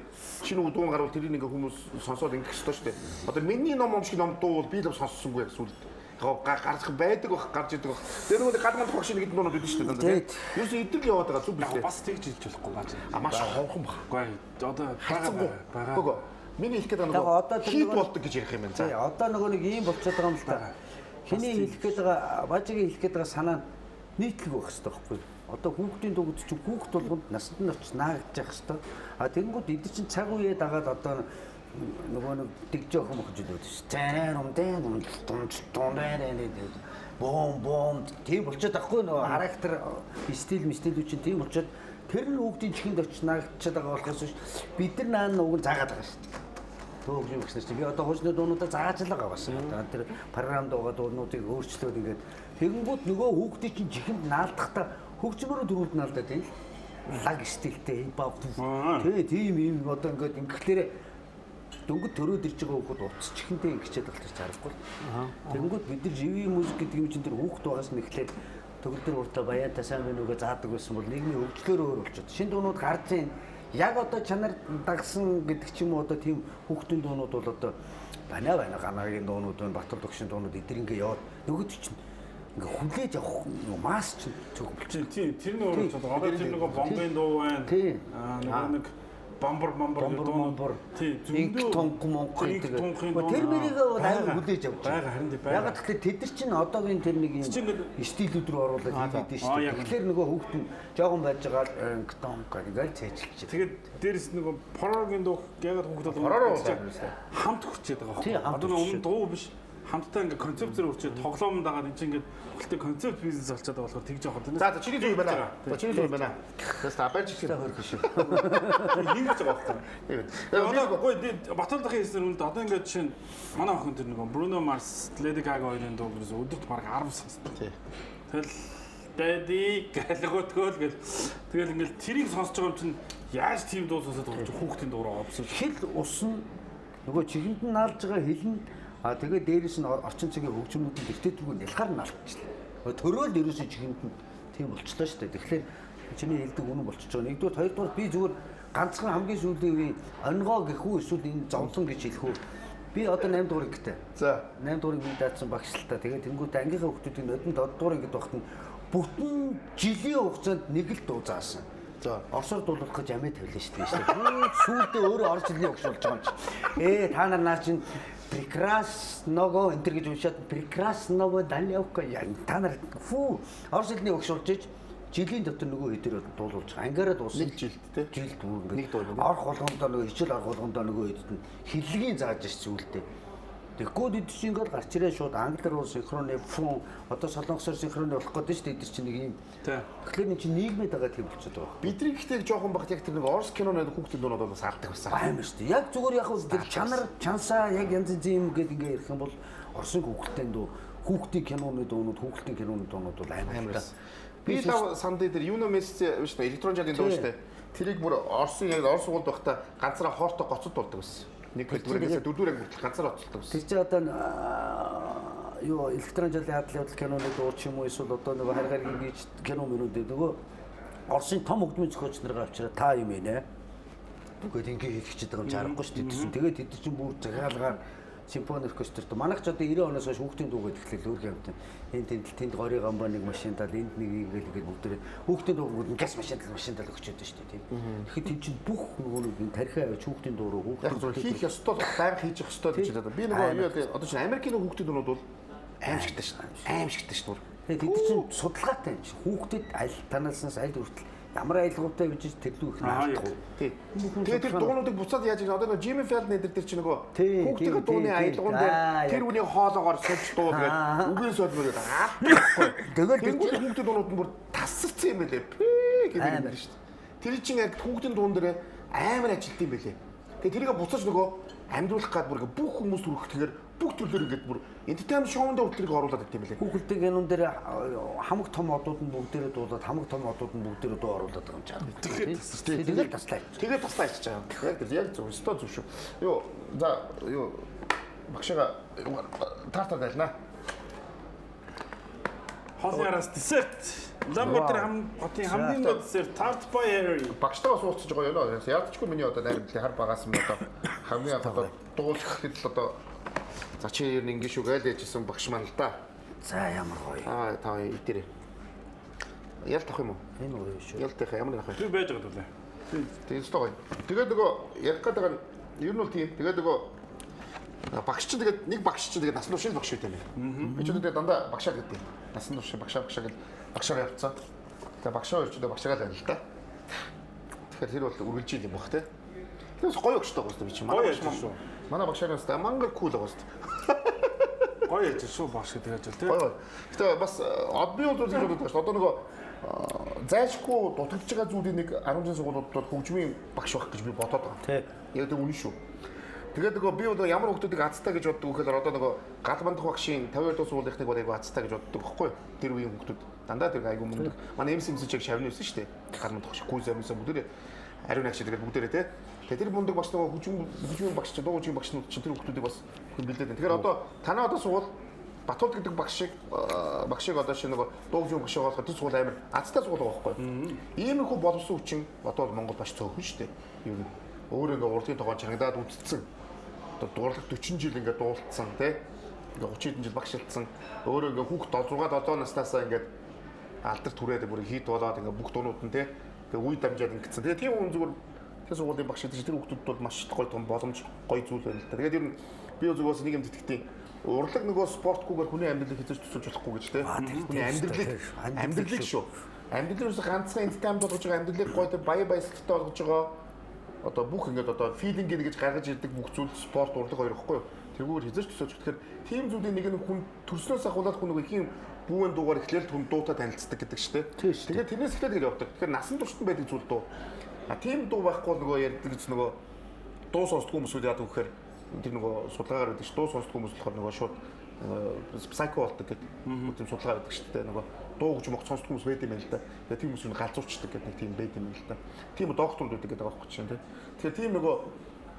шинэ үг дуун гарвал тэрийг ингээ хүмүүс сонсоод ингэх ёстой шүү дээ. Одоо миний ном ном шиг ном дуу бол би л сонссонгүй яг сүлд. Гарах байдаг бах, гарч идэг бах. Тэр нөгөө гал манд багш нэг дуунууд өгдөн шүү дээ дандаа. Ерөөсөө идэг л яваад байгаа зүг билээ. Бас тэгж хэлж болохгүй бааж. А маш хонхон бах. Үгүй одоо байгаа байгаа. Үгүй миний хэлэх гээд байгаа нөгөө хит болдог гэж ярих юм байна. За одоо нөгөө нэг ийм болчиход байгаа юм л та. Хиний хэлэх гээд байгаа бажигийн хэлэх гээд байгаа санаа нийтлэг байх хэрэгтэй байхгүй юу? Одоо хүүхдийн дуугд чинь хүүхд болгонд насанд нь очиж наагдчих хэрэгтэй. А тэгэнгүүт эд чинь цаг үеэ дагаад одоо нөгөө нэг дэгжээ охин мохж идэв шүү. Тэн дэн дун дун дэн бом бом тийм болчиход байхгүй нөгөө характер стил мстилүү чинь тийм болчиход тэр нь хүүхдийн чихэнд очиж наагдчихад байгаа болохоос биш бид нар наа уг нь заагаад байгаа шүү дээ. Төөг юм гэсэн чинь би одоо хуучны дуунуудаа зааж л байгаа бас. Одоо тэр програм дуугаа дуунуудыг өөрчлөөд ингээд тэгэнгүүт нөгөө хүүхдийн чинь чихэнд наалдахдаа хөгжмөрөө дөрөвд наалдаад тийм лаг стилтэй хип-хоп тий тийм юм одоо ингээд ингэхлээрэ дөнгөж төрөөд ирж байгаа хүүхэд утас чихэндээ ингэчээд болчих чаргагүй. Тэгэнгүүт бид нар живийн музик гэдэг юм чинь тэр хүүхэд байгаас нь эхлээд төгөлдөр уртаа баян тасаа мэн үгээ заадаг байсан бол нийгмийн хөгжлөөр өөр болчиход. Шинэ дуунууд гарч ийн. Яг одоо чанар дагсан гэдэг ч юм уу одоо тийм хүүхдийн дуунууд бол одоо байна байна ганагийн дуунууд байна, Батал догшин дуунууд эдгээр ингээ яваад нөгөөд чинь ингээ хүлээж авах масс чинь цөөх болчиход. Тийм тэр нь өөр болчиход. Одоо тэр нөгөө бомбын дуу байна. Аа нөгөө нэг бамбар бамбар дуу. Тийм зөндөө тунг мунг гэдэг. Тэр мэрийгээ бол амар хүлээж авч байгаа харин тийм байгаа. Яг тэгэхээр тэд нар чинь одоогийн тэр нэг юм стилүүд рүү оруулаад хийгээд шүү дээ. Тэгэхээр нөгөө хүүхд нь жоохон байж байгаа л тунг гэдэг цээжилж. Тэгээд дээрэс нөгөө пророгийн дуу ягаад хүүхд бол хамт хүчээд байгаа байхгүй. Одоо өмнө дуу биш хамтдаа ингээ концепцээр үрчээд тоглоом дагаад энэ чинь ингээ бүхэлдээ концепт бизнес болчиход байгаа болохоор тэгж явах юм. За чиний зүг байна. За чиний зүг байна. За та барьж ирэх хөрх шүү. Ингэж байгаа байхгүй. Одоо үгүй Баталдахын хэлснээр үнэнд одоо ингээ жишээ нь манай охин тэр нөгөө Bruno Mars, Lady Gaga хоёрын дуу ерөөсөө өдөрт бараг 10 сонсдог. Тэгэл Daddy гэлгөөтгөөл гэл тэгэл ингээл тэрийг сонсож байгаа юм чинь яаж тийм дуу сонсоод байгаа юм чи хүүхдийн дуу руу овсон. Хэл ус нь нөгөө чихэнд нь наалж байгаа хэл нь а тэгээ дээрэс нь орчин цагийн хөгжмүүд нь гэртээ түрүү нялхаар наалтчихлаа. Төрөөл ерөөсөө чихэнд нь тийм болчлоо шүү дээ. Тэгэхээр чиний хэлдэг үнэн болчихж байгаа. Нэгдүгээр, хоёрдугаар би зүгээр ганцхан хамгийн сүүлийн үеийн онгоо гэх үү эсвэл энэ зовлон гэж хэлэх үү. Би одоо 8 дугаар ангитай. За 8 дугаар анги даацсан багш л та. Тэгээ тэнгуүт ангийнхаа хүүхдүүдийн нодон 7 дугаар ангид байхад нь бүтэн жилийн хугацаанд нэг л дуу заасан. За Оросоор дуулах гэж амиа тавилаа шүү дээ. Сүүлдээ өөрөө орос хэлний багш болж байгаа юм чи. Та нар наа чинь прекрасного энэ төр гэж уншаад прекрасного далёка та нар фүү орос хэлний багш болж иж жилийн дотор нөгөө хэдээр дуулуулж байгаа. Ангиараа дуусан. Нэг жилд те. Жилд бүр ингээд нэг дуу юм. Орох болгондоо нөгөө хичээл орох болгондоо нөгөө хэдэд нь хэллэгийн зааж ш зүйлтэй. Тэгэхгүй эд чинь ингээд гарч ирээ шууд англиар бол синхроны фун одоо солонгосоор синхроны болох гэдэг шүү дээ эд чинь нэг юм. Тэгэхээр энэ чинь нийгмээд байгаа тийм болчиход байгаа. Бидний ихтэй жоохон багт яг тэр нэг орос киноны хүүхдийн дуунууд бол салдаг байсан. Амар шүү дээ. Яг зүгээр яг тэр чанар чансаа яг янз янзын юм гэдэг ингээд ярих юм бол оросын хүүхдийн дуу, хүүхдийн киноны дуунууд, хүүхдийн киноны дуунууд бол амар байсан. Би лав сандын дээр Юно Месси биш үү электрон жалын дуу шүү дээ. Тэрийг бүр оросын яг орос сургуульд байхдаа ганцаараа хоортой гоцод дуулдаг байсан. Нэг дөрөв ангиас дөрөвдүгээр анги хүртэл ганцаар оцолдог байсан. Тэр чинь одоо юу электрон жалын хадал явдал киноны дуу ч юм уу эсвэл одоо нөгөө хар гаргийн гэж кино мөрөндөө нөгөө Оросын том хөгжмийн зохиолч нарыг авчираа та юм ээ. Тэгэхэд ингээ хэлэх гээд байгаа юм чарахгүй шүү дээ. Тэгээд тэд чинь бүр захиалгаар симфони оркестрт манайх ч одоо 90 оноос хойш хүүхдийн дуу гэдэг эхлээл өөр юм. Энд тэнд тэнд горын гамбаа нэг машин тал энд нэг ингээл ингээд бүгдээ хүүхдийн дуу бүгд газ машин тал машин тал өгчөөд шүү дээ тийм. Тэгэхээр тэнд чинь бүх нөгөө нэг тархиа авч хүүхдийн дуу руу хүүхдийн хийх ёстой байнга хийж явах ёстой гэж хэлээд. Би нөгөө юу яа одоо чинь Америкийн хүүхдийн дуунууд бол аимшигтай шүү дээ. Аимшигтай шүү дээ. Тэгээд тэд чинь судалгаатай юм чинь. Хүүхдэд аль танаснаас аль хүртэл ямар аялгаутай гэж тэрлүү их наахгүй. Тий. Тэгээд тэр дуунуудыг буцаад яаж ийм одоо нөгөө Jimmy Fallon эдэр тэр чинь нөгөө хүүхдийн дууны аялгуун дээр тэр хүний хоолоогоор сольж дуу тэгээд үгийн сольмоор гэдэг аахгүй. Тэгээд тэр хүүхдийн дуунууд нь бүр тасарсан юм байлээ. Пээ гэдэг юм байна шүү дээ. Тэр чинь яг хүүхдийн дуун дээр амар ажилт юм байлээ. Тэгээд тэрийг буцааж нөгөө амьдруулах гад бүр бүх хүмүүс түрхэхээр бүх төрлөөр ингээд бүр entertainment шоунд хүртэл тэрийг оруулаад байт юм билээ. Хүүхдийн кинон дээр хамаг том одууд нь бүгдээрээ дуулаад хамаг том одууд нь бүгдээрээ дуу оруулаад байгаа юм чаа. Тэгэхээр таслаа. Тэгээд таслаа ичиж байгаа. Яг тэр яг зөв өстой зөв шүү. Юу за юу багшаага тартаа дайлнаа. Хоолны араас десерт. Улаанбаатар хотын хамгийн гол десерт Tart by Harry. Багштайгаа суулцж байгаа юм аа. Яалтчгүй миний одоо найрамдлын хар багаас нь одоо хамгийн анх одоо дуулах гэхэд л одоо за чи ер нь ингэ шүү гээл яжсэн багш маань л да. За ямар гоё. Аа та идэрээ. Ялт авах юм уу? Энэ гоё шүү. Ялт их ямар авах Би вэ? байж байгаа даа. Тийм л гоё. Тэгээд нөгөө ярих гэдэг нь ер нь бол тийм. Тэгээд нөгөө багш чинь тэгээд нэг багш чинь тэгээд насан туршийн багш үү юм. Би ч тэгээд дандаа багшаа гэдэг. Насан туршийн багшаа багшаа гэл багшаар явцсан. Тэгээд багшаа хоёр ч тэгээд багшаагаа л байна л да. Тэгэхээр тэр бол үргэлжил юм бах те. Тэгээс гоё өгчтэй байгаа юм би чи. Гоё Манай ажил багш шүү. манай багшаар нь мангар кул байгаа юм. Гоё ажил шүү багш гэдэг ажил тий. Гоё гоё. Гэтэ бас би бол зүйл гэж боддог шүү. Одоо нөгөө зайлшгүй дутагдж байгаа зүйлийг нэг 10 жилийн сургуулиуд бол хөгжмийн багш байх гэж би бодоод байгаа. Тий. Яг тэр үнэн шүү. Тэгээд нөгөө би одоо ямар хүмүүсийг азтай гэж боддог гэхээр одоо нөгөө гал бандах багшийн 52 дугаар сургуулийнхныг бол айгүй азтай гэж боддог байхгүй юу? Тэр үеийн хүмүүс дандаа тэр айгүй мундаг. Манай MC MC чиг шавны байсан шүү дээ. Гал бандах багш, гүйз амисан бүгдээрээ ариун агш тэгээд бүгдээрээ те. Тэгээд тэр мундаг багш нөгөө хөгжмийн багш чинь дуу хөгжмийн багшнууд чинь тэр хүмүүсийг бас бэлдээд байна. Тэгэхээр одоо танай одоо сургууль Батулд гэдэг багш шиг багшийг одоо шинэ нөгөө дуу хөгжмийн багш болгоход тэр сургууль амар азтай сургууль байгаа байхгүй юу? Иймэрхүү боловсон хүчин одоо бол Монгол маш цөөхөн шүү дээ. Ер нь өөр ингээ урлагийн тогоон чангадаад үдцсэн. Одоо дурлах 40 жил ингээ дуулцсан тий. Ингээ 30 хэдэн жил багшилдсан. Өөрөө ингээ хүүхд 6 7 наснаасаа ингээ алдар түрээд бүр хийд болоод ингээ бүх дуунууд нь тий. Тэгээ үе дамжаад ингэсэн. Тэгээ тийм хүн зүгээр тэр сургуулийн багш гэдэг чинь тэр хүүхдүүд бол маш гоё том боломж гоё зүйл байна л да. Тэгээд ер нь би зүгээс нэг юм тэтгэдэг. Урлаг нөгөө спортгүйгээр хүний амьдралыг хэзээ ч төсөөлж болохгүй гэж тий. Хүний амьдралыг шүү. Амьдрал ерөөсөө ганцхан энтертейнмент болгож байгаа амьдралыг гоё тэр баяр баясгалтай болгож байгаа одоо бүх ингээд одоо филинг гэж гаргаж ирдэг бүх зүйл спорт урлаг хоёр ихгүй юу? Тэргүүр хэзээ ч төсөөлж тэгэхээр тийм зүйлийн нэг нь хүн төрснөөс ахуулаад хүн нөгөө их юм бүүн дуугаар эхлээл хүн дуутай танилцдаг гэдэг шүү дээ. Тэгээд тэрнээс эхлээд ингээд явдаг. Тэгэхээр насан туршид байдаг зүйл дуу. А тийм дуу байхгүй бол нөгөө ярьдаг гэж нөгөө дуу сонсдгүй хүмүүсүүд яадаг вэ гэхээр тэр нөгөө судалгаагаар байдаг ш. Дуу сонсдгүй хүмүүс болохоор нөгөө шууд псайко болдог гэдэг тийм судалгаа байдаг шүү дээ. Нөгөө дуу гэж мог сонсдгүй хүмүүс байд юм байна л да. Тэгээд тийм хүмүүс нь галзуурчдаг гэдэг нэг тийм байд юм байна л да. Тийм докторууд байдаг гэдэг байгаа байхгүй чинь тий. Тэгэхээр тийм нөгөө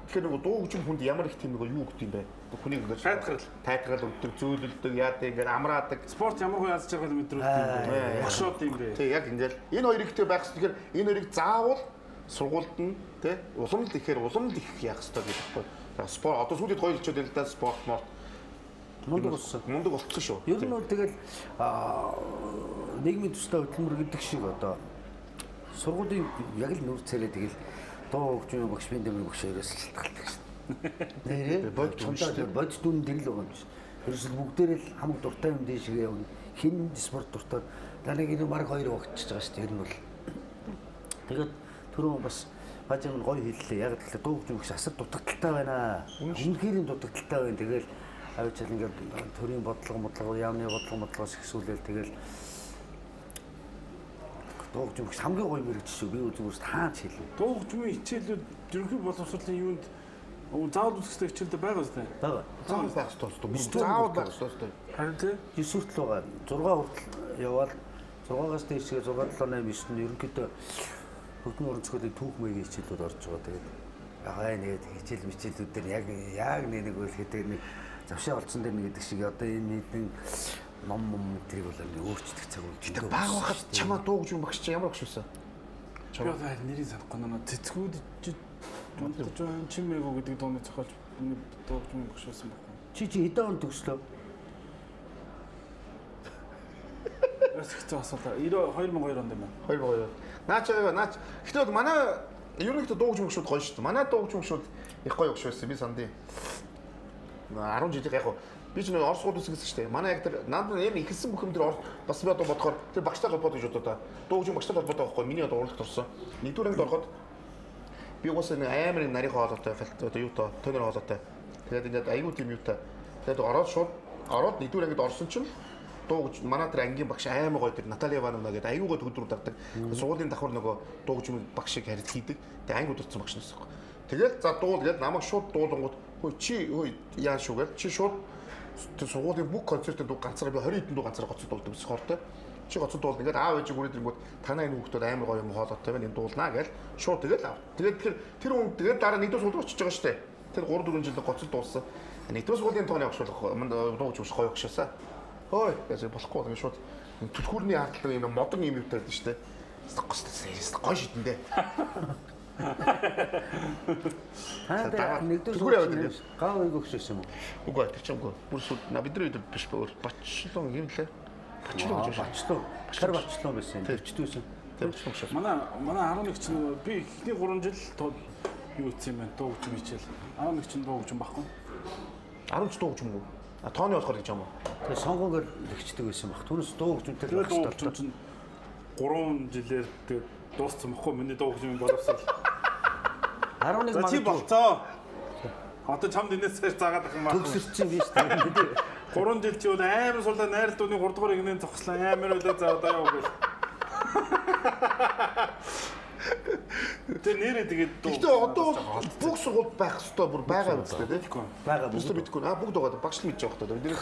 тэгэхээр нөгөө дуу гэж хүнд ямар их тийм нөгөө юу өгд юм бэ? Хүнийг ингээд тайтгарал өгдөг, зөөлөлдөг, яадаг ингээд амраадаг. Спорт ямар гоё аз жаргал мэдрүүлдэг юм бэ? Бошоод юм бэ? Тий, яг ингээд энэ хоёрыг тэ байх хэрэгтэй. Тэгэхээр энэ хоёрыг заавал сургуульд нь тий улам л ихээр улам л их яах хэрэгтэй гэдэг байхгүй. Спорт одоо сүүлийн гоё хэлчихэд байл да спорт морт Мундаг болсон. Мундаг болцсон шүү. Ер нь бол тэгэл нийгмийн тусдаа хөдөлмөр гэдэг шиг одоо сургуулийн яг л нүр царай тэгэл дуу хөгжмийн багш бие дэмэр багш хоёроос л шалтгаалдаг шин. Нэрээ бодит дүн тэр л байгаа юм шиг. Ерөөсөл бүгдээрээ л хамаг дуртай юм дээшгээ явна. Хин спорт дуртай. Данаг энэ баг хоёр багчж байгаа шүү дээ. Ер нь бол. Тэгээд түрүүн бас бажиг нь гоё хэллээ. Яг л дуу хөгжмийн багш асар дутагдaltaй байна. Үнэхээр дутагдaltaй байна. Тэгэл авчаал ингээд төрийн бодлого яамны бодлого модлогоос ихсүүлээл тэгэл дуу хөгжмийн багш хамгийн гоё мэрэгч шүү. Би зүгээр таач хэлв. Дуу хөгжмийн хичээлүүд ерөнхий боловсролын юунд заавал үүсгэдэг хичээлдээ байгаа үстэй. Байгаа. Заавал байх ёстой. Заавал байх ёстой. Харин тий. 9 хүртэл байгаа. 6 хүртэл явбал 6-аас дээшгээ 6 7 8 9 нь ерөнхийдөө хөгжмийн уран зохиолын түүх маягийн хичээлүүд орж байгаа. Тэгээд ягаа нэг хичээл мичээлүүд дээр яг нэг үйл гэдэг нэг завшаа олцсон дээр нэг гэдэг шиг одоо энэ нэгэн ном ном тэрийг бол нэг өөрчлөх цаг үе. Гэтэ баг байхад чамаа дуу гэж юм багш чи ямар багш байсан? Би одоо нэрийг санахгүй наа. Цэцгүүд унтаж байна чимээгүү гэдэг дууны зохиолч дуу хөгжмийн багш байсан байхгүй. Чи хэдэн он төгслөө? Бас хэцүү асуулаа. 2002 онд юм байна. 2002. Наач байгаа наач. Гэтэ бол манай ерөнхийдөө дуу хөгжмийн багшууд гоё шүү дээ. Манай дуу хөгжмийн багшууд их гоё багш байсан. Би сандын 10 жилийн яг би ч нэг Орос сургууль үсгэсэн шүү дээ. Манай яг тэр надад яг ихэлсэн бүх юм тэр Орос бас би одоо бодохоор тэр багштай холбоотой гэж бодоо та. Дуу хөгжмийн багштай холбоотой байхгүй. Миний одоо урлагт орсон. Нэгдүгээр ангид ороход би угаасаа нэг амар нэг нарийн хоолойтой одоо юутай тонор хоолойтой. Тэгээд ингээд аюу тийм юутай. Тэгээд ороод шууд ороод нэгдүгээр ангид орсон чинь дуу гэж манай тэр ангийн багш амар гоё тэр Наталья Ивановна гэдэг аюу гоё төгдрүүд авдаг. Сургуулийн давхар нөгөө дуу хөгжмийн багш шиг харилцан хийдэг. Тэгээд анги удирдсан багш нэсэх. Тэгэл за дуул гээд намайг шууд дуулангууд хөөе чи хөөе яа шүү гээл чи шууд тэр сургуулийн бүх концертын дуу ганцаараа би 20 хэдэн дуу ганцаараа гоцод дуулдаг гэсэн хортой. Чи гоцод дуулна ингээд аав ээжийг үрээд ирэнгүүт танаа энэ хүүхдүүд амар гоё юм хоолойтой байна энэ дуулнаа гээл шууд тэгэл аав. Тэгээд тэр хүн тэгээд дараа нэгдүгээр сургууль очиж байгаа штэ. Тэр 3 4 жил гоцод дуулсан. Нэгдүгээр сургуулийн тооны багш болох дуу хөгжмийн гоё багш байсан. Хой гэж болохгүй бол шууд түлхүүрний хардлага юм модон юм юутай байдаг шүү дээ. Гой шидэндээ. Та дагаад нэгдүгээр түлхүүр яваад ирлээ. Гав өнгө өгсөн юм уу? Үгүй тэр чинь үгүй. Бүр сүд на бидний үед биш өөр бочлон юм лээ. Бочлон гэж байна. Бачлуу. Хар бачлуу байсан. Төвчдүүсэн. Тэр бочлон шүү. Манай 11 чинь нөгөө би эхний 3 жил юу хийсэн юм бэ? Дуу хөгжим хичээл. 11 чинь дуу хөгжим байхгүй. 10 ч дуу гэж юм уу? А тооны болохоор гэж юм уу? Тэгээ сонгоогоор лэгчдэг байсан баг. Түүнээс дуу хөгжимтэй Тэгээд дуу хөгжим чинь 3 жилээр тэгээд дууссан байхгүй миний дуу хөгжмийн боловсрол. 11 За чи магадгүй болцоо. Одоо чамд энэс цааш заагаад ах юм байна. төгсөрсөн биш үү? 3 жил чи бол амар сулаа найрал дууны 3 дугаар ангины зогслоо амар үлээ за одоо яа гэл. Тэр нэрээ тэгээд дуу. Гэхдээ одоо бол бүх сургуульд байх ёстой бүр байгаа үстэй тий. Байгаа Бүгд бүгд. мэдгүй. А бүгд байгаа. Багш л мэдж байгаа хэрэг. Бид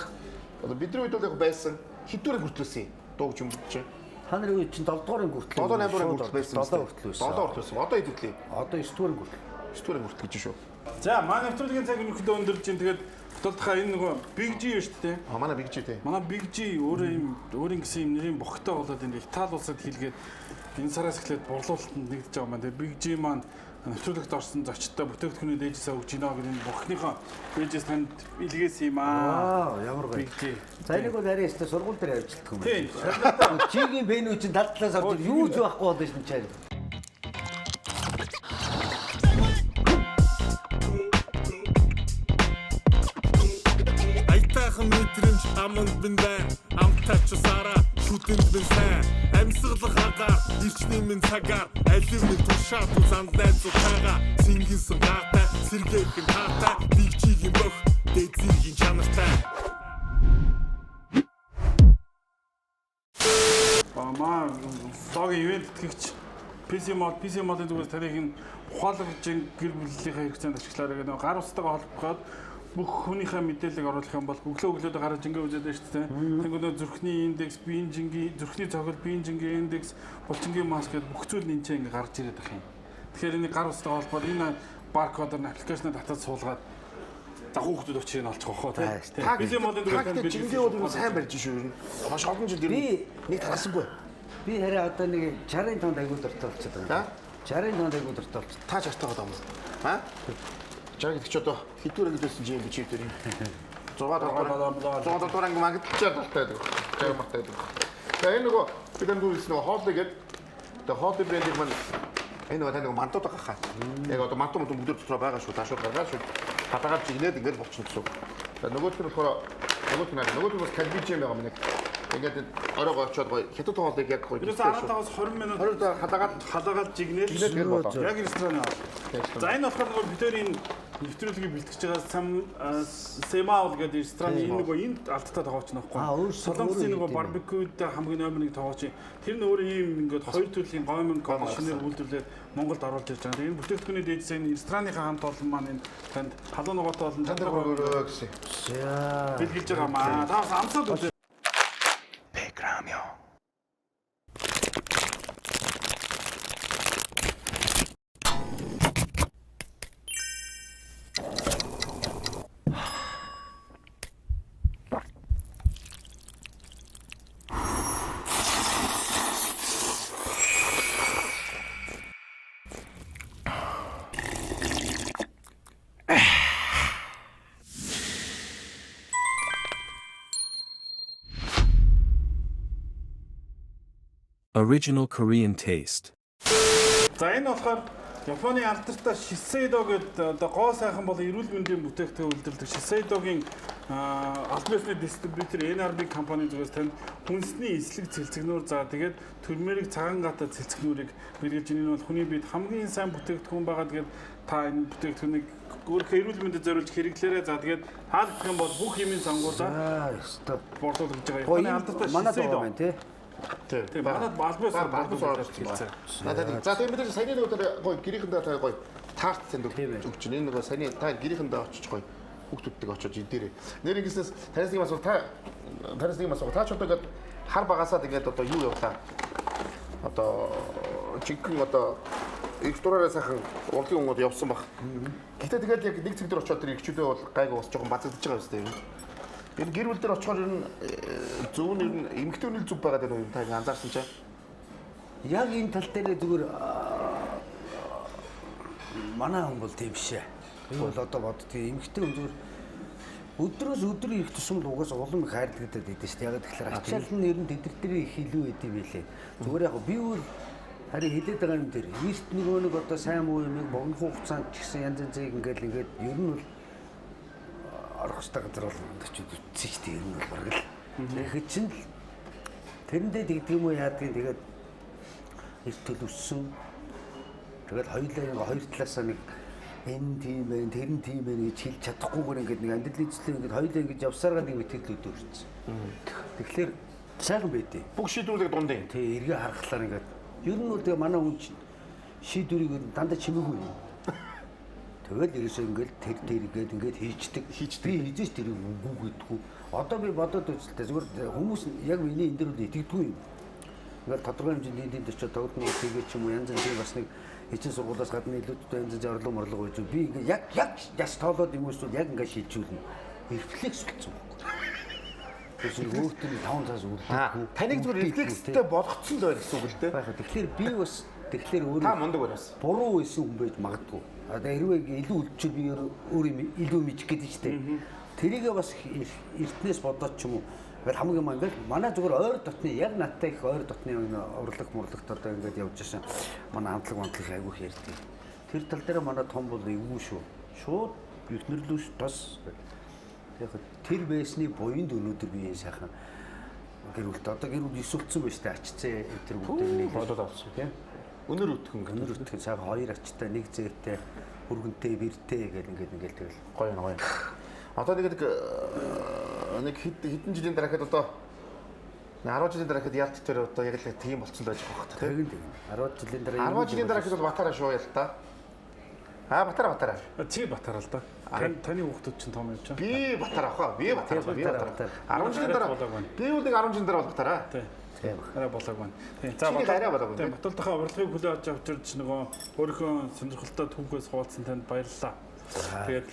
одоо бидний үед бол яг байсан. Хэдвэр хүртлээсэн дуу гэж юм чи. Та нарын үед чинь 7 дугаар анги хүртэл 7 8 дугаар анги хүртэл байсан. 7 хүртэл байсан. 7 хүртэл байсан. Одоо хэд хүртлээ? Одоо 9 дугаар анги хүртэл. 9 дугаар анги хүртэл гэж шүү. За манай нэвтрүүлгийн цаг ерөнхийдөө өндөрж чинь тэгээд Тултхаа энэ нөгөө Big G юу шүү дээ. А манай Big G тий. Манай Big G өөрөө юм өөрийн гэсэн юм нэрийн богтой болоод энэ Итали улсад хийлгээд энэ сараас эхлээд борлуулалтанд нэгдэж байгаа маань. Тэгээд Big G маань нэвтрүүлэгт орсон зочдтой бүтээгдэхүүний дээжсээ өгч гинэ гэдэг энэ бохныхоо дээжээс танд илгээсэн юм аа. Аа ямар гоё. Big G. За энийг бол арай өстө сургууль дээр авчилдаг юм Тийм. байна. Чигийн пенүү чинь тал талаас орж юу ч байхгүй болно шин чаар. Аятайхан мэдрэмж аманд минь байна. Амтай ч сараа шүтэнд минь сайн. Амьсгалах агаар, ирчний минь цагаар, алив минь тушаа тул занд найзуудтайгаа цэнгэнсэн гаатай, сэргээхэн таатай, дэгжигийн бөх, дэзэргийн чанартай. Маа логийн ивент тэтгэгч PC Mall PC Mall-ын зүгээс таныг энэ ухаалаг жин гэр бүлийнхээ хэрэгцээнд ашиглаарай гэдэг гар утастайгаа холбоход бүх хүнийхээ мэдээллийг оруулах юм бол өглөө өглөөдөө гараж ингээ үзээд байна шүү дээ. Тэнгүүд нөө зүрхний индекс, биеийн жингийн, зүрхний цогцол, биеийн жингийн индекс, булчингийн маск гэдэг бүх зүйл нь энэ ч ингээ гарч ирээд байх юм. Тэгэхээр энийг гар утастайгаа холбоод энэ баркодоор нь аппликейшнаа татаад суулгаад за хүүхдүүд учрыг нь олчих واخоо тий. PC Mall-ын зүгээс танд Та жингээ бол юу сайн барьж шүү ер нь. Маш олон жил ер нь нэг тараасангүй. Би хараа одоо нэг 60-ын тоонд аягүй дуртай болчиход байгаа. 60-ын тоонд аягүй дуртай болчиход. Та чартаа байгаа юм уу? Аа? 60 гэдэг чи одоо хэдвэр ангид байсан жин би чи тэр юм. 6 дугаар 6 дугаар анги магадalchаар дуртай байдаг. 60 мартай байдаг. За энэ нөгөө бид энэ дүүрс нөгөө хоолыг гээд тэгээ хоолын брендийг маань энэ нөгөө та нөгөө мантууд байгаа хаа. Яг одоо мантуу мантуу бүгд дотроо байгаа шүү. Та шууд гаргаад шууд хадагаар жигнээд ингээд болчихно гэсэн үг. За нөгөөх нь болохоор нөгөөх нь нөгөөх нь бас кальбижем байгаа юм нэг. Ингээд оройгоо очиод гоё хятад хоолыг яг гоё. Ерөөсөө 15-аас 20 минут 20 хадагаад хадагаад жигнээл жигнээл болоо. Яг ресторан аа. За энэ болохоор нөгөө битэрийн нэвтрүүлгийг бэлтгэж байгаа сам Семаул гэдэг рестораны энэ нөгөө энд алдтай тогооч нөхгүй. Солонгосын нөгөө барбекюд хамгийн номер 1 тогооч. Тэр нь өөрөө ийм ингээд хоёр төрлийн гомон шинээр үйлдвэрлээд Монголд оруулж ирж байгаа. Энэ бүтээгдэхүүний дээдс энэ рестораныхаа хамт олон маань энэ танд халуун нугаатай болон танд өрөөрэй гэсэн. За бэлгэлж байгаа маа. Та бас амсаад үзээ. Бэкрамё. Original Korean taste. За энэ болохоор Японы алдартай Shiseido гэдэг одоо гоо сайхан бол эрүүл мэндийн бүтээгдэхүүн үйлдвэрлэдэг Shiseido-гийн албан ёсны дистрибьютор NRB компани зүгээс танд хүнсний эслэг цэлцэгнүүр за тэгээд турмерик цагаан гатай цэлцэгнүүрийг бэлгэлж энэ нь бол хүний биед хамгийн сайн бүтээгдэхүүн байгаа. Тэгээд та энэ бүтээгдэхүүнийг өөрийнхөө эрүүл мэндэд зориулж хэрэглээрэй. За тэгээд таалагдах юм бол бүх юмын сангуулаа ёстой борлуулж байгаа. Японы алдартай Манад Shiseido байгаа юм тий. Тийм манад албан ёсоор борлуулж хэлсэн. За тийм бид саяны нөгөө тэр гоё гэрийнхэндээ та гоё таарт танд өгч чинь энэ нөгөө саяны та гэрийнхэндээ очиж гоё хүүхдүүдтэйг очиж идээрэй. Нэр ингэснээс танаас нэг асуу та танаас нэг асуу та ч одоо ингээд хар багасаад ингээд одоо юу явлаа? Одоо жинхэнэ одоо их дураараа сайхан урлагийн өнгөд явсан баг. Гэтэ тэгээд яг нэг цэг дээр очиод тэр ихчүүдээ бол гайг бас жоохон базагдаж байгаа юм шүү дээ. Энэ гэр бүл дээр очихоор ер нь Зөв нь ер нь эмэгтэй хүний зүв байгаа даа юм та ингэ анзаарсан чинь. Яг энэ тал дээр зүгээр манай хүн бол тийм биш ээ. Би бол одоо боддгийг эмэгтэй хүн зүгээр өдрөөс өдөр их тусам л угаас улам их хайрлагдаад идэв шүү дээ. Яг тэгэхээр ачаал нь ер нь тэдэр дээр их илүү идэв билээ. Зүгээр яг би бол харин хилээд байгаа юм дээр эрт нөгөө нэг одоо сайн муу юмыг богино хугацаанд ч гэсэн янз янзыг ингээл ингээд ер нь бол орох ёстой газар бол очиж үтсэн шүү дээ. Ер нь бол бараг л. Тэгэхэд чинь л тэрэндээ тэгдэг юм уу яадгийг тэгээд эрт төлөвшсөн. Тэгээд хоёулаа ингээ хоёр талаасаа нэг энэ тийм байх, тэр нь тийм байх гэж хэлж чадахгүйгээр ингээд нэг амьдралын зүйлээ ингээд хоёулаа ингэж явсараа нэг мэтгэл өдөрсөн. Тэгэхээр сайхан байдیں۔ Бүх шийдвэрлэг дундын. Тэ эргээ харахлаар ингээд ер нь бол тэгээ манай хүн чинь шийдвэрийг ер нь дандаа чимээгүй юм. Тэгэл ерөөсөө ингээд тэр тэр ингээд ингээд хийчдэг. Би хийжээс тэрийг үгүй гэдэггүй. Одоо би бодоод үзэлтэй зүгээр хүмүүс яг миний энэ дэр бол итгэдэггүй юм. Ингээл тодорхой хэмжээнд энд энд очиод тогтмол хийгээ ч юм уу янз янзын бас нэг хичээл сургуулиас гадна илүүдтэй янз янзын орлого морлого байж би ингээ яг яг яс тоолоод юм эсвэл яг ингээ шийдвэрлэнэ. Рефлекс болсон байхгүй. Тэгэхээр өөртөө нь таван цаас үлдээхгүй. Таныг зүгээр рефлекстэй болгоцсон л байна гэсэн үг л дээ. Байх. Тэгэхээр би бас тэгэхээр өөрөө Та мундаг байна бас. Буруу байсан хүн байж магадгүй. Одоо хэрвээ илүү үлдчихвэл би өөр юм илүү мэдчих гэдэг чинь дээ. Тэрийгээ бас эртнээс бодоод ч юм уу. Ингээл хамгийн юм ингээл манай зүгээр ойр дотны яг надтай их ойр дотны урлаг мурлагт одоо ингээд явж байсан манай хамтлаг мантлаг айгүй их ярьдаг. Тэр тал дээр манай том бол эвгүй шүү. Шууд ихнэрлүүш тос. Яг тэр байсны буянд өнөөдөр би энэ сайхан гэр бүлтэй одоо гэр бүл эсвэлцсэн байж таа ачцээ тэр бүгдийг нэг Бодоод авсан. тийм. Өнөр өтгөн гэдэг. Өнөр өтгөн сайхан хоёр ачтай нэг зээтэй хүргэнтэй бэртэй гэл ингээд ингээд тэгэл Гоё юм гоё. Одоо нэг нэг хэдэн жилийн дараа гэхэд одоо 10 жилийн дараа гэхэд ялт тэр одоо яг л тийм болцсон л байж байгаа бох тийм. тэгэн тэгэн 10 жилийн дараа 10 жилийн дараа гэхэд бол Батараа шүү ял та. Аа Батараа Батараа. Чи Батараа л да. Таны хүүхдүүд чинь том юм чинь. Би Батараа хаа. Би Батараа. Би Батараа. 10 жилийн дараа Болоог байна. би бол нэг 10 жилийн дараа бол Батараа. Тий. Тийм. Арай болоог байна. Тий. За Чиний арай болоог байна, Тий, Батулдахаа урилгыг хүлээн авч авчирч нөгөө өөрийнхөө сонирхолтой түүхээс хуваалцсан танд баярлалаа. Тэгээд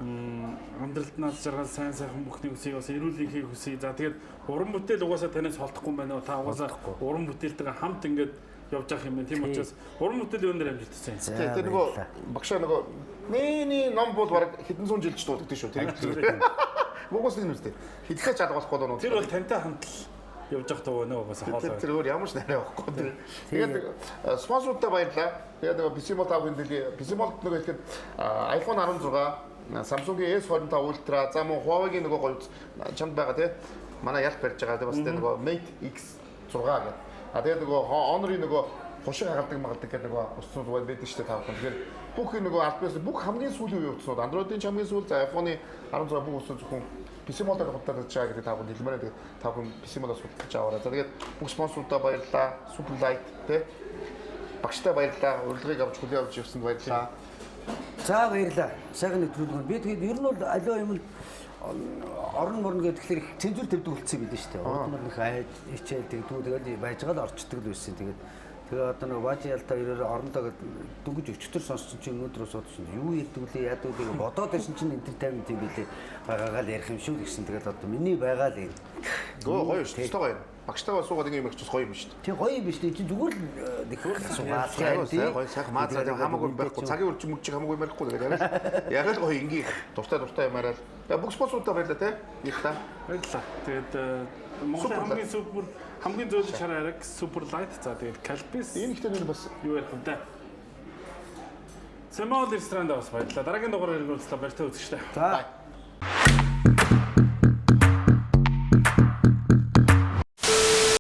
амьдралд наад жаргал сайн сайхан бүхнийг хүсье, бас эрүүл энхийг хүсье. За тэгээд уран бүтээл угаасаа танаас холдохгүй юм байна уу? Та угаасаа уран бүтээлтэйгээ хамт ингээд явж явах юм байна. Тийм учраас уран бүтээл юун дээр амжилт хүсье. За, Тий, тэр нөгөө баярлалаа. багшаа нөгөө нэний ном бол бараг хэдэн зуун жилч дуудагдсан шүү. Тэр зүгээр. Монгол нэг юм үстэй. Хэллээ ч алга болохгүй доо. Тэр бол тантай хамт л явж явах дуу байна угаасаа Тэр хоолой. тэр өөр ямар ч нарай байхгүй тэр. Тэгээд спонсорудаа баярлалаа. Тэгээд нөгөө Pixel 5-ын дэлгий Pixel нөгөө хэлэхэд iPhone 16, Samsung-ийн S25 Ultra, за мөн Huawei-гийн нөгөө гоё чамд байгаа тий. Манай ялт барьж байгаа тий бас тий нөгөө Mate X6 гэдэг. А тэгээд нөгөө Honor-ийн нөгөө хушиг хагалдаг магалдаг гэдэг нөгөө утаснууд байдаг шүү дээ та бүхэн. Тэгэхээр бүх нөгөө аль биесээ бүх хамгийн сүүлийн үеийн утаснууд Android-ийн ч хамгийн сүүл, за iPhone-ы 16 бүх утаснууд зөвхөн PC модоор худалдаж байгаа гэдэг та бүхэн хэлмээр байна. Тэгээд та бүхэн PC модоос худалдаж аваарай. За тэгээд бүх спонсорудаа баярлалаа. Super Light тий. Багштай баярлалаа. Урилгыг авч хүлээн авч явсанд баярлалаа. За баярлалаа. Сайхан нэвтрүүлэг. Би тэгээд ер нь бол аливаа юм нь орон морно гэдэг тэгэхээр их цензуур тавьдаг болцсон юм билээ шүү дээ. Урд морно их айж хичээл тэгдүү тэгэл байж байгаа л орчдөг л байсан. Тэгээд тэгээ одоо нэг баажи ялтаа ирээр орондоо гэд дөнгөж өчтөр сонссон чинь өнөөдөр асуудсан. Юу ярьдаг үлээ яадаг үлээ гэж бодоод байсан чинь энтертеймент юм билээ. Байгаагаа л ярих юм шүү гэсэн. Тэгээд одоо миний байгаа л энэ. Гөө гоё шүү. Өстой гоё. Багштайгаа суугаад ингэ юм их ч гоё юм шүү дээ. Тэг гоё юм биш үү? Чи зүгээр л нэг суугаад Сайн гоё сайхан маа цаа хамаагүй юм байхгүй. Цагийн үрч мөрч хамаагүй юм ярихгүй. Тэгээд яг л яг л гоё энгийн дуртай дуртай юм яриад. Тэгээд бүх спонсорудаа баярлалаа тий. Их та. Баярлалаа. Тэгээд Монголын хамгийн супер хамгийн зөөлөн шар ариг супер лайт. За тэгээд Калпис Энэ ихтэй нэр бас юу ярих вэ? Сэмол ресторанд бас баярлалаа. Дараагийн дугаараар иргэн уулзлаа. Баяртай үзэгчдээ. За.